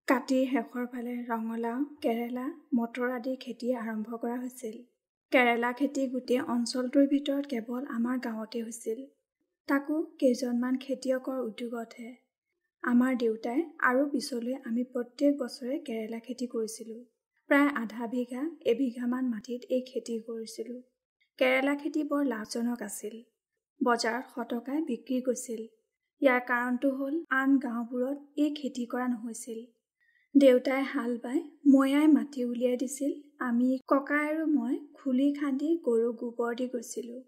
কাতিৰ শেষৰ ফালে ৰঙালাও, কেৰেলা, মটৰ আদিৰ খেতি আৰম্ভ কৰা হৈছিল। কেৰেলা খেতি গোটেই অঞ্চলটোৰ ভিতৰত কেৱল আমাৰ গাঁৱতে হৈছিল, তাকো কেইজনমান খেতিয়কৰ উদ্যোগতহে। আমাৰ দেউতাই আৰু পিছলৈ আমি প্ৰত্যেক বছৰে কেৰেলা খেতি কৰিছিলোঁ। প্ৰায় আধা বিঘা এবিঘামান মাটিত এই খেতি কৰিছিলোঁ। কেৰেলা খেতি বৰ লাভজনক আছিল। বজাৰত শতকাই বিক্ৰী গৈছিল। ইয়াৰ কাৰণটো হ'ল আন গাঁওবোৰত এই খেতি কৰা নহৈছিল। দেউতাই হাল বাই মৈয়াই মাটি উলিয়াই দিছিল। আমি ককাই আৰু মই খুলি খান্দি গৰু গোবৰ দি গৈছিলোঁ।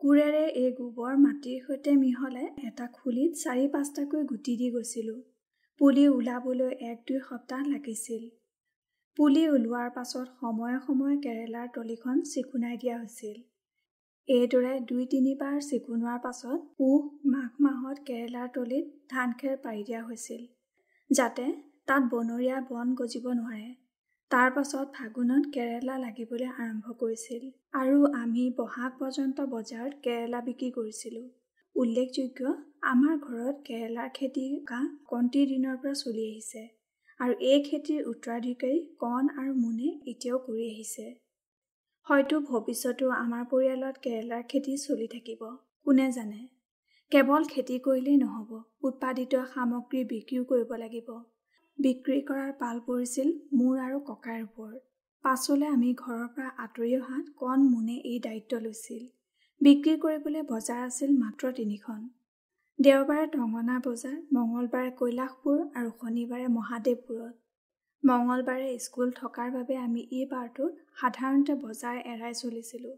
কোৰেৰে এই গোবৰ মাটিৰ সৈতে মিহলাই এটা খুলিত 4-5টাকৈ গুটি দি গৈছিলোঁ। পুলি ওলাবলৈ 1-2 সপ্তাহ লাগিছিল। পুলি ওলোৱাৰ পাছত সময়ে সময়ে কেৰেলাৰ তলিখন চিকুণাই দিয়া হৈছিল। এইদৰে 2-3বাৰ চিকুণোৱাৰ পাছত পুহ মাঘ মাহত কেৰেলাৰ তলিত ধান খেৰ পাৰি দিয়া হৈছিল, যাতে তাত বনৰীয়া বন গজিব নোৱাৰে। তাৰ পাছত ফাগুনত কেৰেলা লাগিবলৈ আৰম্ভ কৰিছিল আৰু আমি বহাগ পৰ্যন্ত বজাৰত কেৰেলা বিক্ৰী কৰিছিলোঁ। উল্লেখযোগ্য, আমাৰ ঘৰত কেৰেলাৰ খেতি কণটিৰ দিনৰ পৰা চলি আহিছে আৰু এই খেতিৰ উত্তৰাধিকাৰী কণ আৰু মুনে এতিয়াও কৰি আহিছে। হয়তো ভৱিষ্যতেও আমাৰ পৰিয়ালত কেৰেলাৰ খেতি চলি থাকিব, কোনে জানে। কেৱল খেতি কৰিলেই নহ'ব, উৎপাদিত সামগ্ৰী বিক্ৰীও কৰিব লাগিব। বিক্ৰী কৰাৰ পাল পৰিছিল মোৰ আৰু ককাইৰ ওপৰত। পাছলৈ আমি ঘৰৰ পৰা আঁতৰি অহাত কণ মুনে এই দায়িত্ব লৈছিল। বিক্ৰী কৰিবলৈ বজাৰ আছিল মাত্ৰ 3খন। দেওবাৰে টঙনা বজাৰ, মঙলবাৰে কৈলাশপুৰ আৰু শনিবাৰে মহাদেৱপুৰত। মঙলবাৰে স্কুল থকাৰ বাবে আমি এই বাৰটোত সাধাৰণতে বজাৰ এৰাই চলিছিলোঁ।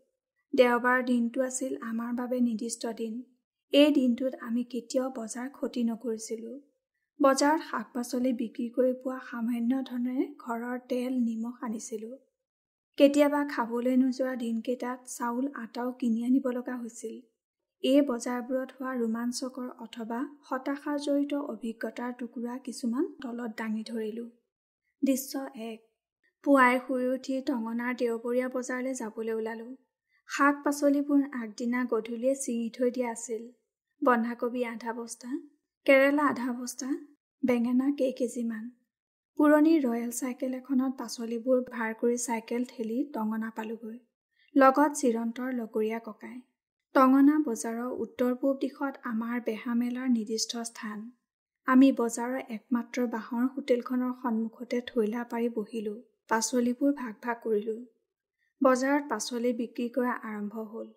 দেওবাৰৰ দিনটো আছিল আমাৰ বাবে নিৰ্দিষ্ট দিন। এই দিনটোত আমি কেতিয়াও বজাৰ ক্ষতি নকৰিছিলোঁ। বজাৰত শাক পাচলি বিক্ৰী কৰি পোৱা সামান্য ধনেৰে ঘৰৰ তেল নিমখ আনিছিলোঁ। কেতিয়াবা খাবলৈ নোযোৱা দিনকেইটাত চাউল আটাও কিনি আনিব লগা হৈছিল। এই বজাৰবোৰত হোৱা ৰোমাঞ্চকৰ অথবা হতাশাজড়িত অভিজ্ঞতাৰ টুকুৰা কিছুমান তলত দাঙি ধৰিলোঁ। দৃশ্য 1। পুৱাই শুই উঠি টঙনাৰ দেওবৰীয়া বজাৰলৈ যাবলৈ ওলালোঁ। শাক পাচলিবোৰ আগদিনা গধূলিয়ে ছিঙি থৈ দিয়া আছিল। বন্ধাকবি আধা বস্তা, কেৰেলা আধা বস্তা, বেঙেনা কেইকেজিমান। পুৰণি ৰয়েল চাইকেল এখনত পাচলিবোৰ ভাৰ কৰি চাইকেল ঠেলি টঙনা পালোগৈ। লগত চিৰন্তৰ লগৰীয়া ককাই। টঙনা বজাৰৰ উত্তৰ পূব দিশত আমাৰ বেহা মেলাৰ নিৰ্দিষ্ট স্থান। আমি বজাৰৰ একমাত্ৰ বাঁহৰ হোটেলখনৰ সন্মুখতে থৈলা পাৰি বহিলোঁ। পাচলিবোৰ ভাগ ভাগ কৰিলোঁ। বজাৰত পাচলি বিক্ৰী কৰা আৰম্ভ হ'ল।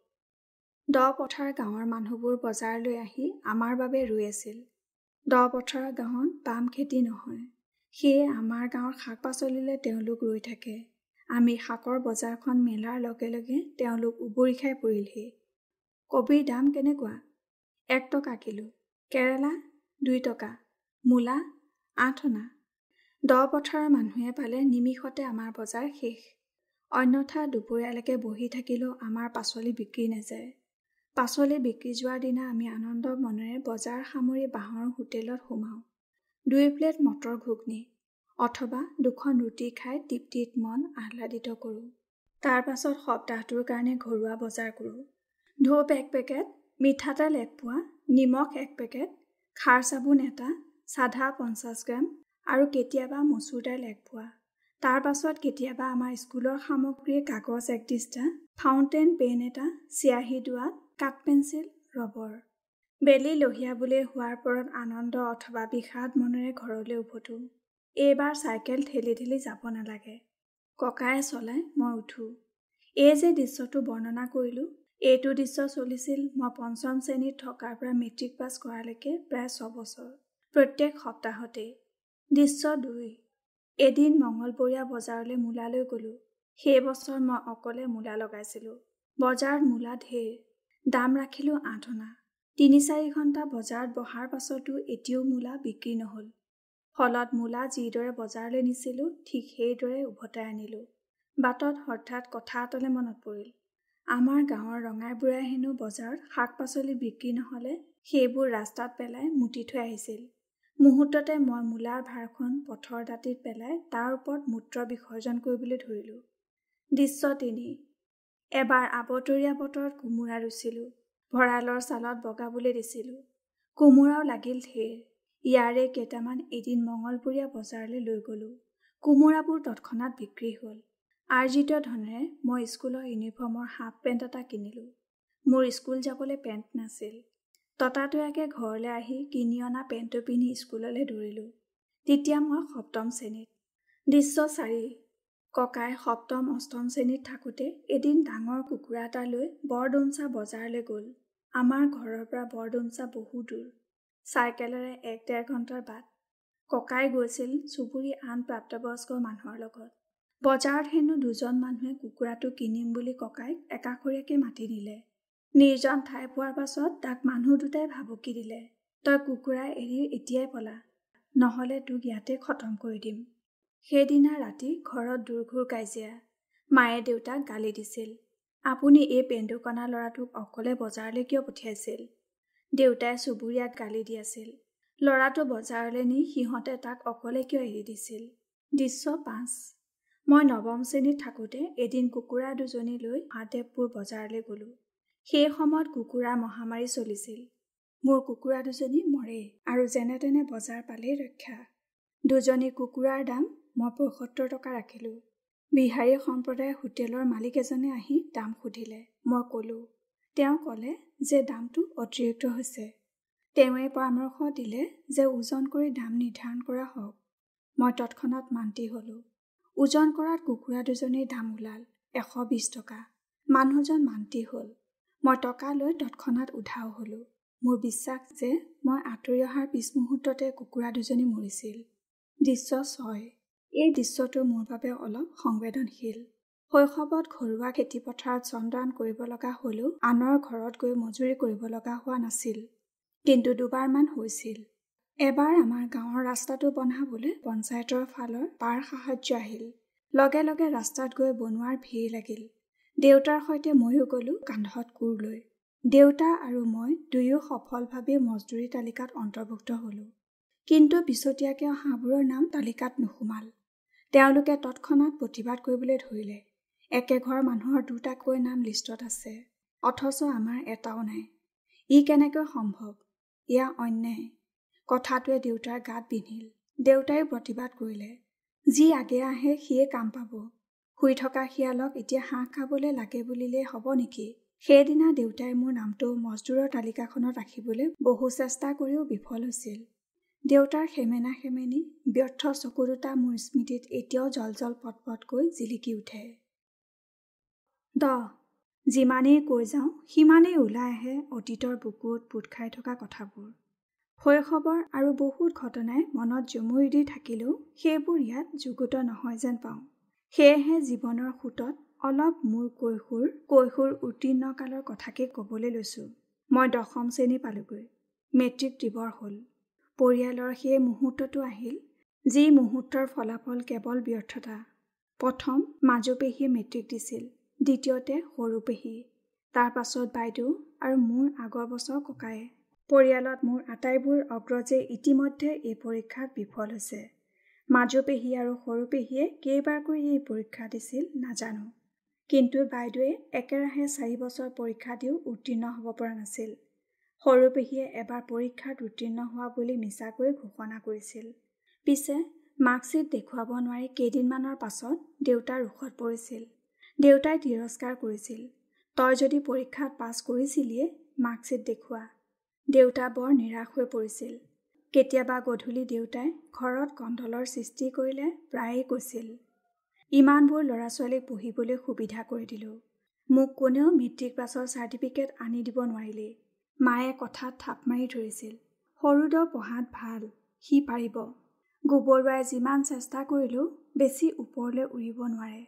দপথাৰ গাঁৱৰ মানুহবোৰ বজাৰলৈ আহি আমাৰ বাবে ৰৈ আছিল। দপথাৰ গাঁৱত পাম খেতি নহয়, সেয়ে আমাৰ গাঁৱৰ শাক পাচলিলৈ তেওঁলোক ৰৈ থাকে। আমি শাকৰ বজাৰখন মেলাৰ লগে লগে তেওঁলোক উবুৰি খাই পৰিলহি। কবিৰ দাম কেনেকুৱা? 1 টকা কিলো। কেৰেলা 2 টকা, মূলা 8 অনা। দপথাৰৰ মানুহে পালে নিমিষতে আমাৰ বজাৰ শেষ। অন্যথা দুপৰীয়ালৈকে বহি থাকিলেও আমাৰ পাচলি বিক্ৰী নাযায়। পাচলি বিক্ৰী যোৱাৰ দিনা আমি আনন্দ মনেৰে বজাৰ সামৰি বাঁহৰ হোটেলত সোমাওঁ। 2 প্লেট মটৰ ঘুগনি অথবা 2খন ৰুটি খাই তৃপ্তিত মন আহ্লাদিত কৰোঁ। তাৰ পাছত সপ্তাহটোৰ কাৰণে ঘৰুৱা বজাৰ কৰোঁ। ধূপ 1 পেকেট, মিঠাতেল 1 পোৱা, নিমখ 1 পেকেট, খাৰ চাবোন এটা, চাধা 50 গ্ৰাম আৰু কেতিয়াবা মচুৰ দাইল 1 পোৱা। তাৰ পাছত কেতিয়াবা আমাৰ স্কুলৰ সামগ্ৰীৰ কাগজ 1 দিস্তা, ফাউণ্টেইন পেন এটা, চিয়াহী দোৱাত, কাঠ পেঞ্চিল, ৰবৰ। বেলি লহিয়াবলৈ হোৱাৰ পৰত আনন্দ অথবা বিষাদ মনেৰে ঘৰলৈ উভতোঁ। এইবাৰ চাইকেল ঠেলি ঠেলি যাব নালাগে, ককায়ে চলাই মই উঠোঁ। এই যে দৃশ্যটো বৰ্ণনা কৰিলোঁ, এইটো দৃশ্য চলিছিল মই পঞ্চম শ্ৰেণীত থকাৰ পৰা মেট্ৰিক পাছ কৰালৈকে প্ৰায় 6 বছৰ, প্ৰত্যেক সপ্তাহতেই। দৃশ্য 2। এদিন মঙলবৰীয়া বজাৰলৈ মূলালৈ গ'লোঁ। সেই বছৰ মই অকলে মূলা লগাইছিলোঁ। বজাৰত মূলা ঢেৰ, দাম ৰাখিলোঁ 8 অনা। 3-4 ঘণ্টা বজাৰত বহাৰ পাছতো এতিয়াও মূলা বিক্ৰী নহ'ল। ফলত মূলা যিদৰে বজাৰলৈ নিছিলোঁ ঠিক সেইদৰে উভতাই আনিলোঁ। বাটত হঠাৎ কথা এটালৈ মনত পৰিল। আমাৰ গাঁৱৰ ৰঙাই বুঢ়াই হেনো বজাৰত শাক পাচলি বিক্ৰী নহ'লে সেইবোৰ ৰাস্তাত পেলাই মুতি থৈ আহিছিল। মুহূৰ্ততে মই মূলাৰ ভাৰখন পথৰ দাঁতিত পেলাই তাৰ ওপৰত মূত্ৰ বিসৰ্জন কৰিবলৈ ধৰিলোঁ। দৃশ্য 3। এবাৰ আবতৰীয়া বতৰত কোমোৰা ৰুইছিলোঁ। ভঁৰালৰ ছালত বগাবলৈ দিছিলোঁ। কোমোৰাও লাগিল ঢেৰ। ইয়াৰে কেইটামান এদিন মঙলবৰীয়া বজাৰলৈ লৈ গ'লোঁ। কোমোৰাবোৰ তৎক্ষণাত বিক্ৰী হ'ল। আৰ্জিত ধনেৰে মই স্কুলৰ ইউনিফৰ্মৰ হাফ পেণ্ট এটা কিনিলোঁ। মোৰ স্কুল যাবলৈ পেণ্ট নাছিল। ততাতৈয়াকৈ ঘৰলৈ আহি কিনি অনা পেণ্টটো পিন্ধি স্কুললৈ দৌৰিলোঁ। তেতিয়া মই সপ্তম শ্ৰেণীত। দৃশ্য 4। ককাই সপ্তম অষ্টম শ্ৰেণীত থাকোঁতে এদিন ডাঙৰ কুকুৰা এটা লৈ বৰডুমচা বজাৰলৈ গ'ল। আমাৰ ঘৰৰ পৰা বৰডুমচা বহু দূৰ, চাইকেলেৰে 1-1.5 ঘণ্টাৰ বাট। ককাই গৈছিল চুবুৰী আন প্ৰাপ্তবয়স্ক মানুহৰ লগত। বজাৰত হেনো 2জন মানুহে কুকুৰাটো কিনিম বুলি ককাইক একাষৰীয়াকৈ মাতি নিলে। নিৰ্জন ঠাই পোৱাৰ পাছত তাক মানুহ দুটাই ভাবুকি দিলে, তই কুকুৰা এৰি এতিয়াই পলা, নহ'লে তোক ইয়াতে খতম কৰি দিম। সেইদিনা ৰাতি ঘৰত দুৰ্ঘোৰ কাজিয়া। মায়ে দেউতাক গালি দিছিল, আপুনি এই পেন্দুকণা ল'ৰাটোক অকলে বজাৰলৈ কিয় পঠিয়াইছিল? দেউতাই চুবুৰীয়াক গালি দি আছিল, ল'ৰাটো বজাৰলৈ নি সিহঁতে তাক অকলে কিয় এৰি দিছিল? দৃশ্য 5। মই নৱম শ্ৰেণীত থাকোঁতে এদিন কুকুৰা 2জনী লৈ মহাদেৱপুৰ বজাৰলৈ গ'লোঁ। সেই সময়ত কুকুৰাৰ মহামাৰী চলিছিল। মোৰ কুকুৰা 2জনী মৰেই আৰু যেনে তেনে বজাৰ পালেই ৰক্ষা। 2জনী কুকুৰাৰ দাম মই 75 টকা ৰাখিলোঁ। বিহাৰী সম্প্ৰদায়ৰ হোটেলৰ মালিক এজনে আহি দাম সুধিলে। মই ক'লোঁ। তেওঁ ক'লে যে দামটো অতিৰিক্ত হৈছে। তেওঁৱে পৰামৰ্শ দিলে যে ওজন কৰি দাম নিৰ্ধাৰণ কৰা হওক। মই তৎক্ষণাত মান্তি হ'লোঁ। ওজন কৰাত কুকুৰা 2জনীৰ দাম ওলাল 120 টকা। মানুহজন মান্তি হ'ল। মই টকা লৈ তৎক্ষণাত উধাও হ'লোঁ। মোৰ বিশ্বাস যে মই আঁতৰি অহাৰ পিছ মুহূৰ্ততে কুকুৰা দুজনী মৰিছিল। দৃশ্য 6। এই দৃশ্যটো মোৰ বাবে অলপ সংবেদনশীল। শৈশৱত ঘৰুৱা খেতিপথাৰত চন্দ্ৰান কৰিব লগা হ'লেও আনৰ ঘৰত গৈ মজুৰি কৰিব লগা হোৱা নাছিল, কিন্তু দুবাৰমান হৈছিল। এবাৰ আমাৰ গাঁৱৰ ৰাস্তাটো বনাবলৈ পঞ্চায়তৰ ফালৰ পাৰ সাহায্য আহিল। লগে লগে ৰাস্তাত গৈ বনোৱাৰ ভিৰ লাগিল। দেউতাৰ সৈতে ময়ো গ'লোঁ কান্ধত কোৰ লৈ। দেউতা আৰু মই দুয়ো সফলভাৱে মজদুৰি তালিকাত অন্তৰ্ভুক্ত হ'লোঁ, কিন্তু পিছতীয়াকৈ অহাবোৰৰ নাম তালিকাত নোসোমাল। তেওঁলোকে তৎক্ষণাত প্ৰতিবাদ কৰিবলৈ ধৰিলে। একে ঘৰৰ মানুহৰ দুটাকৈ নাম লিষ্টত আছে, অথচ আমাৰ এটাও নাই। ই কেনেকৈ সম্ভৱ? এয়া অন্যায়। কথাটোৱে দেউতাৰ গাত বিন্ধিল। দেউতাইও প্ৰতিবাদ কৰিলে, যি আগে আহে সিয়ে কাম পাব। শুই থকা শিয়ালক এতিয়া হাঁহ খাবলৈ লাগে বুলিলেই হ'ব নেকি? সেইদিনা দেউতাই মোৰ নামটো মজদুৰৰ তালিকাখনত ৰাখিবলৈ বহু চেষ্টা কৰিও বিফল হৈছিল। দেউতাৰ সেমেনা সেমেনি ব্যৰ্থ চকু দুটা মোৰ স্মৃতিত এতিয়াও জলজল পটপটকৈ জিলিকি উঠে। 10। যিমানেই কৈ যাওঁ সিমানেই ওলাই আহে অতীতৰ বুকুত পোত খাই থকা কথাবোৰ। শৈশৱৰ আৰু বহুত ঘটনাই মনত জুমুৰি দি থাকিলেও সেইবোৰ ইয়াত যুগুত নহয় যেন পাওঁ। সেয়েহে জীৱনৰ সোঁতত অলপ মোৰ কৈশোৰ উত্তীৰ্ণকালৰ কথাকে ক'বলৈ লৈছোঁ। মই দশম শ্ৰেণী পালোগৈ, মেট্ৰিক দিবৰ হ'ল। পৰিয়ালৰ সেই মুহূৰ্তটো আহিল যি মুহূৰ্তৰ ফলাফল কেৱল ব্যৰ্থতা। প্ৰথম মাজু পেহীয়ে মেট্ৰিক দিছিল, দ্বিতীয়তে সৰু পেহী, তাৰ পাছত বাইদেউ আৰু মোৰ আগৰ বছৰ ককায়ে। পৰিয়ালত মোৰ আটাইবোৰ অগ্ৰজে ইতিমধ্যে এই পৰীক্ষাত বিফল হৈছে। মাজু পেহী আৰু সৰু পেহীয়ে কেইবাৰকৈ এই পৰীক্ষা দিছিল নাজানো, কিন্তু বাইদেৱে একেৰাহে 4 বছৰ পৰীক্ষা দিও উত্তীৰ্ণ হ'ব পৰা নাছিল। সৰু পেহীয়ে এবাৰ পৰীক্ষাত উত্তীৰ্ণ হোৱা বুলি মিছাকৈ ঘোষণা কৰিছিল। পিছে মাৰ্কশ্বিট দেখুৱাব নোৱাৰি কেইদিনমানৰ পাছত দেউতাৰ ৰোষত পৰিছিল। দেউতাই তিৰস্কাৰ কৰিছিল, তই যদি পৰীক্ষাত পাছ কৰিছিলিয়ে মাৰ্কশ্বিট দেখুওৱা। দেউতা বৰ নিৰাশ হৈ পৰিছিল। কেতিয়াবা গধূলি দেউতাই ঘৰত কন্দলৰ সৃষ্টি কৰিলে প্ৰায়ে কৈছিল, ইমানবোৰ ল'ৰা ছোৱালীক পঢ়িবলৈ সুবিধা কৰি দিলোঁ, মোক কোনেও মেট্ৰিক পাছৰ চাৰ্টিফিকেট আনি দিব নোৱাৰিলেই। মায়ে কথাত থাপ মাৰি ধৰিছিল, সৰুদ পঢ়াত ভাল, সি পাৰিব। গোবৰুৱাই যিমান চেষ্টা কৰিলেও বেছি ওপৰলৈ উৰিব নোৱাৰে।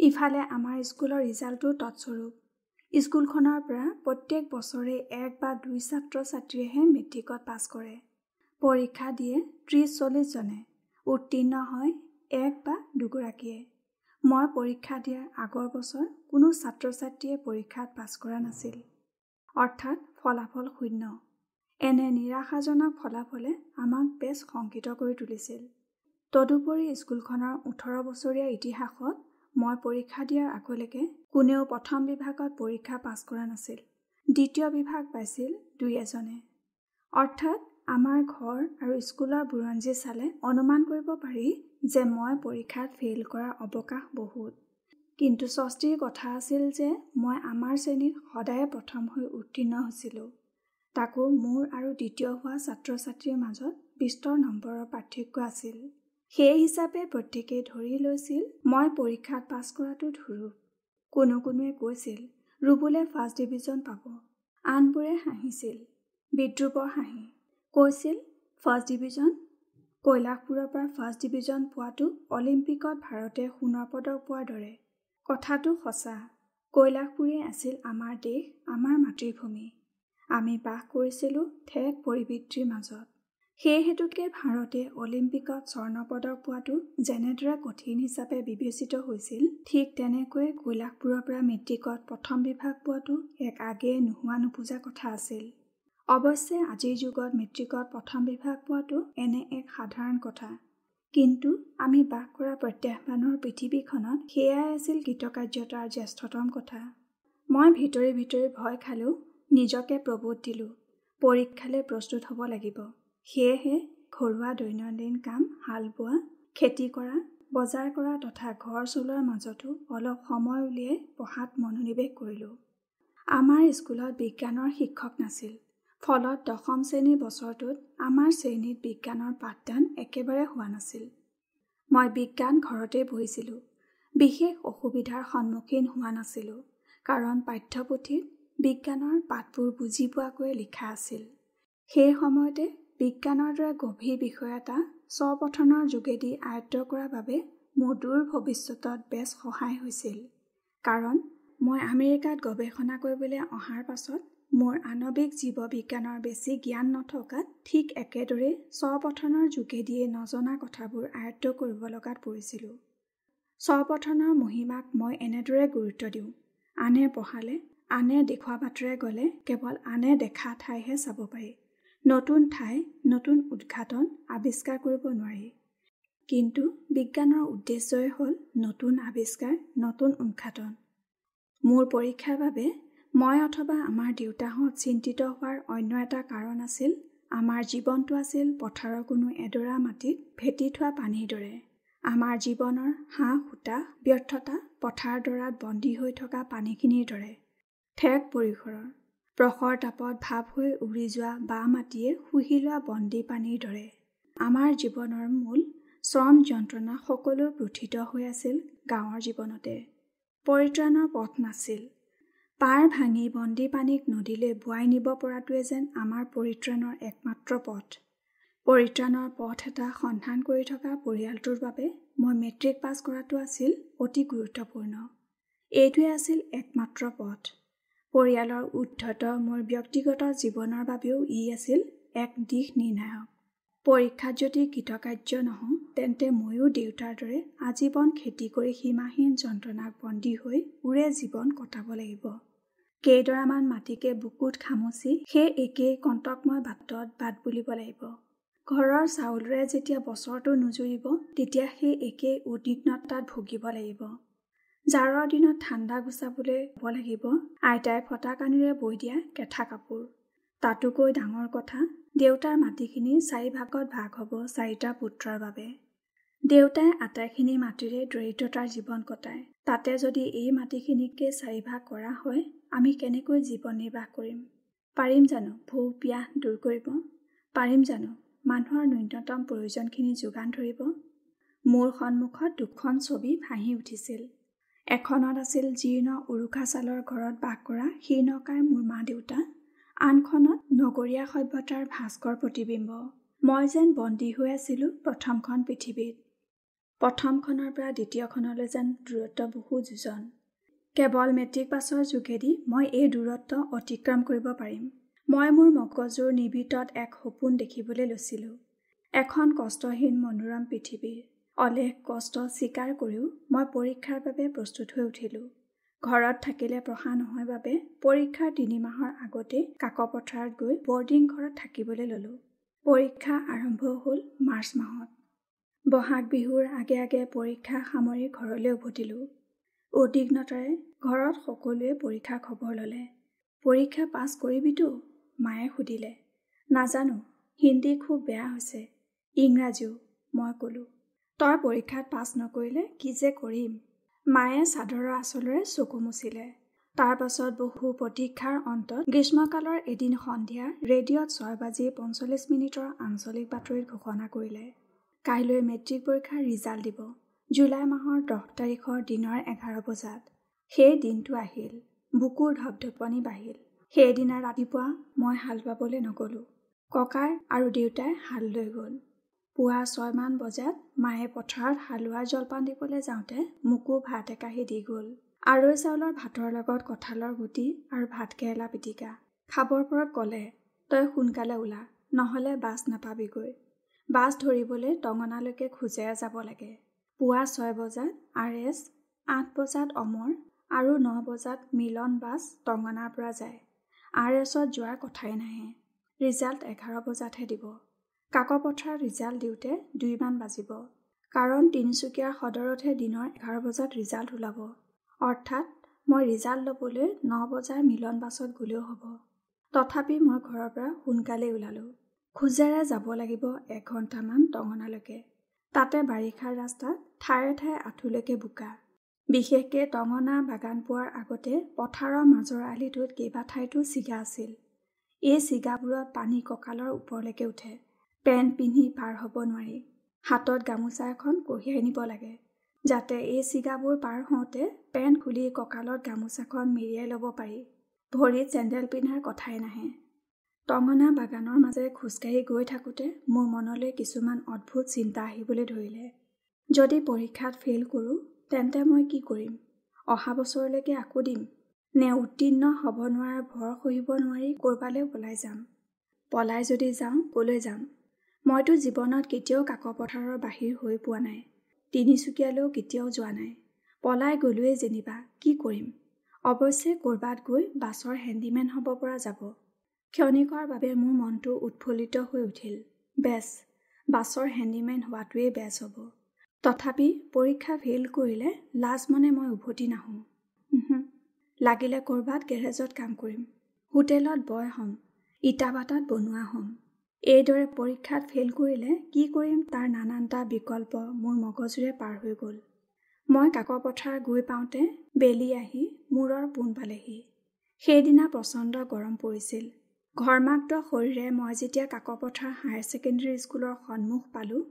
ইফালে আমাৰ স্কুলৰ ৰিজাল্টো তৎস্বৰূপ। স্কুলখনৰ পৰা প্ৰত্যেক বছৰে 1 বা 2 ছাত্ৰ ছাত্ৰীয়েহে মেট্ৰিকত পাছ কৰে। পৰীক্ষা দিয়ে 30-40 জনে, উত্তীৰ্ণ হয় 1 বা 2 গৰাকীয়ে। মই পৰীক্ষা দিয়াৰ আগৰ বছৰ কোনো ছাত্ৰ ছাত্ৰীয়ে পৰীক্ষাত পাছ কৰা নাছিল, অৰ্থাৎ ফলাফল শূন্য। এনে নিৰাশাজনক ফলাফলে আমাক বেছ শংকিত কৰি তুলিছিল। তদুপৰি স্কুলখনৰ 18 বছৰীয়া ইতিহাসত মই পৰীক্ষা দিয়াৰ আগলৈকে কোনেও প্ৰথম বিভাগত পৰীক্ষা পাছ কৰা নাছিল, দ্বিতীয় বিভাগ পাইছিল 2-1 জনে। অৰ্থাৎ আমাৰ ঘৰ আৰু স্কুলৰ বুৰঞ্জী চালে অনুমান কৰিব পাৰি যে মই পৰীক্ষাত ফেইল কৰাৰ অৱকাশ বহুত। কিন্তু স্বস্তিৰ কথা আছিল যে মই আমাৰ শ্ৰেণীত সদায়ে প্ৰথম হৈ উত্তীৰ্ণ হৈছিলোঁ। তাকো মোৰ আৰু দ্বিতীয় হোৱা ছাত্ৰ ছাত্ৰীৰ মাজত বিস্তৰ নম্বৰৰ পাৰ্থক্য আছিল। সেই হিচাপে প্ৰত্যেকেই ধৰি লৈছিল মই পৰীক্ষাত পাছ কৰাটো ধুৰূপ। কোনো কোনোৱে কৈছিল ৰুবুলে ফাৰ্ষ্ট ডিভিজন পাব। আনবোৰে হাঁহিছিল, বিদ্ৰূপৰ হাঁহি। কৈছিল ফাৰ্ষ্ট ডিভিজন? কৈলাশপুৰৰ পৰা ফাৰ্ষ্ট ডিভিজন পোৱাটো অলিম্পিকত ভাৰতে সোণৰ পদক পোৱাৰ দৰে। কথাটো সঁচা। কৈলাশপুৰেই আছিল আমাৰ দেশ, আমাৰ মাতৃভূমি। আমি বাস কৰিছিলোঁ ঠেক পৰিবৃত্তিৰ মাজত। সেই হেতুকে ভাৰতে অলিম্পিকত স্বৰ্ণ পদক পোৱাটো যেনেদৰে কঠিন হিচাপে বিবেচিত হৈছিল, ঠিক তেনেকৈয়ে কৈলাশপুৰৰ পৰা মেট্ৰিকত প্ৰথম বিভাগ পোৱাটো এক আগেয়ে নোহোৱা নোপোজা কথা আছিল। অৱশ্যে আজিৰ যুগত মেট্ৰিকত প্ৰথম বিভাগ পোৱাটো এনে এক সাধাৰণ কথা, কিন্তু আমি বাস কৰা প্ৰত্যাহ্বানৰ পৃথিৱীখনত সেয়াই আছিল কৃতকাৰ্যতাৰ জ্যেষ্ঠতম কথা। মই ভিতৰি ভিতৰি ভয় খালেও নিজকে প্ৰবোধ দিলোঁ, পৰীক্ষালৈ প্ৰস্তুত হ'ব লাগিব। সেয়েহে ঘৰুৱা দৈনন্দিন কাম, হাল বোৱা, খেতি কৰা, বজাৰ কৰা তথা ঘৰ চলোৱাৰ মাজতো অলপ সময় উলিয়াই পঢ়াত মনোনিৱেশ কৰিলোঁ। আমাৰ স্কুলত বিজ্ঞানৰ শিক্ষক নাছিল। ফলত দশম শ্ৰেণীৰ বছৰটোত আমাৰ শ্ৰেণীত বিজ্ঞানৰ পাঠদান একেবাৰে হোৱা নাছিল। মই বিজ্ঞান ঘৰতেই পঢ়িছিলোঁ। বিশেষ অসুবিধাৰ সন্মুখীন হোৱা নাছিলোঁ, কাৰণ পাঠ্যপুথিত বিজ্ঞানৰ পাঠবোৰ বুজি পোৱাকৈ লিখা আছিল। সেই সময়তে বিজ্ঞানৰ দৰে গভীৰ বিষয় এটা স্বপঠনৰ যোগেদি আয়ত্ব কৰাৰ বাবে মোৰ দূৰ ভৱিষ্যতত বেছ সহায় হৈছিল। কাৰণ মই আমেৰিকাত গৱেষণা কৰিবলৈ অহাৰ পাছত মোৰ আণৱিক জীৱবিজ্ঞানৰ বেছি জ্ঞান নথকাত ঠিক একেদৰেই স্বপঠনৰ যোগেদিয়ে নজনা কথাবোৰ আয়ত্ব কৰিব লগাত পৰিছিলোঁ। স্বপঠনৰ মহিমাক মই এনেদৰে গুৰুত্ব দিওঁ, আনে পঢ়ালে, আনে দেখুওৱা বাটেৰে গ'লে কেৱল আনে দেখা ঠাইহে চাব পাৰি, নতুন ঠাই, নতুন উদ্ঘাটন আৱিষ্কাৰ কৰিব নোৱাৰি। কিন্তু বিজ্ঞানৰ উদ্দেশ্যই হ'ল নতুন আৱিষ্কাৰ, নতুন উদ্ঘাটন। মোৰ পৰীক্ষাৰ বাবে মই অথবা আমাৰ দেউতাহঁত চিন্তিত হোৱাৰ অন্য এটা কাৰণ আছিল, আমাৰ জীৱনটো আছিল পথাৰৰ কোনো এডৰা মাটিত ভেটি থোৱা পানীৰ দৰে। আমাৰ জীৱনৰ হাঁহ সূতা ব্যৰ্থতা পথাৰডৰাত বন্দী হৈ থকা পানীখিনিৰ দৰে। ঠেক পৰিসৰৰ প্ৰখৰ তাপত ভাপ হৈ উৰি যোৱা বাঁহ মাটিয়ে শুহি লোৱা বন্দী পানীৰ দৰে। আমাৰ জীৱনৰ মূল শ্ৰম যন্ত্ৰণা সকলো প্ৰোথিত হৈ আছিল গাঁৱৰ জীৱনতে। পৰিত্ৰাণৰ পথ নাছিল। পাৰ ভাঙি বন্দী পানীক নদীলৈ বোৱাই নিব পৰাটোৱে যেন আমাৰ পৰিত্ৰাণৰ একমাত্ৰ পথ। পৰিত্ৰাণৰ পথ এটা সন্ধান কৰি থকা পৰিয়ালটোৰ বাবে মই মেট্ৰিক পাছ কৰাটো আছিল অতি গুৰুত্বপূৰ্ণ। এইটোৱে আছিল একমাত্ৰ পথ। পৰিয়ালৰ ঊৰ্ধত মোৰ ব্যক্তিগত জীৱনৰ বাবেও ই আছিল এক দিশ নিৰ্ণায়ক। পৰীক্ষাত যদি কৃতকাৰ্য নহওঁ তেন্তে ময়ো দেউতাৰ দৰে আজীৱন খেতি কৰি সীমাহীন যন্ত্ৰণাক বন্দী হৈ ওৰে জীৱন কটাব লাগিব। কেইডৰামান মাটিকে বুকুত খামুচি সেই একেই কণ্টকময় বাটত বাট বুলিব লাগিব। ঘৰৰ চাউলেৰে যেতিয়া বছৰটো নুজুৰিব তেতিয়া সেই একেই উদ্বিগ্নতাত ভুগিব লাগিব। জাৰৰ দিনত ঠাণ্ডা গুচাবলৈ হ'ব লাগিব আইতাই ফটা কাণেৰে বৈ দিয়া কেঁথা কাপোৰ। তাতোকৈ ডাঙৰ কথা, দেউতাৰ মাটিখিনি চাৰিভাগত ভাগ হ'ব চাৰিটা পুত্ৰৰ বাবে। দেউতাই আটাইখিনি মাটিৰে দৰিদ্ৰতাৰ জীৱন কটায়। তাতে যদি এই মাটিখিনিকে চাৰিভাগ কৰা হয়, আমি কেনেকৈ জীৱন নিৰ্বাহ কৰিম? পাৰিম জানো ভোক পিয়াহ দূৰ কৰিব? পাৰিম জানো মানুহৰ ন্যূনতম প্ৰয়োজনখিনি যোগান ধৰিব? মোৰ সন্মুখত দুখন ছবি ভাঁহি উঠিছিল। এখনত আছিল জীৰ্ণ উৰুখা চালৰ ঘৰত বাস কৰা শীৰ্ণকায় মোৰ মা দেউতা, আনখনত নগৰীয়া সভ্যতাৰ ভাস্কৰ প্ৰতিবিম্ব। মই যেন বন্দী হৈ আছিলোঁ প্ৰথমখন পৃথিৱীত। প্ৰথমখনৰ পৰা দ্বিতীয়খনলৈ যেন দূৰত্ব বহু যোজন। কেৱল মেট্ৰিক পাছৰ যোগেদি মই এই দূৰত্ব অতিক্ৰম কৰিব পাৰিম। মই মোৰ মগজুৰ নিবিতত এক সপোন দেখিবলৈ লৈছিলোঁ, এখন কষ্টহীন মনোৰম পৃথিৱীৰ। অলেখ কষ্ট স্বীকাৰ কৰিও মই পৰীক্ষাৰ বাবে প্ৰস্তুত হৈ উঠিলোঁ। ঘৰত থাকিলে পঢ়া নহয় বাবে পৰীক্ষাৰ 3 মাহৰ আগতেই কাকপথাৰত গৈ বৰ্ডিং ঘৰত থাকিবলৈ ল'লোঁ। পৰীক্ষা আৰম্ভ হ'ল মাৰ্চ মাহত। বহাগ বিহুৰ আগে আগে পৰীক্ষা সামৰি ঘৰলৈ উভতিলোঁ। উদ্বিগ্নতাৰে ঘৰত সকলোৱে পৰীক্ষাৰ খবৰ ল'লে। পৰীক্ষা পাছ কৰিবিতো? মায়ে সুধিলে। নাজানো, হিন্দী খুব বেয়া হৈছে, ইংৰাজীও, মই ক'লোঁ। তই পৰীক্ষাত পাছ নকৰিলে কি যে কৰিম! মায়ে চাদৰৰ আঁচলেৰে চকু মুচিলে। তাৰ পাছত বহু প্ৰতীক্ষাৰ অন্তত গ্ৰীষ্মকালৰ এদিন সন্ধিয়া ৰেডিঅ'ত 6:45 আঞ্চলিক বাতৰিত ঘোষণা কৰিলে, কাইলৈ মেট্ৰিক পৰীক্ষাৰ ৰিজাল্ট দিব, জুলাই মাহৰ 10 তাৰিখৰ দিনৰ 11 বজাত। সেই দিনটো আহিল। বুকুৰ ধপধপনি বাঢ়িল। সেইদিনা ৰাতিপুৱা মই হাল বাবলৈ নগ'লোঁ। ককাই আৰু দেউতাই হাল লৈ গ'ল। পুৱা 6 মান বজাত মায়ে পথাৰত হালোৱাৰ জলপান দিবলৈ যাওঁতে মোকো ভাত একাহী দি গ'ল। আৰৈ চাউলৰ ভাতৰ লগত কঁঠালৰ গুটি আৰু ভাতকেৰেলা পিটিকা। খাবৰ পৰত ক'লে, তই সোনকালে ওলা, নহ'লে বাছ নাপাবিগৈ। বাছ ধৰিবলৈ টঙনালৈকে খোজেৰে যাব লাগে। পুৱা 6 বজাত RS, 8 বজাত অমৰ আৰু 9 বজাত মিলন বাছ টঙনাৰ পৰা যায়। RSত যোৱাৰ কথাই নাহে। ৰিজাল্ট 11 বজাতহে দিব। কাকপথাৰত ৰিজাল্ট দিওঁতে 2 মান বাজিব, কাৰণ তিনিচুকীয়াৰ সদৰতহে দিনৰ 11 বজাত ৰিজাল্ট ওলাব। অৰ্থাৎ মই ৰিজাল্ট ল'বলৈ 9 বজাৰ মিলন বাছত গ'লেও হ'ব। তথাপি মই ঘৰৰ পৰা সোনকালেই ওলালোঁ। খোজেৰে যাব লাগিব 1 ঘণ্টামান টঙনালৈকে। তাতে বাৰিষাৰ ৰাস্তাত ঠায়ে ঠায়ে আঁঠুলৈকে বোকা। বিশেষকৈ টঙনা বাগান পোৱাৰ আগতে পথাৰৰ মাজৰ আলিটোত কেইবাঠাইতো চিগা আছিল। এই চিগাবোৰত পানী কঁকালৰ ওপৰলৈকে উঠে। পেণ্ট পিন্ধি পাৰ হ'ব নোৱাৰি। হাতত গামোচা এখন কঢ়িয়াই নিব লাগে, যাতে এই চিগাবোৰ পাৰ হওঁতে পেণ্ট খুলি কঁকালত গামোচাখন মেৰিয়াই ল'ব পাৰি। ভৰিত চেণ্ডেল পিন্ধাৰ কথাই নাহে। টঙনা বাগানৰ মাজেৰে খোজকাঢ়ি গৈ থাকোঁতে মোৰ মনলৈ কিছুমান অদ্ভুত চিন্তা আহিবলৈ ধৰিলে। যদি পৰীক্ষাত ফেইল কৰোঁ তেন্তে মই কি কৰিম? অহা বছৰলৈকে আকৌ দিম নে উত্তীৰ্ণ হ'ব নোৱাৰাৰ ভৰ সহিব নোৱাৰি ক'ৰবালৈ পলাই যাম? পলাই যদি যাওঁ ক'লৈ যাম? মইতো জীৱনত কেতিয়াও কাকপথাৰৰ বাহিৰ হৈ পোৱা নাই, তিনিচুকীয়ালৈও কেতিয়াও যোৱা নাই। পলাই গ'লোৱেই যেনিবা, কি কৰিম? অৱশ্যে ক'ৰবাত গৈ বাছৰ হেণ্ডিমেন হ'ব পৰা যাব। ক্ষণিকৰ বাবে মোৰ মনটো উৎফুল্লিত হৈ উঠিল। বেছ, বাছৰ হেণ্ডিমেন হোৱাটোৱেই বেছ হ'ব। তথাপি পৰীক্ষা ফেইল কৰিলে লাজ মনে মই উভতি নাহোঁ। লাগিলে ক'ৰবাত গেৰেজত কাম কৰিম, হোটেলত বয় হ'ম, ইটা ভাটাত বনোৱা হ'ম। এইদৰে পৰীক্ষাত ফেইল কৰিলে কি কৰিম তাৰ নানানটা বিকল্প মোৰ মগজুৰে পাৰ হৈ গ'ল। মই কাকপথাৰ গৈ পাওঁতে বেলি আহি মূৰৰ পোন পালেহি। সেইদিনা প্ৰচণ্ড গৰম পৰিছিল। ঘৰ্মাক্ত শৰীৰে মই যেতিয়া কাকপথাৰ হায়াৰ ছেকেণ্ডেৰী স্কুলৰ সন্মুখ পালোঁ,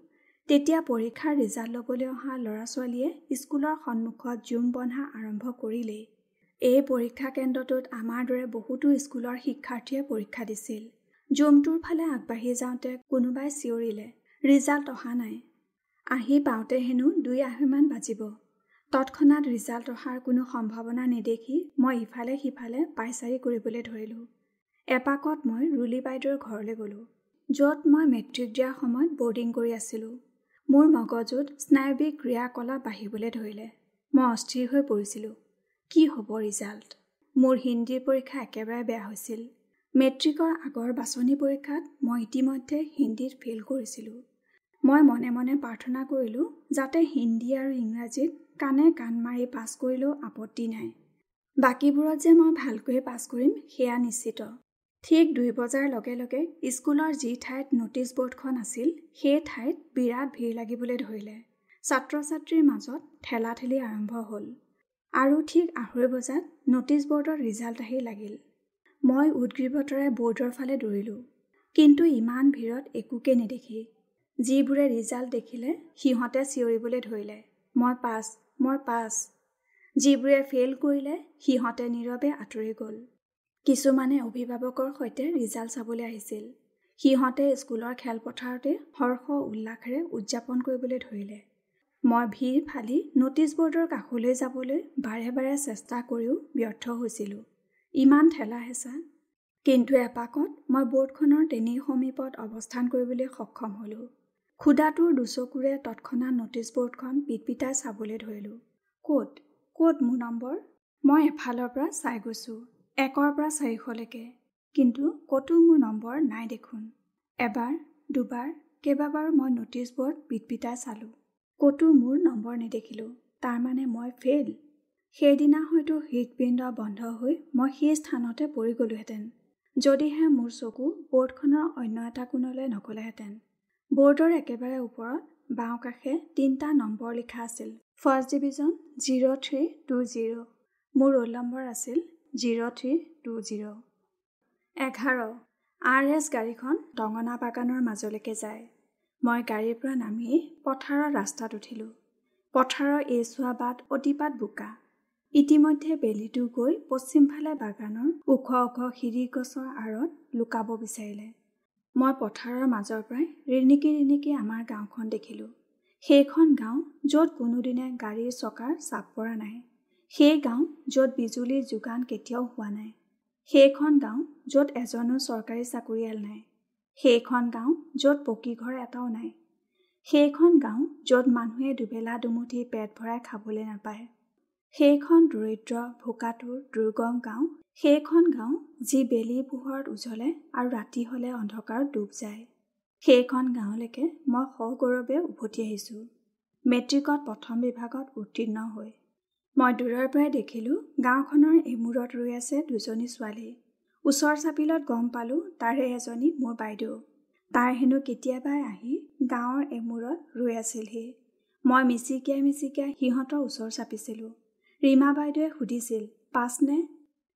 তেতিয়া পৰীক্ষাৰ ৰিজাল্ট ল'বলৈ অহা ল'ৰা ছোৱালীয়ে স্কুলৰ সন্মুখত জুম বন্ধা আৰম্ভ কৰিলেই। এই পৰীক্ষা কেন্দ্ৰটোত আমাৰ দৰে বহুতো স্কুলৰ শিক্ষাৰ্থীয়ে পৰীক্ষা দিছিল। জুমটোৰ ফালে আগবাঢ়ি যাওঁতে কোনোবাই চিঞৰিলে, ৰিজাল্ট অহা নাই। আহি পাওঁতে হেনো 2-2.5মান বাজিব। তৎক্ষণাত ৰিজাল্ট অহাৰ কোনো সম্ভাৱনা নেদেখি মই ইফালে সিফালে পাইচাৰি কৰিবলৈ ধৰিলোঁ। এপাকত মই ৰুলি বাইদেউৰ ঘৰলৈ গ'লোঁ, য'ত মই মেট্ৰিক দিয়াৰ সময়ত বৰ্ডিং কৰি আছিলোঁ। মোৰ মগজুত স্নায়বিক ক্ৰিয়াকলাপ বাঢ়িবলৈ ধৰিলে। মই অস্থিৰ হৈ পৰিছিলোঁ। কি হ'ব ৰিজাল্ট? মোৰ হিন্দীৰ পৰীক্ষা একেবাৰে বেয়া হৈছিল। মেট্ৰিকৰ আগৰ বাছনি পৰীক্ষাত মই ইতিমধ্যে হিন্দীত ফেইল কৰিছিলোঁ। মই মনে মনে প্ৰাৰ্থনা কৰিলোঁ যাতে হিন্দী আৰু ইংৰাজীত কাণে কাণ মাৰি পাছ কৰিলেও আপত্তি নাই, বাকীবোৰত যে মই ভালকৈয়ে পাছ কৰিম সেয়া নিশ্চিত। ঠিক 2 বজাৰ লগে লগে স্কুলৰ যি ঠাইত ন'টিছ ব'ৰ্ডখন আছিল সেই ঠাইত বিৰাট ভিৰ লাগিবলৈ ধৰিলে। ছাত্ৰ ছাত্ৰীৰ মাজত ঠেলা-ঠেলি আৰম্ভ হ'ল আৰু ঠিক 2:30 বজাত ন'টিছ ব'ৰ্ডত ৰিজাল্ট আহি লাগিল। মই উদ্গ্ৰীৱতাৰে ব'ৰ্ডৰ ফালে দৌৰিলোঁ, কিন্তু ইমান ভিৰত একোকে নেদেখি। যিবোৰে ৰিজাল্ট দেখিলে সিহঁতে চিঞৰিবলৈ ধৰিলে, মই পাছ, মই পাছ। যিবোৰে ফেইল কৰিলে সিহঁতে নীৰৱে আঁতৰি গ'ল। কিছুমানে অভিভাৱকৰ সৈতে ৰিজাল্ট চাবলৈ আহিছিল। সিহঁতে স্কুলৰ খেলপথাৰতে হৰ্ষ উল্লাসেৰে উদযাপন কৰিবলৈ ধৰিলে। মই ভিৰ ফালি ন'টিছ ব'ৰ্ডৰ কাষলৈ যাবলৈ বাৰে বাৰে চেষ্টা কৰিও ব্যৰ্থ হৈছিলোঁ। ইমান ঠেলা হেঁচা! কিন্তু এপাকত মই ব'ৰ্ডখনৰ তেনেই সমীপত অৱস্থান কৰিবলৈ সক্ষম হ'লোঁ। ক্ষুধাটোৰ দুচকুৰে তৎক্ষণাত ন'টিছ ব'ৰ্ডখন পিটপিটাই চাবলৈ ধৰিলোঁ। ক'ত ক'ত মোৰ নম্বৰ? মই এফালৰ পৰা চাই গৈছোঁ, 1ৰ পৰা 400লৈকে, কিন্তু ক'তো মোৰ নম্বৰ নাই দেখোন। এবাৰ, দুবাৰ, কেইবাবাৰো মই ন'টিছ ব'ৰ্ড পিটপিটাই চালোঁ, ক'তো মোৰ নম্বৰ নেদেখিলোঁ। তাৰমানে মই ফেইল। সেইদিনা হয়তো হৃদপিণ্ড বন্ধ হৈ মই সেই স্থানতে পৰি গ'লোহেঁতেন, যদিহে মোৰ চকু ব'ৰ্ডখনৰ অন্য এটা কোণলৈ নগ'লেহেঁতেন। ব'ৰ্ডৰ একেবাৰে ওপৰত বাওঁ কাষে 3টা নম্বৰ লিখা আছিল, ফাৰ্ষ্ট ডিভিজন 0320। মোৰ ৰোল নম্বৰ আছিল 0320। 11 RS গাড়ীখন টঙনা বাগানৰ মাজলৈকে যায়। মই গাড়ীৰ পৰা নামিয়েই পথাৰৰ ৰাস্তাত উঠিলোঁ। পথাৰৰ এইছোৱা বাট অতিপাত বোকা। ইতিমধ্যে বেলিটো গৈ পশ্চিমফালে বাগানৰ ওখ ওখ শিৰিষ গছৰ আঁৰত লুকাব বিচাৰিলে। মই পথাৰৰ মাজৰ পৰাই ৰিণিকি ৰিণিকি আমাৰ গাঁওখন দেখিলোঁ। সেইখন গাঁও য'ত কোনোদিনে গাড়ীৰ চকাৰ চাপ পৰা নাই, সেই গাঁও য'ত বিজুলীৰ যোগান কেতিয়াও হোৱা নাই, সেইখন গাঁও য'ত এজনো চৰকাৰী চাকৰিয়াল নাই, সেইখন গাঁও য'ত পকী ঘৰ এটাও নাই, সেইখন গাঁও য'ত মানুহে দুবেলা দুমুঠি পেট ভৰাই খাবলৈ নাপায়, সেইখন দৰিদ্ৰ ভোকাতুৰ দুৰ্গম গাঁও, সেইখন গাঁও যি বেলিৰ পোহৰত উজ্বলে আৰু ৰাতি হ'লে অন্ধকাৰত ডুব যায়। সেইখন গাঁৱলৈকে মই সগৌৰৱে উভতি আহিছোঁ, মেট্ৰিকত প্ৰথম বিভাগত উত্তীৰ্ণ হৈ। মই দূৰৰ পৰাই দেখিলোঁ গাঁওখনৰ এমূৰত ৰৈ আছে দুজনী ছোৱালী। ওচৰ চাপিলত গম পালোঁ তাৰে এজনী মোৰ বাইদেউ। তাই হেনো কেতিয়াবাই আহি গাঁৱৰ এমূৰত ৰৈ আছিলহি। মই মিচিকিয়াই মিচিকিয়াই সিহঁতৰ ওচৰ চাপিছিলোঁ। ৰীমা বাইদেৱে সুধিছিল, পাছনে?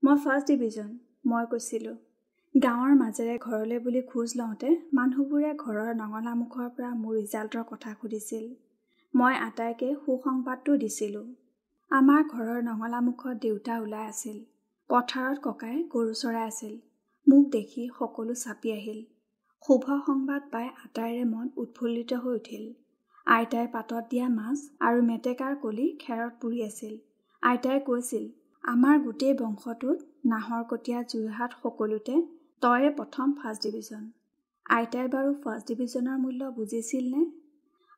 মই ফাৰ্ষ্ট ডিভিজন, মই কৈছিলোঁ। গাঁৱৰ মাজেৰে ঘৰলৈ বুলি খোজ লওঁতে মানুহবোৰে ঘৰৰ নঙলামুখৰ পৰা মোৰ ৰিজাল্টৰ কথা সুধিছিল। মই আটাইকে সুসংবাদটো দিছিলোঁ। আমাৰ ঘৰৰ নঙলামুখত দেউতা ওলাই আছিল। পথাৰত ককাই গৰু চৰাই আছিল। মোক দেখি সকলো চাপি আহিল। শুভ সংবাদ পাই আটাইৰে মন উৎফুল্লিত হৈ উঠিল। আইতাই পাতত দিয়া মাছ আৰু মেটেকাৰ কলি খেৰত পুৰি আছিল। আইতাই কৈছিল, আমাৰ গোটেই বংশটোত নাহৰকটীয়া, যোৰহাট সকলোতে তয়ে প্ৰথম ফাৰ্ষ্ট ডিভিজন। আইতাই বাৰু ফাৰ্ষ্ট ডিভিজনৰ মূল্য বুজিছিলনে?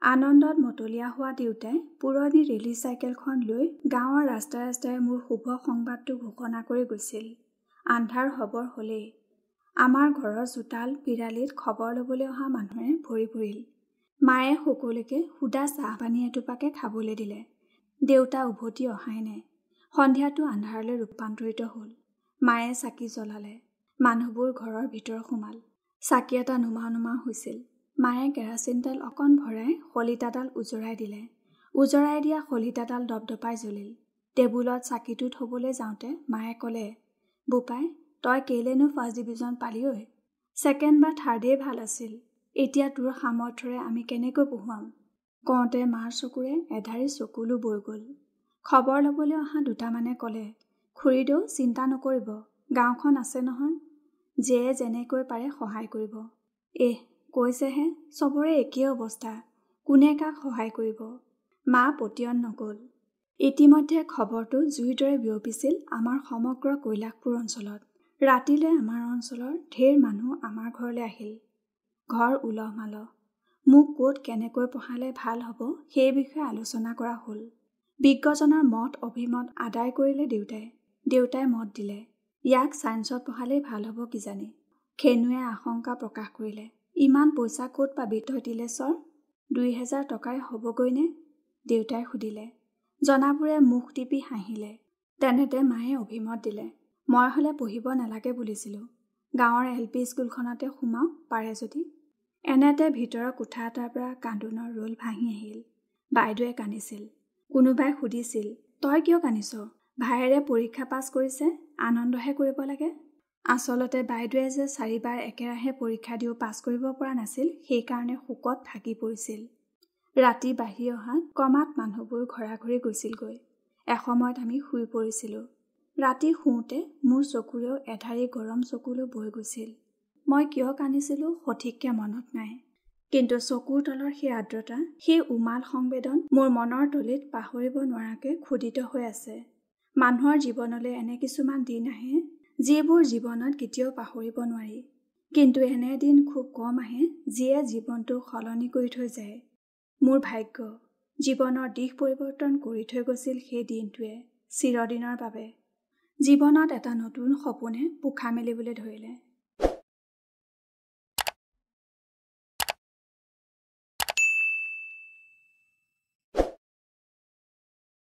আনন্দত মতলীয়া হোৱা দেউতাই পুৰণি ৰেলী চাইকেলখন লৈ গাঁৱৰ ৰাস্তাই ৰাস্তাই মোৰ শুভ সংবাদটো ঘোষণা কৰি গৈছিল। আন্ধাৰ হ'বৰ হ'লেই আমাৰ ঘৰৰ চোতাল পিৰালিত খবৰ ল'বলৈ অহা মানুহেৰে ভৰি পৰিল। মায়ে সকলোকে সুদা চাহপানী এটোপাকে খাবলৈ দিলে। দেউতা উভতি অহাই নাই। সন্ধিয়াটো আন্ধাৰলৈ ৰূপান্তৰিত হ'ল। মায়ে চাকি জ্বলালে। মানুহবোৰ ঘৰৰ ভিতৰ সোমাল। চাকি এটা নুমাও নুমাও হৈছিল। মায়ে কেৰাচিন তেল অকণ ভৰাই শলিতাডাল উজৰাই দিলে। উজৰাই দিয়া শলিতাডাল দপদপাই জ্বলিল। টেবুলত চাকিটো থ'বলৈ যাওঁতে মায়ে ক'লে, বোপাই, তই কেলেনো ফাৰ্ষ্ট ডিভিজন পালি ঐ? ছেকেণ্ড বা থাৰ্ডেই ভাল আছিল। এতিয়া তোৰ সামৰ্থ্যৰে আমি কেনেকৈ পঢ়ুৱাম? কওঁতে মাৰ চকুৰে এধাৰি চকুলো বৈ গ'ল। খবৰ ল'বলৈ অহা দুটামানে ক'লে, খুৰীদেউ চিন্তা নকৰিব, গাঁওখন আছে নহয়, যিয়ে যেনেকৈ পাৰে সহায় কৰিব। এহ, কৈছেহে, চবৰে একেই অৱস্থা, কোনে কাক সহায় কৰিব? মা পতিয়ন নগ'ল। ইতিমধ্যে খবৰটো জুইৰ দৰে বিয়পিছিল আমাৰ সমগ্ৰ কৈলাশপুৰ অঞ্চলত। ৰাতিলৈ আমাৰ অঞ্চলৰ ঢেৰ মানুহ আমাৰ ঘৰলৈ আহিল। ঘৰ উলহ মালহ। মোক ক'ত কেনেকৈ পঢ়ালে ভাল হ'ব সেই বিষয়ে আলোচনা কৰা হ'ল। বিজ্ঞজনৰ মত অভিমত আদায় কৰিলে দেউতাই। দেউতাই মত দিলে, ইয়াক ছায়েন্সত পঢ়ালেই ভাল হ'ব কিজানি। খেনুৱে আশংকা প্ৰকাশ কৰিলে, ইমান পইচা ক'ত পাবি তই তিলেশ্বৰ? 2000 টকাৰে হ'বগৈনে? দেউতাই সুধিলে। জনাবোৰে মুখ টিপি হাঁহিলে। তেনেতে মায়ে অভিমত দিলে, মই হ'লে পঢ়িব নালাগে বুলিছিলোঁ, গাঁৱৰ এল পি স্কুলখনতে সোমাওক পাৰে যদি। এনেতে ভিতৰৰ কোঠা এটাৰ পৰা কান্দোনৰ ৰোল ভাঁহি আহিল। বাইদেৱে কান্দিছিল। কোনোবাই সুধিছিল, তই কিয় কান্দিছ? ভায়েৰে পৰীক্ষা পাছ কৰিছে, আনন্দহে কৰিব লাগে। আচলতে বাইদেৱে যে 4বাৰ একেৰাহে পৰীক্ষা দিও পাছ কৰিব পৰা নাছিল, সেইকাৰণে শোকত ভাগি পৰিছিল। ৰাতি বাঢ়ি অহাত ক্ৰমাৎ মানুহবোৰ ঘৰাঘৰি গৈছিলগৈ। এসময়ত আমি শুই পৰিছিলোঁ। ৰাতি শুওঁতে মোৰ চকুৰেও এধাৰি গৰম চকুলো বৈ গৈছিল। মই কিয় কান্দিছিলোঁ সঠিককৈ মনত নাই, কিন্তু চকুৰ তলৰ সেই আৰ্দ্ৰতা, সেই উমাল সংবেদন মোৰ মনৰ তলিত পাহৰিব নোৱাৰাকৈ খোদিত হৈ আছে। মানুহৰ জীৱনলৈ এনে কিছুমান দিন আহে যিবোৰ জীৱনত কেতিয়াও পাহৰিব নোৱাৰি, কিন্তু এনে দিন খুব কম আহে যিয়ে জীৱনটো সলনি কৰি থৈ যায়। মোৰ ভাগ্য জীৱনৰ দিশ পৰিৱৰ্তন কৰি থৈ গৈছিল সেই দিনটোৱে চিৰদিনৰ বাবে। জীৱনত এটা নতুন সপোনে পোখা মেলিবলৈ ধৰিলে।